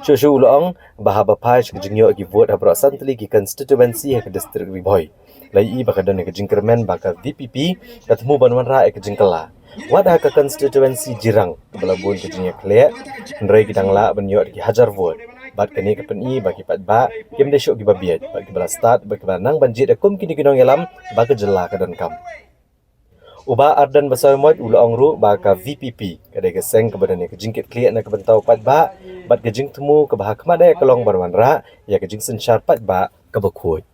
Shuh shuh u la ong ba haba phai sha ka jingïoh ki vote ha baroh san tylli ki constituency ha ka district Ri Bhoi, la ïohi ba ka don ka jingkyrmen ba ka V P P ka thmu ban wanrah ïa ka jingkylla. Wat ha ka constituency Jirang kaba la bun ka jingïakhleh, hynrei ki dang lah ban ïoh da ki hajar vote. Bad kane ka pyni ba ki paidbah kim dei shuh kiba bieit, bad kiba la stad, bad kiba la nang ban jied ïa kum kine ki nongïalam ba ka jylla ka donkam. U Bah Ardent Basaiawmoit u la ong ruh ba ka V P P ka dei ka seng kaba don ïa ka jingkitkhlieh na ka bynta u paidbah, bad ka jingthmu kaba ha khmat eh ka long ban wanrah ïa ka jingsynshar paidbah kaba khuid.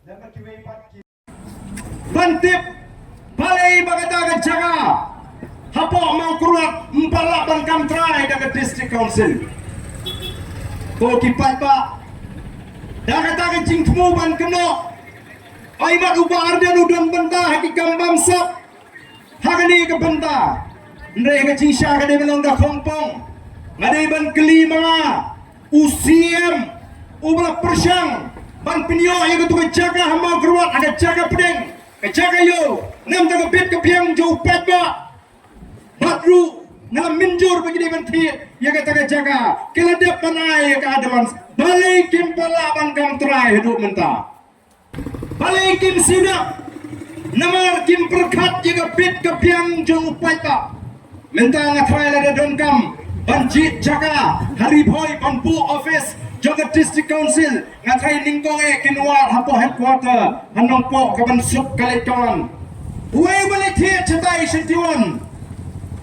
Ban tip balei ba kata ka jaka hapoh Mawkyrwat ym pat lah ban kam trai da ka District Council. Ko ki paidbah, da kata ka jingthmu ban kynnoh, ai mat u Bah Ardent u don bynta ha ki kam bamsap ha kane ka bynta. Hynrei ka jingshisha ka dei ban long da khongpong. Nga dei ban kylli ma nga, u C M uba la pyrshang ban pynïoh ïa katu ka jaka ha Mawkyrwat ha ka jaka pdeng, ka jaka ïew, namar ka bit ka biang jong u paidbah. Bad ruh nga la mynjur ba ki dei ban thied ïa kata ka jaka, ki la dep ban ai ïa ka advance. Balei kim pat lah ban kam trai haduh mynta? Balei kim shu dep? Namar kim pyrkhat ïa ka bit ka biang jong u paidbah. Mynta nga trai lada donkam ban jied jaka ha Ri Bhoi ban buh office jong ka District Council, nga trai nyngkong eh kin wad hapoh headquarter ha Nongpoh ka ban suk ka leit ka wan. Uei ba leit thied shatai sha Tiwon?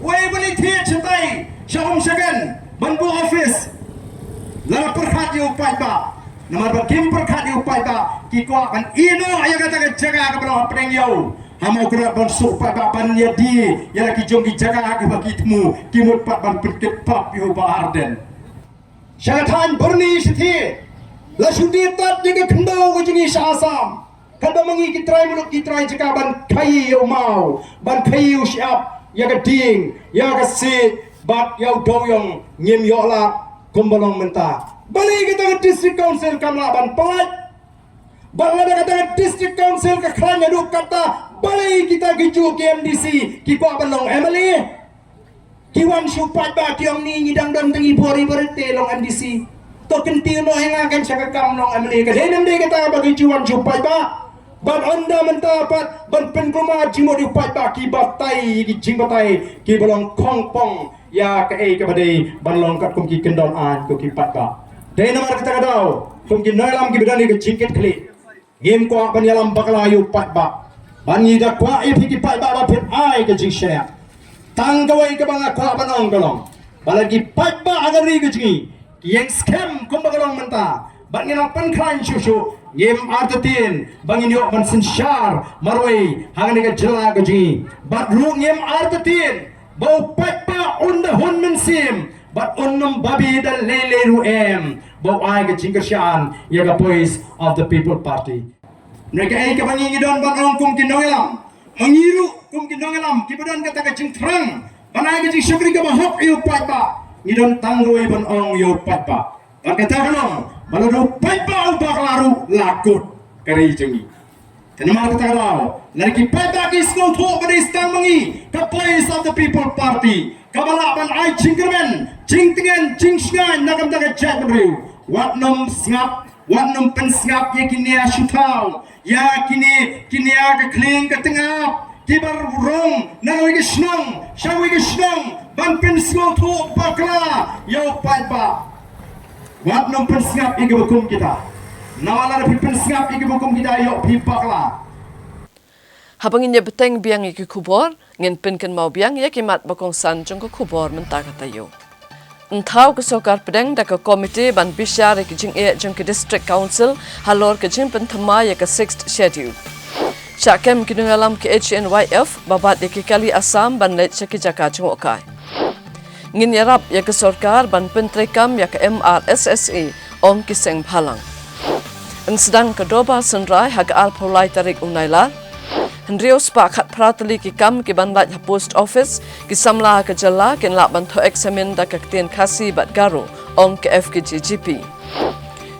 Uei ba leit thied shatai sha Umshagan ban buh office? Lada pyrkhat ïa u paidbah. Namar ba kim pyrkhat ïa u paidbah, ki kwah ban ïehnoh ïa kata ka jaka kaba long hapdeng ïew ha Mawkyrwat ban suk paidbah ban ïa die ïa la ki jong ki jaka kiba ki thmu, ki mut pat ban pynkit pap ïa u Bah Ardent. Sha ka thaiñ Byrni shathie la shu die tad ïa ka khyndew ka jong ngi sha Assam. Katba ma ngi ki trai muluk ki trai jaka ban khaïi ïa u maw, ban khaïi u shyiap, ïa ka dieng, ïa ka siej bad ïa u dewïong ngim ïoh lad kumba long mynta. Balei kata ka District Council kam lah ban pyllait? Bad lada kata ka District Council ka khlaiñ haduh katta, balei kita kijuh ki M D C ki kwah ban long M L A? Ki wan shu paidbah ki ong ni ngi dang don tang i bor i bor te long M D C. To kyntiew noh ïa nga kan sha ka kam long M L A, ka dei ne ym dei kata ba ki ju wan shu paidbah. Ban ynda mynta pat ban pynkulmar jingmut ïa u paidbah, ki batai ïa ki jingbatai kiba long khongpong ïa kaei kaba dei ban long katkum ki kyndon aiñ ko ki paidbah. Dei namar kata ka daw kum ki nongïalam kiba don ïa ka jingkitkhlieh. Ngim kwah ban ïalam bakla ïa u paidbah. Bad ngi da kwah ïa phi ki paidbah ba phin ai ka jingshaniah. Tang kawei kaba nga kwah ban ong ka long ba la ki paidbah ha ka ri ka jong ngi ki ïeng skhem kumba ka long mynta. Bad ngi nang pynkhlaiñ shuh shuh, ngim artatien ba ngin ïoh ban synshar marwei ha kane ka jylla ka jong ngi. Bad ruh ngim artatien ba u paidbah un da hun mynsiem Bad un ym babe da lei lei ruh em ba u ai ka jingkyrshan ïa ka Voice of the People Party. Hynrei kaei kaba ngi ngi don ban ong kum ki nongïalam, ma ngi ruh kum ki nongïalam kiba don kata ka jingthrang ban ai ka jingshakri kaba hok ïa u paidbah, ngi don tang ruh ban ong ïa u paidbah. Bad kata ka long ba lada u paidbah u bakla ruh la kut ka ri jong ngi. Te namar kata ka daw, lada ki paidbah ki sngewthuh ba dei tang ma ngi ka Voice of the People Party kaba lah ban ai jingkyrmen, jingtngen, jingshngaiñ na ka bynta ka jaitbynriew, wat nym sngap, wat nym pynsngap ïa kine shu thaw, ïa kine, kine ka khlieng ka tngap kiba rung na kawei ka shnong sha kawei ka shnong ban pynsngewthuh bakla ïa u paidbah. Wat nym pynsngap ïa kiba kum kita. Namar lada phi pynsngap ïa kiba kum kita, ïoh phi bakla. Haba ngin ïa bteng biang ïa ki khubor, ngin pynkynmaw biang ïa ki mat ba kongsan jong ka khubor mynta ka taïew. Yn thaw ka sorkar pdeng da ka komiti ban bishar ïa ki jingeh jong ki District Council halor ka jingpynthymmai ïa ka Sixth Schedule. Shah kem ki nongïalam ka H N Y F ba bat ïa ki kali Assam ban leit sha ki jaka jngohkai. Ngin ïarap ïa ka sorkar ban pyntreikam ïa ka M R S S E, ong ki seng bhalang. Yn sdang ka dorbar synrai ha ka arphew lai tarik u Nailar. Hynriew spah khatphra tylli ki kam ki ban lait ha post office, ki samla ha ka jylla kin lah ban thoh eksamin da ka ktien Khasi bad Garo, ong ka F K J G P.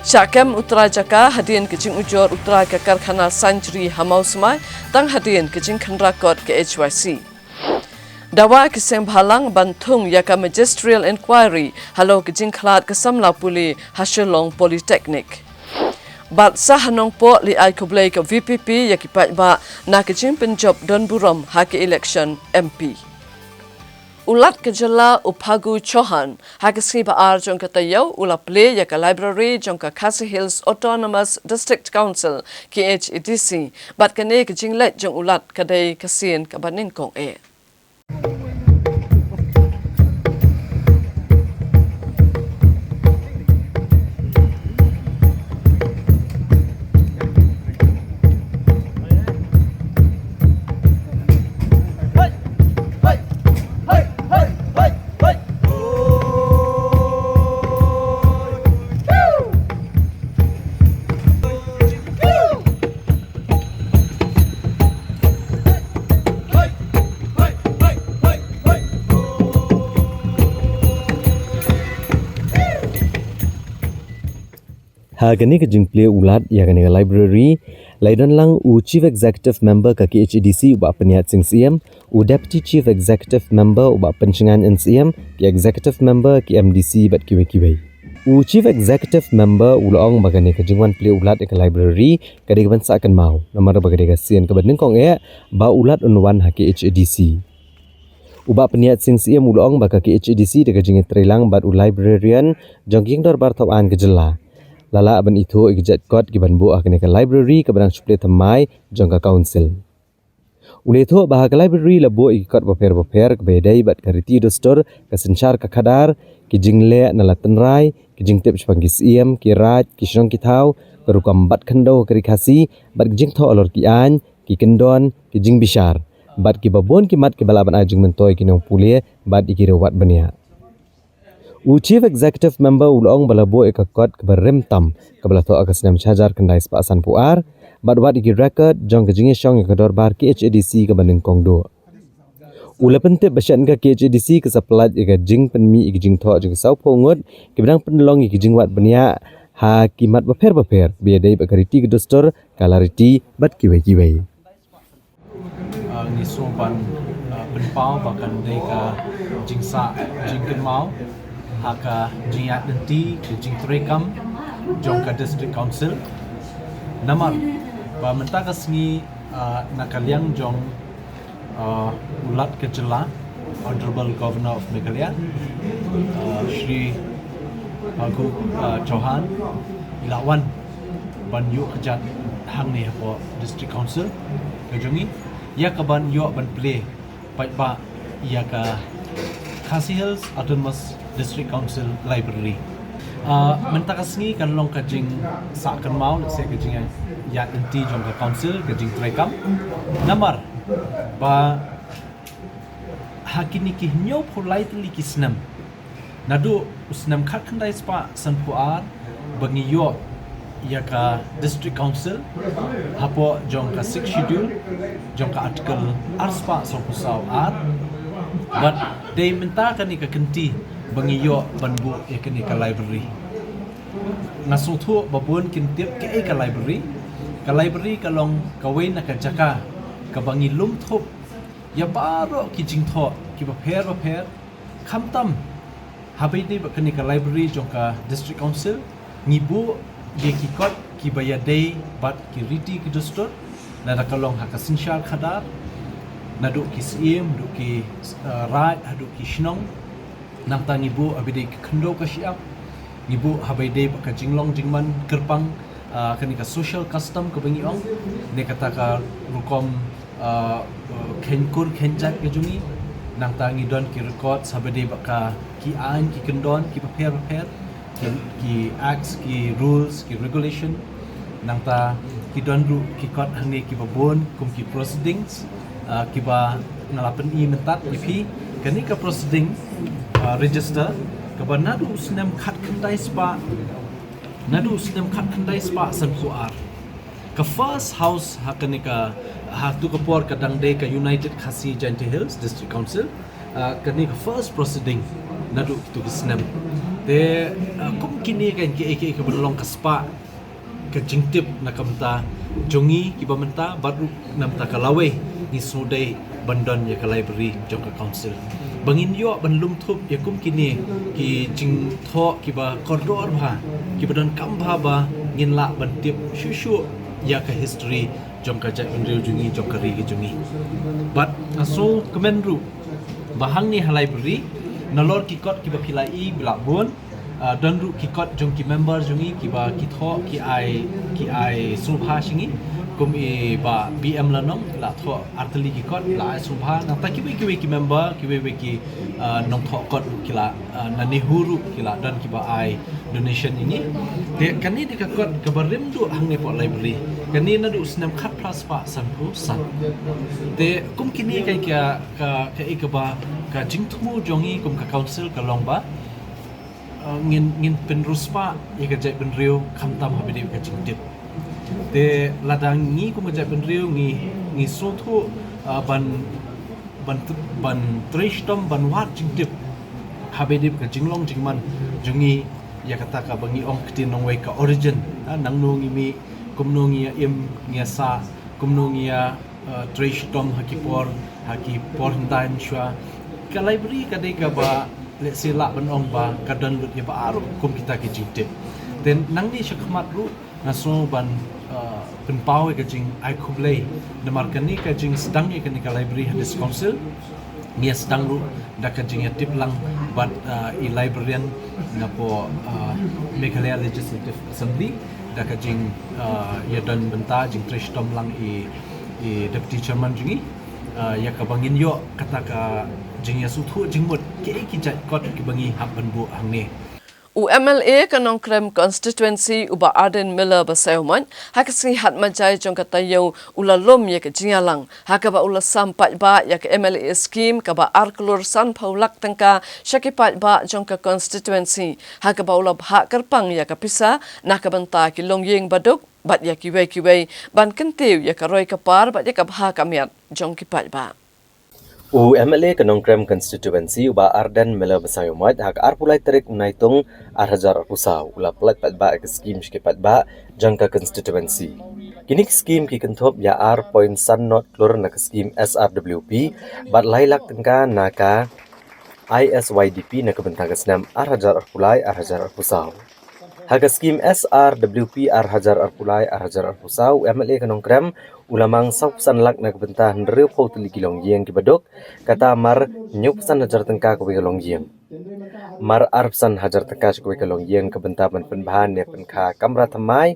Shah kem u trai jaka hadien ka jingujor u trai ka karkhana Century ha Mawsmai, tang hadien ka jingkhynra kot ka H Y C. Dawa ki seng bhalang ban thung ïa ka magisterial inquiry halor ka jingkhlad ka samla pule ha Shillong Polytechnic. Bad sa ha Nongpoh leit ai khublei ka V P P ïa ki paidbah na ka jingpynjop don burom ha ka election M P. U Lat ka jylla u Phagu Chauhan ha ka sngi ba ar jong ka taïew u la plie ïa ka library jong ka Khasi Hills Autonomous District Council, K H A D C, bad kane ka jingleit jong u Lat ka dei ka sien kaba nyngkong eh. Ha kane ka jingplie u Lat ïa kane ka library, la ïadon lang u Chief Executive Member ka K H A D C u Bah Pynïaid Sing Syiem, u Deputy Chief Executive Member u Bah Pynshngaiñ N Syiem, ki Executive Member, ki M D C bad kiwei kiwei. U Chief Executive Member u la ong ba kane ka jingwan plie u Lat ïa ka library ka dei ka ban sah kynmaw, namar ba ka dei ka sien kaba nyngkong eh ba u Lat un wan ha K H A D C. U Bah Pynïaid Sing Syiem u la ong ba ka K H A D C da ka jingïatreilang bad u librarian jong ka Ïing Dorbar Thawaiñ ka jylla, la lah ban ithuh ïa ki jait kot ki ban buh ha kane ka library kaba dang shu plie thymmai jong ka council. U la ïathuh ba ha ka library la buh ïa ki kot bapher bapher kaba ïadei bad ka riti dustur, ka synshar ka khadar, ki jingleh na la tynrai, ki jingtip shaphang ki syiem, ki raid, ki shnong ki thaw, ka rukom bat khyndew ha ka ri Khasi, bad ki jingthoh halor ki aiñ, ki kyndon, ki jingbishar, bad kiba bun ki mat kiba lah ban ai jingmyntoi ïa ki nongpule bad ïa ki riewwad bniah. U Chief Executive Member u la ong ba la buh ïa ka kot kaba rim tam kaba la thoh ha ka snem shihajar khyndai spah sanphew ar, bad wat ïa ki record jong ka jingïashong ïa ka dorbar K H A D C kaba nyngkong duh. U la pyntip ba shen ka K H A D C ka sa pyllait ïa ka jingpynmih ïa ki jingthoh jong ki sawphew ngut kiba dang pynlong ïa ki jingwad bniah ha ki mat bapher bapher ba ïadei bad ka riti ka dustur, ka lariti bad kiwei kiwei. Ah, ngi sngew ban, ah, pynpaw ba kan dei ka jingsah jingkynmaw ha ka jingïaid lynti ka jingtreikam jong ka District Council. Namar ba mynta ka sngi, ah, na ka liang jong, ah, u Lat ka jylla, Honourable Governor of Meghalaya, ah, Shri Phagu, ah, Chauhan, i la wan ban ïuh kjat hangne hapoh District Council ka jong ngi, ïa ka ban ïoh ban plie paidbah ïa ka Khasi Hills Autonomous District Council Library. Ah, mynta ka sngi kan long ka jingsah kynmaw, lehse ka jingïaid lynti jong ka council, ka jingtreikam. Namar ba ha kine ki hynñiewphew lai tylli ki snem Naduh u snem khatkhyndai spah sanphew ar ba ngi ïoh ïa ka District Council hapoh jong ka Sixth Schedule jong ka Article ar spah sanphew saw ar, bad dei mynta kane ka kynti ba ngi ïoh ban buh ïa kane ka library. Nga sngewthuh ba bun kin tip kaei ka library. Ka library ka long kawei na ka jaka kaba ngi lum thup ïa baroh ki jingthoh kiba pher ba pher. Khamtam haba ïadei bad kane ka library jong ka District Council, ngi buh ïa ki kot kiba ïadei bad ki riti ki dustur, lada ka long ha ka synshar khadar, naduh ki syiem, naduh ki, eh, raid, haduh ki shnong. Nangta ngi buh haba ïadei ka khyndew ka shyiap, ngi buh haba ïadei bad ka jinglong jingman kyrpang, ah, kane ka social custom kaba ngi ong, ne kata ka rukom, ah, ah, kheiñ kur kheiñ jait ka jong ngi. Nangta ngi don ki records haba ïadei bad ka ki aiñ ki kyndon kiba pher ba pher, ki, ki acts, ki rules, ki regulation. Nangta ki don ruh ki kot hangne kiba bun kum ki proceedings, ah, kiba nga la pyni mynta ïa phi. Kane ka proceeding, ah, register kaba naduh u snem khatkhyndai spah, naduh u snem khatkhyndai spah sanphew ar. Ka first house ha kane ka, ha tu ka por ka dang dei ka United Khasi Jaintia Hills District Council. Ah, kane ka first proceeding naduh tu ka snem. Te, ah, kum kine ka, ka, ka, ka ban long ka spah ka jingtip na ka bynta jong ngi kiba mynta bad ruh na ka bynta ka lawei ngi sngewdei ban don ïa ka library jong ka council. Ba ngin ïoh ban lum thup ïa kum kine ki jingthoh kiba kordor bha, kiba donkam bha ba ngin lah ban tip shuh shuh ïa ka history jong ka jaitbynriew jong ngi, jong ka ri ka jong ngi. Bad nga sngewkmen ruh ba hangne ha library, nalor ki kot kiba phi la ïohi ba la bun, ah, don ruh ki kot jong ki member jong ngi kiba ki thoh ki ai, ki ai sngewbha sha ngi, kum i Bah B M Lanong, la thoh artylli ki kot, la ai sngewbha. Nangta kiwei kiwei ki member, kiwei wei ki, ah, nongthoh kot ruh ki la, ah, na NEHU ruh ki la don kiba ai donation ïa ngi. Te kane dei ka kot kaba rim duh hangne hapoh library. Kane naduh u snem khatphra spah sanphew san. Te kum kine ka, ka, ka, ka, kaba ka jingthmu jong ngi kum ka council ka long ba, ah, ngin, ngin pynriewspah ïa ka jaitbynriew khamtam haba ïadei ka jingtip. Te lada ngi kum ka jaitbynriew ngi, ngi sngewthuh, ah, ban, ban, ban trei shitom ban wad jingtip haba ïadei ka jinglong jingman jong ngi ïa kata kaba ngi ong ktien nongwei ka origin. Ah, nangno ngi mih, kumno ngi ïa im, ngi ïa sah, kumno ngi ïa, eh, trei shitom ha ki por, ha ki por hyndai mynshuwa. Ka library ka dei kaba, let's say, lah ban ong ba ka don lut ïa baroh kum kita ki jingtip. Te nangne shakhmat ruh nga sngew ban, eh, pynpaw ïa ka jingai khublei namar kane ka jingsdang ïa kane ka library ha District Council. Ngi ïa sdang ruh da ka jingïatip lang bad, ah, i librarian napoh, ah, Meghalaya Legislative Assembly, da ka jing, ah, ïadon bynta jingtrei shitom lang i, i deputy chairman jong ngi, ah, ïa kaba ngin ïoh kata ka jingïasngewthuh jingmut kiei ki jait kot kiba ngi hap ban buh hangne. U M L A ka Nongkrem Constituency u Bah Ardent Miller Basaiawmoit, ha ka sngi Hatmaijai jong ka taïew u la lum ïa ka jingïalang, ha kaba u la sam paidbah ïa ka M L A scheme kaba ar klur sanphew lak tyngka sha ki paidbah jong ka constituency, ha kaba u la bhah kyrpang ïa ka pisa na ka bynta ki longïing baduk bad ïa kiwei kiwei, ban kyntiew ïa ka roi ka par bad ïa ka bha ka miat jong ki paidbah. U M L A ka Nongkrem Constituency u Bah Ardent Miller Basaiawmoit, ha ka arphew lai tarik u Naitung ar hajar arphew saw, u la pynlait paidbah ïa ka scheme sha ki paidbah jong ka constituency. Kine ki scheme ki kynthup ïa ar point san not klur na ka scheme S R W P bad lai lak tyngka na ka I S Y D P na ka bynta ka snem ar hajar arphew lai ar hajar arphew saw. Ha ka scheme S R W P ar hajar arphew lai ar hajar arphew saw, u M L A ka Nongkrem u la mang sawphew san lak na ka bynta hynriewphew tylli ki longïing kiba duk, kata mar hynñiewphew san hajar tyngka kawei ka longïing. Mar arphew san hajar tyngka sha kawei ka longïing ka bynta ban pynbha ne pynkha kamra thymmai.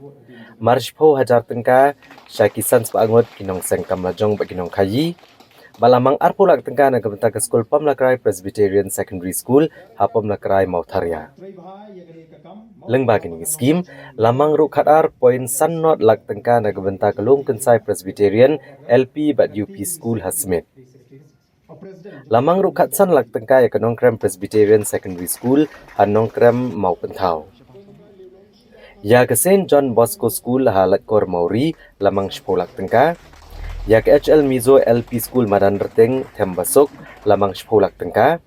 Mar shiphew hajar tyngka sha ki san spah ngut ki nongseng kam lajong bad ki nongkhaïi. Bad la mang arphew lak tyngka na ka bynta ka skul Pamlakrai Presbyterian Secondary School ha Pamlakrai Mawtharia. Lyngba kine ki scheme, la mang ruh khatar point san not lak tyngka na ka bynta ka Lungkynsai Presbyterian L P bad U P School ha Smit. La mang ruh khatsan lak tyngka ïa ka Nongkrem Presbyterian Secondary School ha Nongkrem Mawpynthaw. Ïa ka Saint John Bosco School ha Laitkor Mawri la mang shiphew lak tyngka. Ïa ka H L Mizo L P School Madanrting Thembasuk la mang shiphew lak tyngka.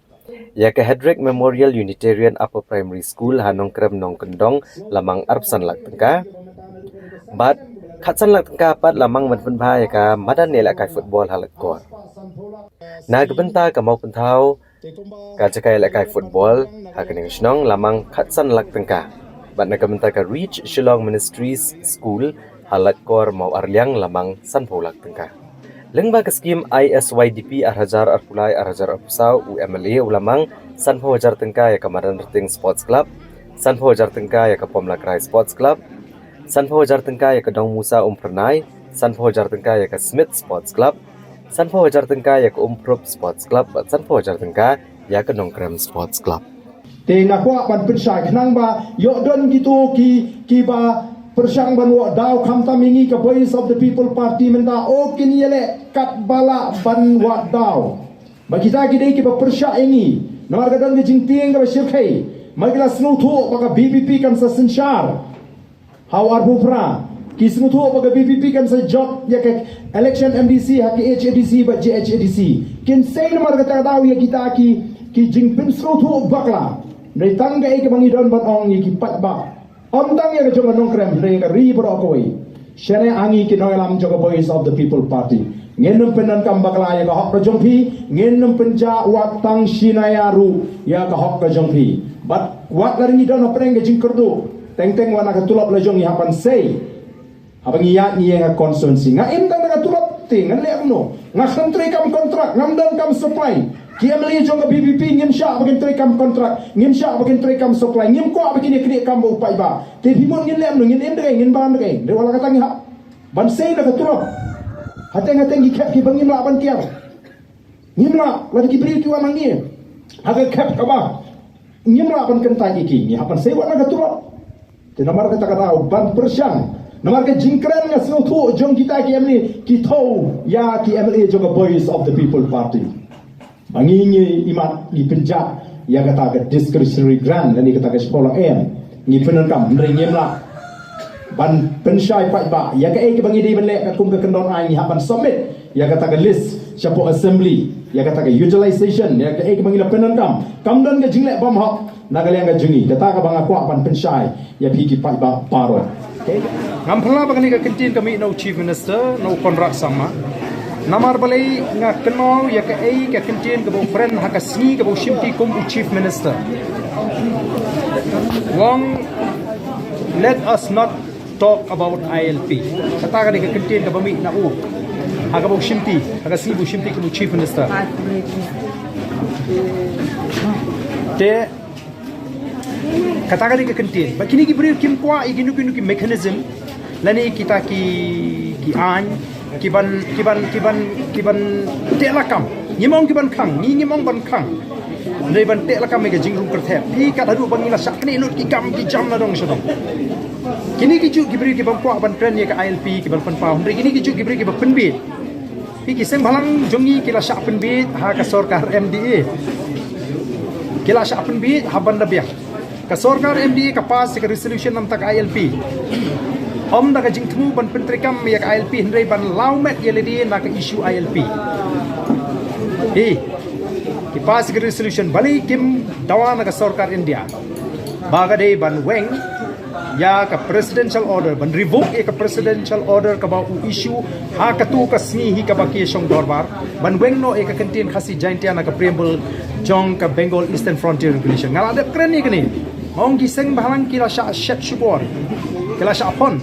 Ïa ka Hedrick Memorial Unitarian Upper Primary School ha Nongkrem Nongkyndong la mang arphew san lak tyngka. Bad khatsan lak tyngka pat la mang ban pynbha ïa ka madan ïalehkai football ha Laitkor. Na ka bynta ka Mawpynthaw, ka jaka ïalehkai football ha kane ka shnong la mang khatsan lak tyngka. Bad na ka bynta ka Reach Shillong Ministries School ha Laitkor Mawarliang la mang sanphew lak tyngka. Lyngba ka skim I S Y D P ar hajar arphew lai ar hajar arphew saw, u M L A u la mang sanphew hajar tyngka ïa ka Madanrting Sports Club, sanphew hajar tyngka ïa ka Pomlakrai Sports Club, sanphew hajar tyngka ïa ka Dongmusa Umphyrnai, sanphew hajar tyngka ïa ka Smith Sports Club, sanphew hajar tyngka ïa ka Umphrup Sports Club bad sanphew hajar tyngka ïa ka Nongkrem Sports Club. Te nga kwah ban pynshai khnang ba ïoh don kito ki, kiba pyrshang ban wad daw, khamtam ïa ngi ka Voice of the People Party mynta, o kin ïaleh katba lah ban wad daw. Ba kita ki dei kiba pyrshah ïa ngi. Namar ka don ka jingtieng kaba shyrkhei. Namar ki la sngewthuh ba ka V P P kan sa synshar ha u arphew phra. Ki sngewthuh ba ka V P P kan sa jop ïa ka election M D C ha ka H A D C bad J H A D C. Kin sei namar kata ka daw ïa kita ki, ki jingpynsngewthuh bakla. Hynrei tang kaei kaba ngi don ban ong ïa ki paidbah, ym tang ïa ka jong ka Nongkrem, hynrei ïa ka ri baroh kawei. Shane ha ngi ki nongïalam jong ka Voice of the People Party, ngin ym pyndonkam bakla ïa ka hok ka jong phi, ngin ym pynjah wat tang shi naia ruh ïa ka hok ka jong phi. Bad wat la ngi don hapdeng ka jingkyrduh, teng teng wat na ka tulop la jong ngi hap ban sei. Haba ngi ïaid ngi ïeng ha constituency, nga im tang da ka tulop te ngan leh kumno? Nga khlem treikam kontrak, ngam donkam supply. Ki M L A jong ka V P P ngim shah ba kin treikam kontrak, ngim shah ba kin treikam supply, ngim kwah ba kin ïaknieh kam bad u paidbah. Te phi mut ngin leh kumno? Ngin im da kaei, ngin bam da kaei? Dei wat la kata ngi hap ban sei da ka tulop. Hateng hateng ki khep kiba ngim lah ban kiar. Ngim lah, lada ki briew ki wan ha ngi ha ka khep kaba ngim lah ban kyntait ïa ki, ngi hap ban sei wat na ka tulop. Te namar kata ka daw ban pyrshang, namar ka jingkren, nga sngewthuh, jong kita ki M L A, ki thew ïa ki M L A jong ka Voice of the People Party. Ba ngi, ngi imat, ngi pynjah ïa kata ka discretionary grant lane kata ka shiphew lak em. Ngi pyndonkam, hynrei ngim lah ban pynshai paidbah ïa kaei kaba ngi dei ban leh katkum ka kyndon aiñ, ngi hap ban submit ïa kata ka list shapoh assembly, ïa kata ka utilization, ïa kaei kaba ngi la pyndonkam. Kam don ka jingleh bymhok na ka liang ka jong ngi. Kata kaba nga kwah ban pynshai ïa phi ki paidbah baroh. Ngam phylla ba kane ka kyntien ka mih na u Chief Minister, na u Conrad Sangma. Namar balei nga kynmaw ïa kaei ka kyntien kaba u kren ha ka sngi kaba u shimti kum u Chief Minister. U ong, let us not talk about I L P. Kata ka dei ka kyntien kaba mih na u ha kaba u shimti, ha ka sngi ba u shimti kum u Chief Minister. Te kata ka dei ka kyntien. Ba kine ki briew kim kwah ïa kino kino ki mechanism lane kita ki, ki aiñ kiban, kiban, kiban, kiban teh lakam. Ngim ong kiban khang, ngi ngim ong ban khang. Hynrei ban teh lakam ïa ka jingrung kyrthep. Phi, kat haduh ba ngi la shah knieh lut ki kam ki jam na dong sha dong. Kine ki juh ki briew kiba kwah ban kren ïa ka I L P, kiban pynpaw. Hynrei kine ki juh ki briew kiba pynbiej. Phi, ki seng bhalang jong ngi ki la shah pynbiej ha ka sorkar M D A. Ki la shah pynbiej ha ban da biang. Ka sorkar M D A ka pass ïa ka resolution namar ka I L P. Ym da ka jingthmu ban pyntreikam ïa ka I L P, hynrei ban law met ïa lade na ka issue I L P. Hi, ki pass ïa ka resolution, balei kim dawa na ka sorkar India ba ka dei ban weng ïa ka presidential order, ban revoke ïa ka presidential order kaba u issue ha katu ka sngi hi kaba ki shong dorbar, ban weng noh ïa ka kyntien Khasi Jaintia na ka preamble jong ka Bengal Eastern Frontier Regulation. Nga la dep kren ïa kane. Nga ong ki seng bhalang ki la shah shet shukor, ki la shah phon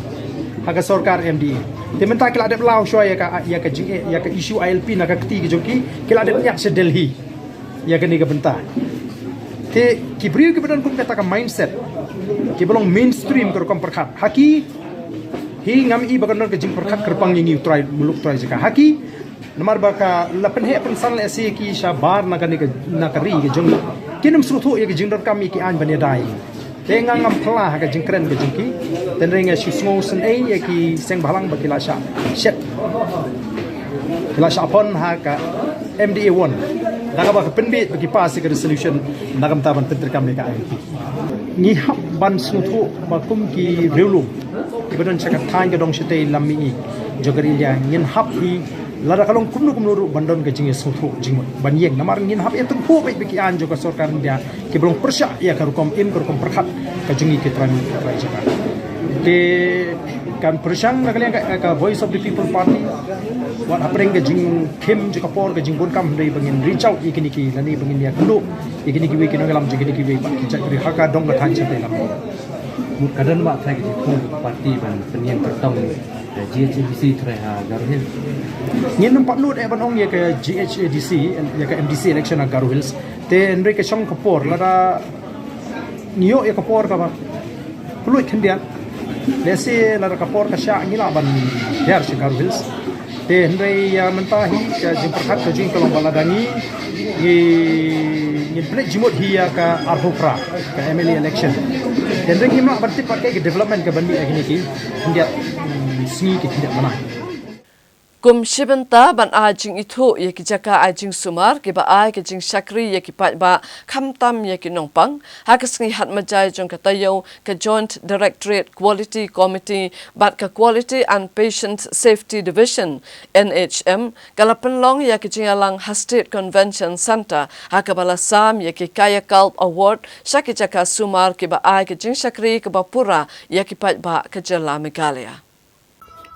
ha ka sorkar M D A. Te mynta ki la dep law shuwa ïa ka, ïa ka jing, ïa ka issue I L P na ka kti ka jong ki, ki la dep ñiad sha Delhi ïa kane ka bynta. Te ki briew kiba don kum kata ka mindset, kiba long mainstream ka rukom pyrkhat, ha ki, hi, ngam i ba kan don ka jingpyrkhat kyrpang ïa ngi u trai muluk trai jaka. Ha ki, namar ba ka la pynheh pynsan lehse ki shabar na kane ka, na ka ri ka jong ngi, kin ym sngewthuh ïa ka jingdonkam ïa ki aiñ ban ïada ïa ngi. Te nga ngam phylla ha ka jingkren ka jong ki. Hynrei nga shu sngewsynei ïa ki seng bhalang ba ki la shah shet, ki la shah phon ha ka M D A one, da kaba ka pynbeit ba ki pass ïa ka resolution na ka bynta ban pyntreikam ïa ka I L P. Ngi hap ban sngewthuh ba kum ki riewlum kiba don sha ka thaiñ ka dong shatei lam mihngi jong ka ri India, ngin hap hi lada ka long kumno kumno ruh ban don ka jingïasngewthuh jingmut ban ïeng, namar ngin hap ïa tyngkhuh beit ba ki aiñ jong ka sorkar India kiba long pyrshah ïa ka rukom im, ka rukom pyrkhat ka jong ngi ki trai, ki trai jaka. Te kan pyrshang na ka liang ka, ka Voice of the People Party, wat hapdeng ka jingkhim jong ka por, ka jingbun kam, hynrei ba ngin reach out ïa kine ki, lane ba ngin ïakynduh ïa kine kiwei ki nongïalam jong kine kiwei pat ki jaitbynriew ha ka dong ka thaiñ shatei lam. Mut ka don ba thaiñ ki jingkhum party ban pynïeng kyrtong, eh, G H A D C trai ha Garo Hills. Ngin ym pat nud eh ban ong ïa ka G H A D C, ïa ka M D C election ha Garo Hills. Te hynrei ka shong ka por, lada ngi ïoh ïa ka por kaba pynlut khyndiat, lehse lada ka por ka shah ngi lah ban hiar sha Garo Hills. Te hynrei ïa mynta hi ka jingpyrkhat ka jong ngi ka long ba lada ngi, ngi, ngin pynleit jingmut hi ïa ka arphew phra ka M L A election. Te hynrei ngim lah ban tip pat kaei ka development kaban mih ha kine ki khyndiat, mm, sngi, ki khyndiat bnai. Kum shi bynta ban ai jingithuh ïa ki jaka ai jingsumar kiba ai ka jingshakri ïa ki paidbah khamtam ïa ki nongpang, ha ka sngi Hatmaïai jong ka taïew ka Joint Directorate Quality Committee bad ka Quality and Patient Safety Division, N H M, ka la pynlong ïa ka jingïalang ha State Convention Centre, ha kaba la sam ïa ki Kayakalp Award sha ki jaka sumar kiba ai ka jingshakri kaba pura ïa ki paidbah ka jylla Meghalaya.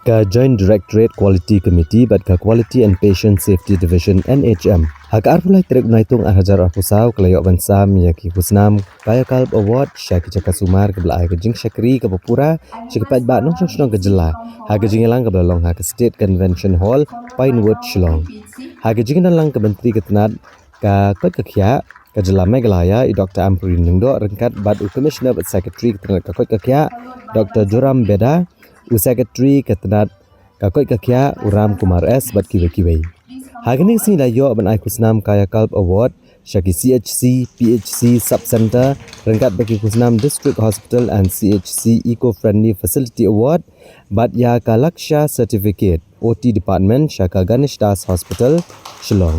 Ka Joint Directorate Quality Committee bad ka Quality and Patient Safety Division, N H M, ha ka arphew lai tarik u Naitung ar hajar arphew saw, ka la ïoh ban sam ïa ki khusnam Kayakalp Award sha ki jaka sumar kiba la ai ka jingshakri kaba pura sha ki paidbah nongshong shnong ka jylla, ha ka jingïalang kaba la long ha ka State Convention Hall, Pinewood, Shillong. Ha ka jingdon lang ka Myntri ka tnat ka koit ka khiah ka jylla Meghalaya, i Doctor Ampareen Lyngdoh, ryngkat bad u Commissioner bad Secretary ka tnat ka koit ka khiah, Doctor Joram Beda, u Secretary ka tnat ka koit ka khiah, u Ram Kumar S, bad kiwei kiwei. Ha kane ka sngi la ïoh ban ai khusnam Kayakalp Award sha ki C H C, P H C Sub Centre, ryngkat bad ki khusnam District Hospital and C H C Eco Friendly Facility Award, bad ïa ka Lakshya Certificate, O T Department, sha ka Ganesh Das Hospital, Shillong.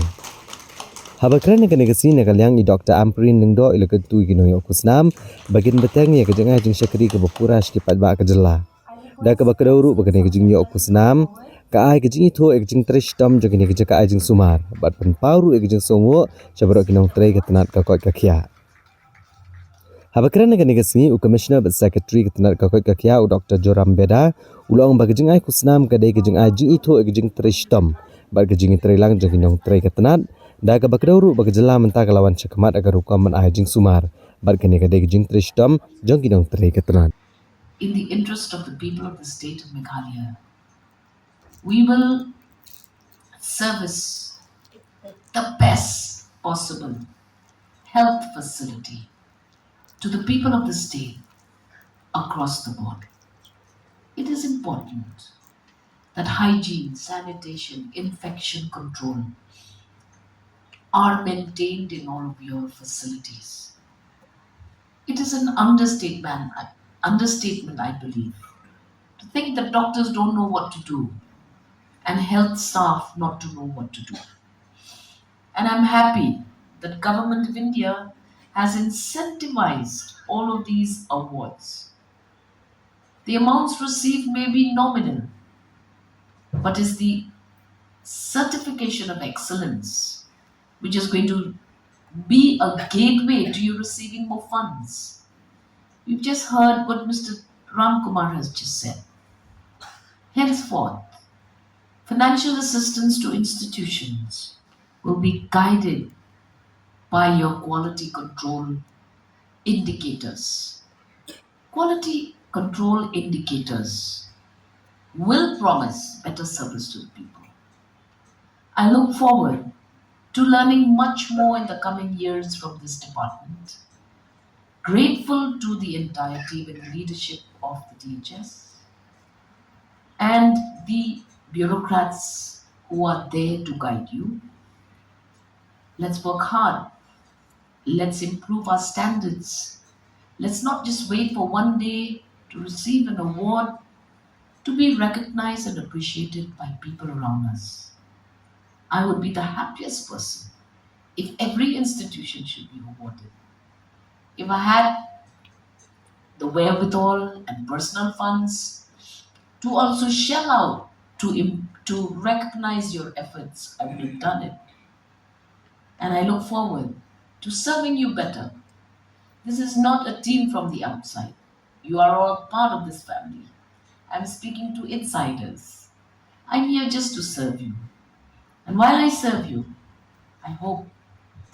Haba kren ha kane ka sngi na ka liang i Doctor Ampareen Lyngdoh, i la kyntu ïa ki nongïoh khusnam ba kin bteng ïa ka jingai jingshakri kaba pura sha ki paidbah ka jylla. Da kaba kdew ruh ba kane ka jingïoh khusnam ka ai ka jingithuh ïa ka jingtrei shitom jong kine ki jaka ai jingsumar bad pynpaw ruh ïa ka jingsngewnguh sha baroh ki nongtrei ka tnat ka koit ka khiah. Haba kren ha kane ka sngi u Commissioner bad Secretary ka tnat ka koit ka khiah, u Doctor Joram Beda, u la ong ba ka jingai khusnam ka dei ka jingai jingithuh ïa ka jingtrei shitom bad ka jingïatreilang jong ki nongtrei ka tnat. Da kaba kdew ruh ba ka jylla mynta ka la wan shakhmat ha ka rukom ban ai jingsumar bad kane ka dei ka jingtrei shitom jong ki nongtrei ka tnat. In the interest of the people of the state of Meghalaya, we will service the best possible health facility to the people of the state across the board. It is important that hygiene, sanitation, infection control are maintained in all of your facilities. It is an understatement, understatement, I believe, to think that doctors don't know what to do and health staff not to know what to do. And I'm happy that Government of India has incentivized all of these awards. The amounts received may be nominal, but is the certification of excellence, which is going to be a gateway to you receiving more funds. We've just heard what Mister Ramkumar has just said. Henceforth, financial assistance to institutions will be guided by your quality control indicators. Quality control indicators will promise better service to the people. I look forward to learning much more in the coming years from this department. Grateful to the entire team and the leadership of the D H S and the bureaucrats who are there to guide you. Let's work hard. Let's improve our standards. Let's not just wait for one day to receive an award, to be recognized and appreciated by people around us. I would be the happiest person if every institution should be awarded. If I had the wherewithal and personal funds to also shell out to, im- to recognize your efforts, I would have done it. And I look forward to serving you better. This is not a team from the outside. You are all part of this family. I'm speaking to insiders. I'm here just to serve you. And while I serve you, I hope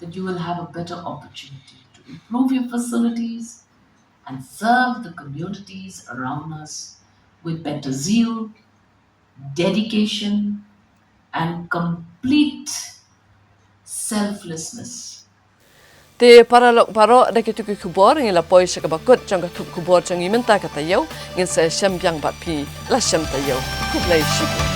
that you will have a better opportunity to improve your facilities and serve the communities around us with better zeal, dedication, and complete selflessness. Te paralok baroh, da kitu ki khubor ngi la poi sha kaba kut jong ka thup khubor jong ngi mynta ka taïew. Ngin sa shem biang bad phi la shem taïew. Khublei shibun.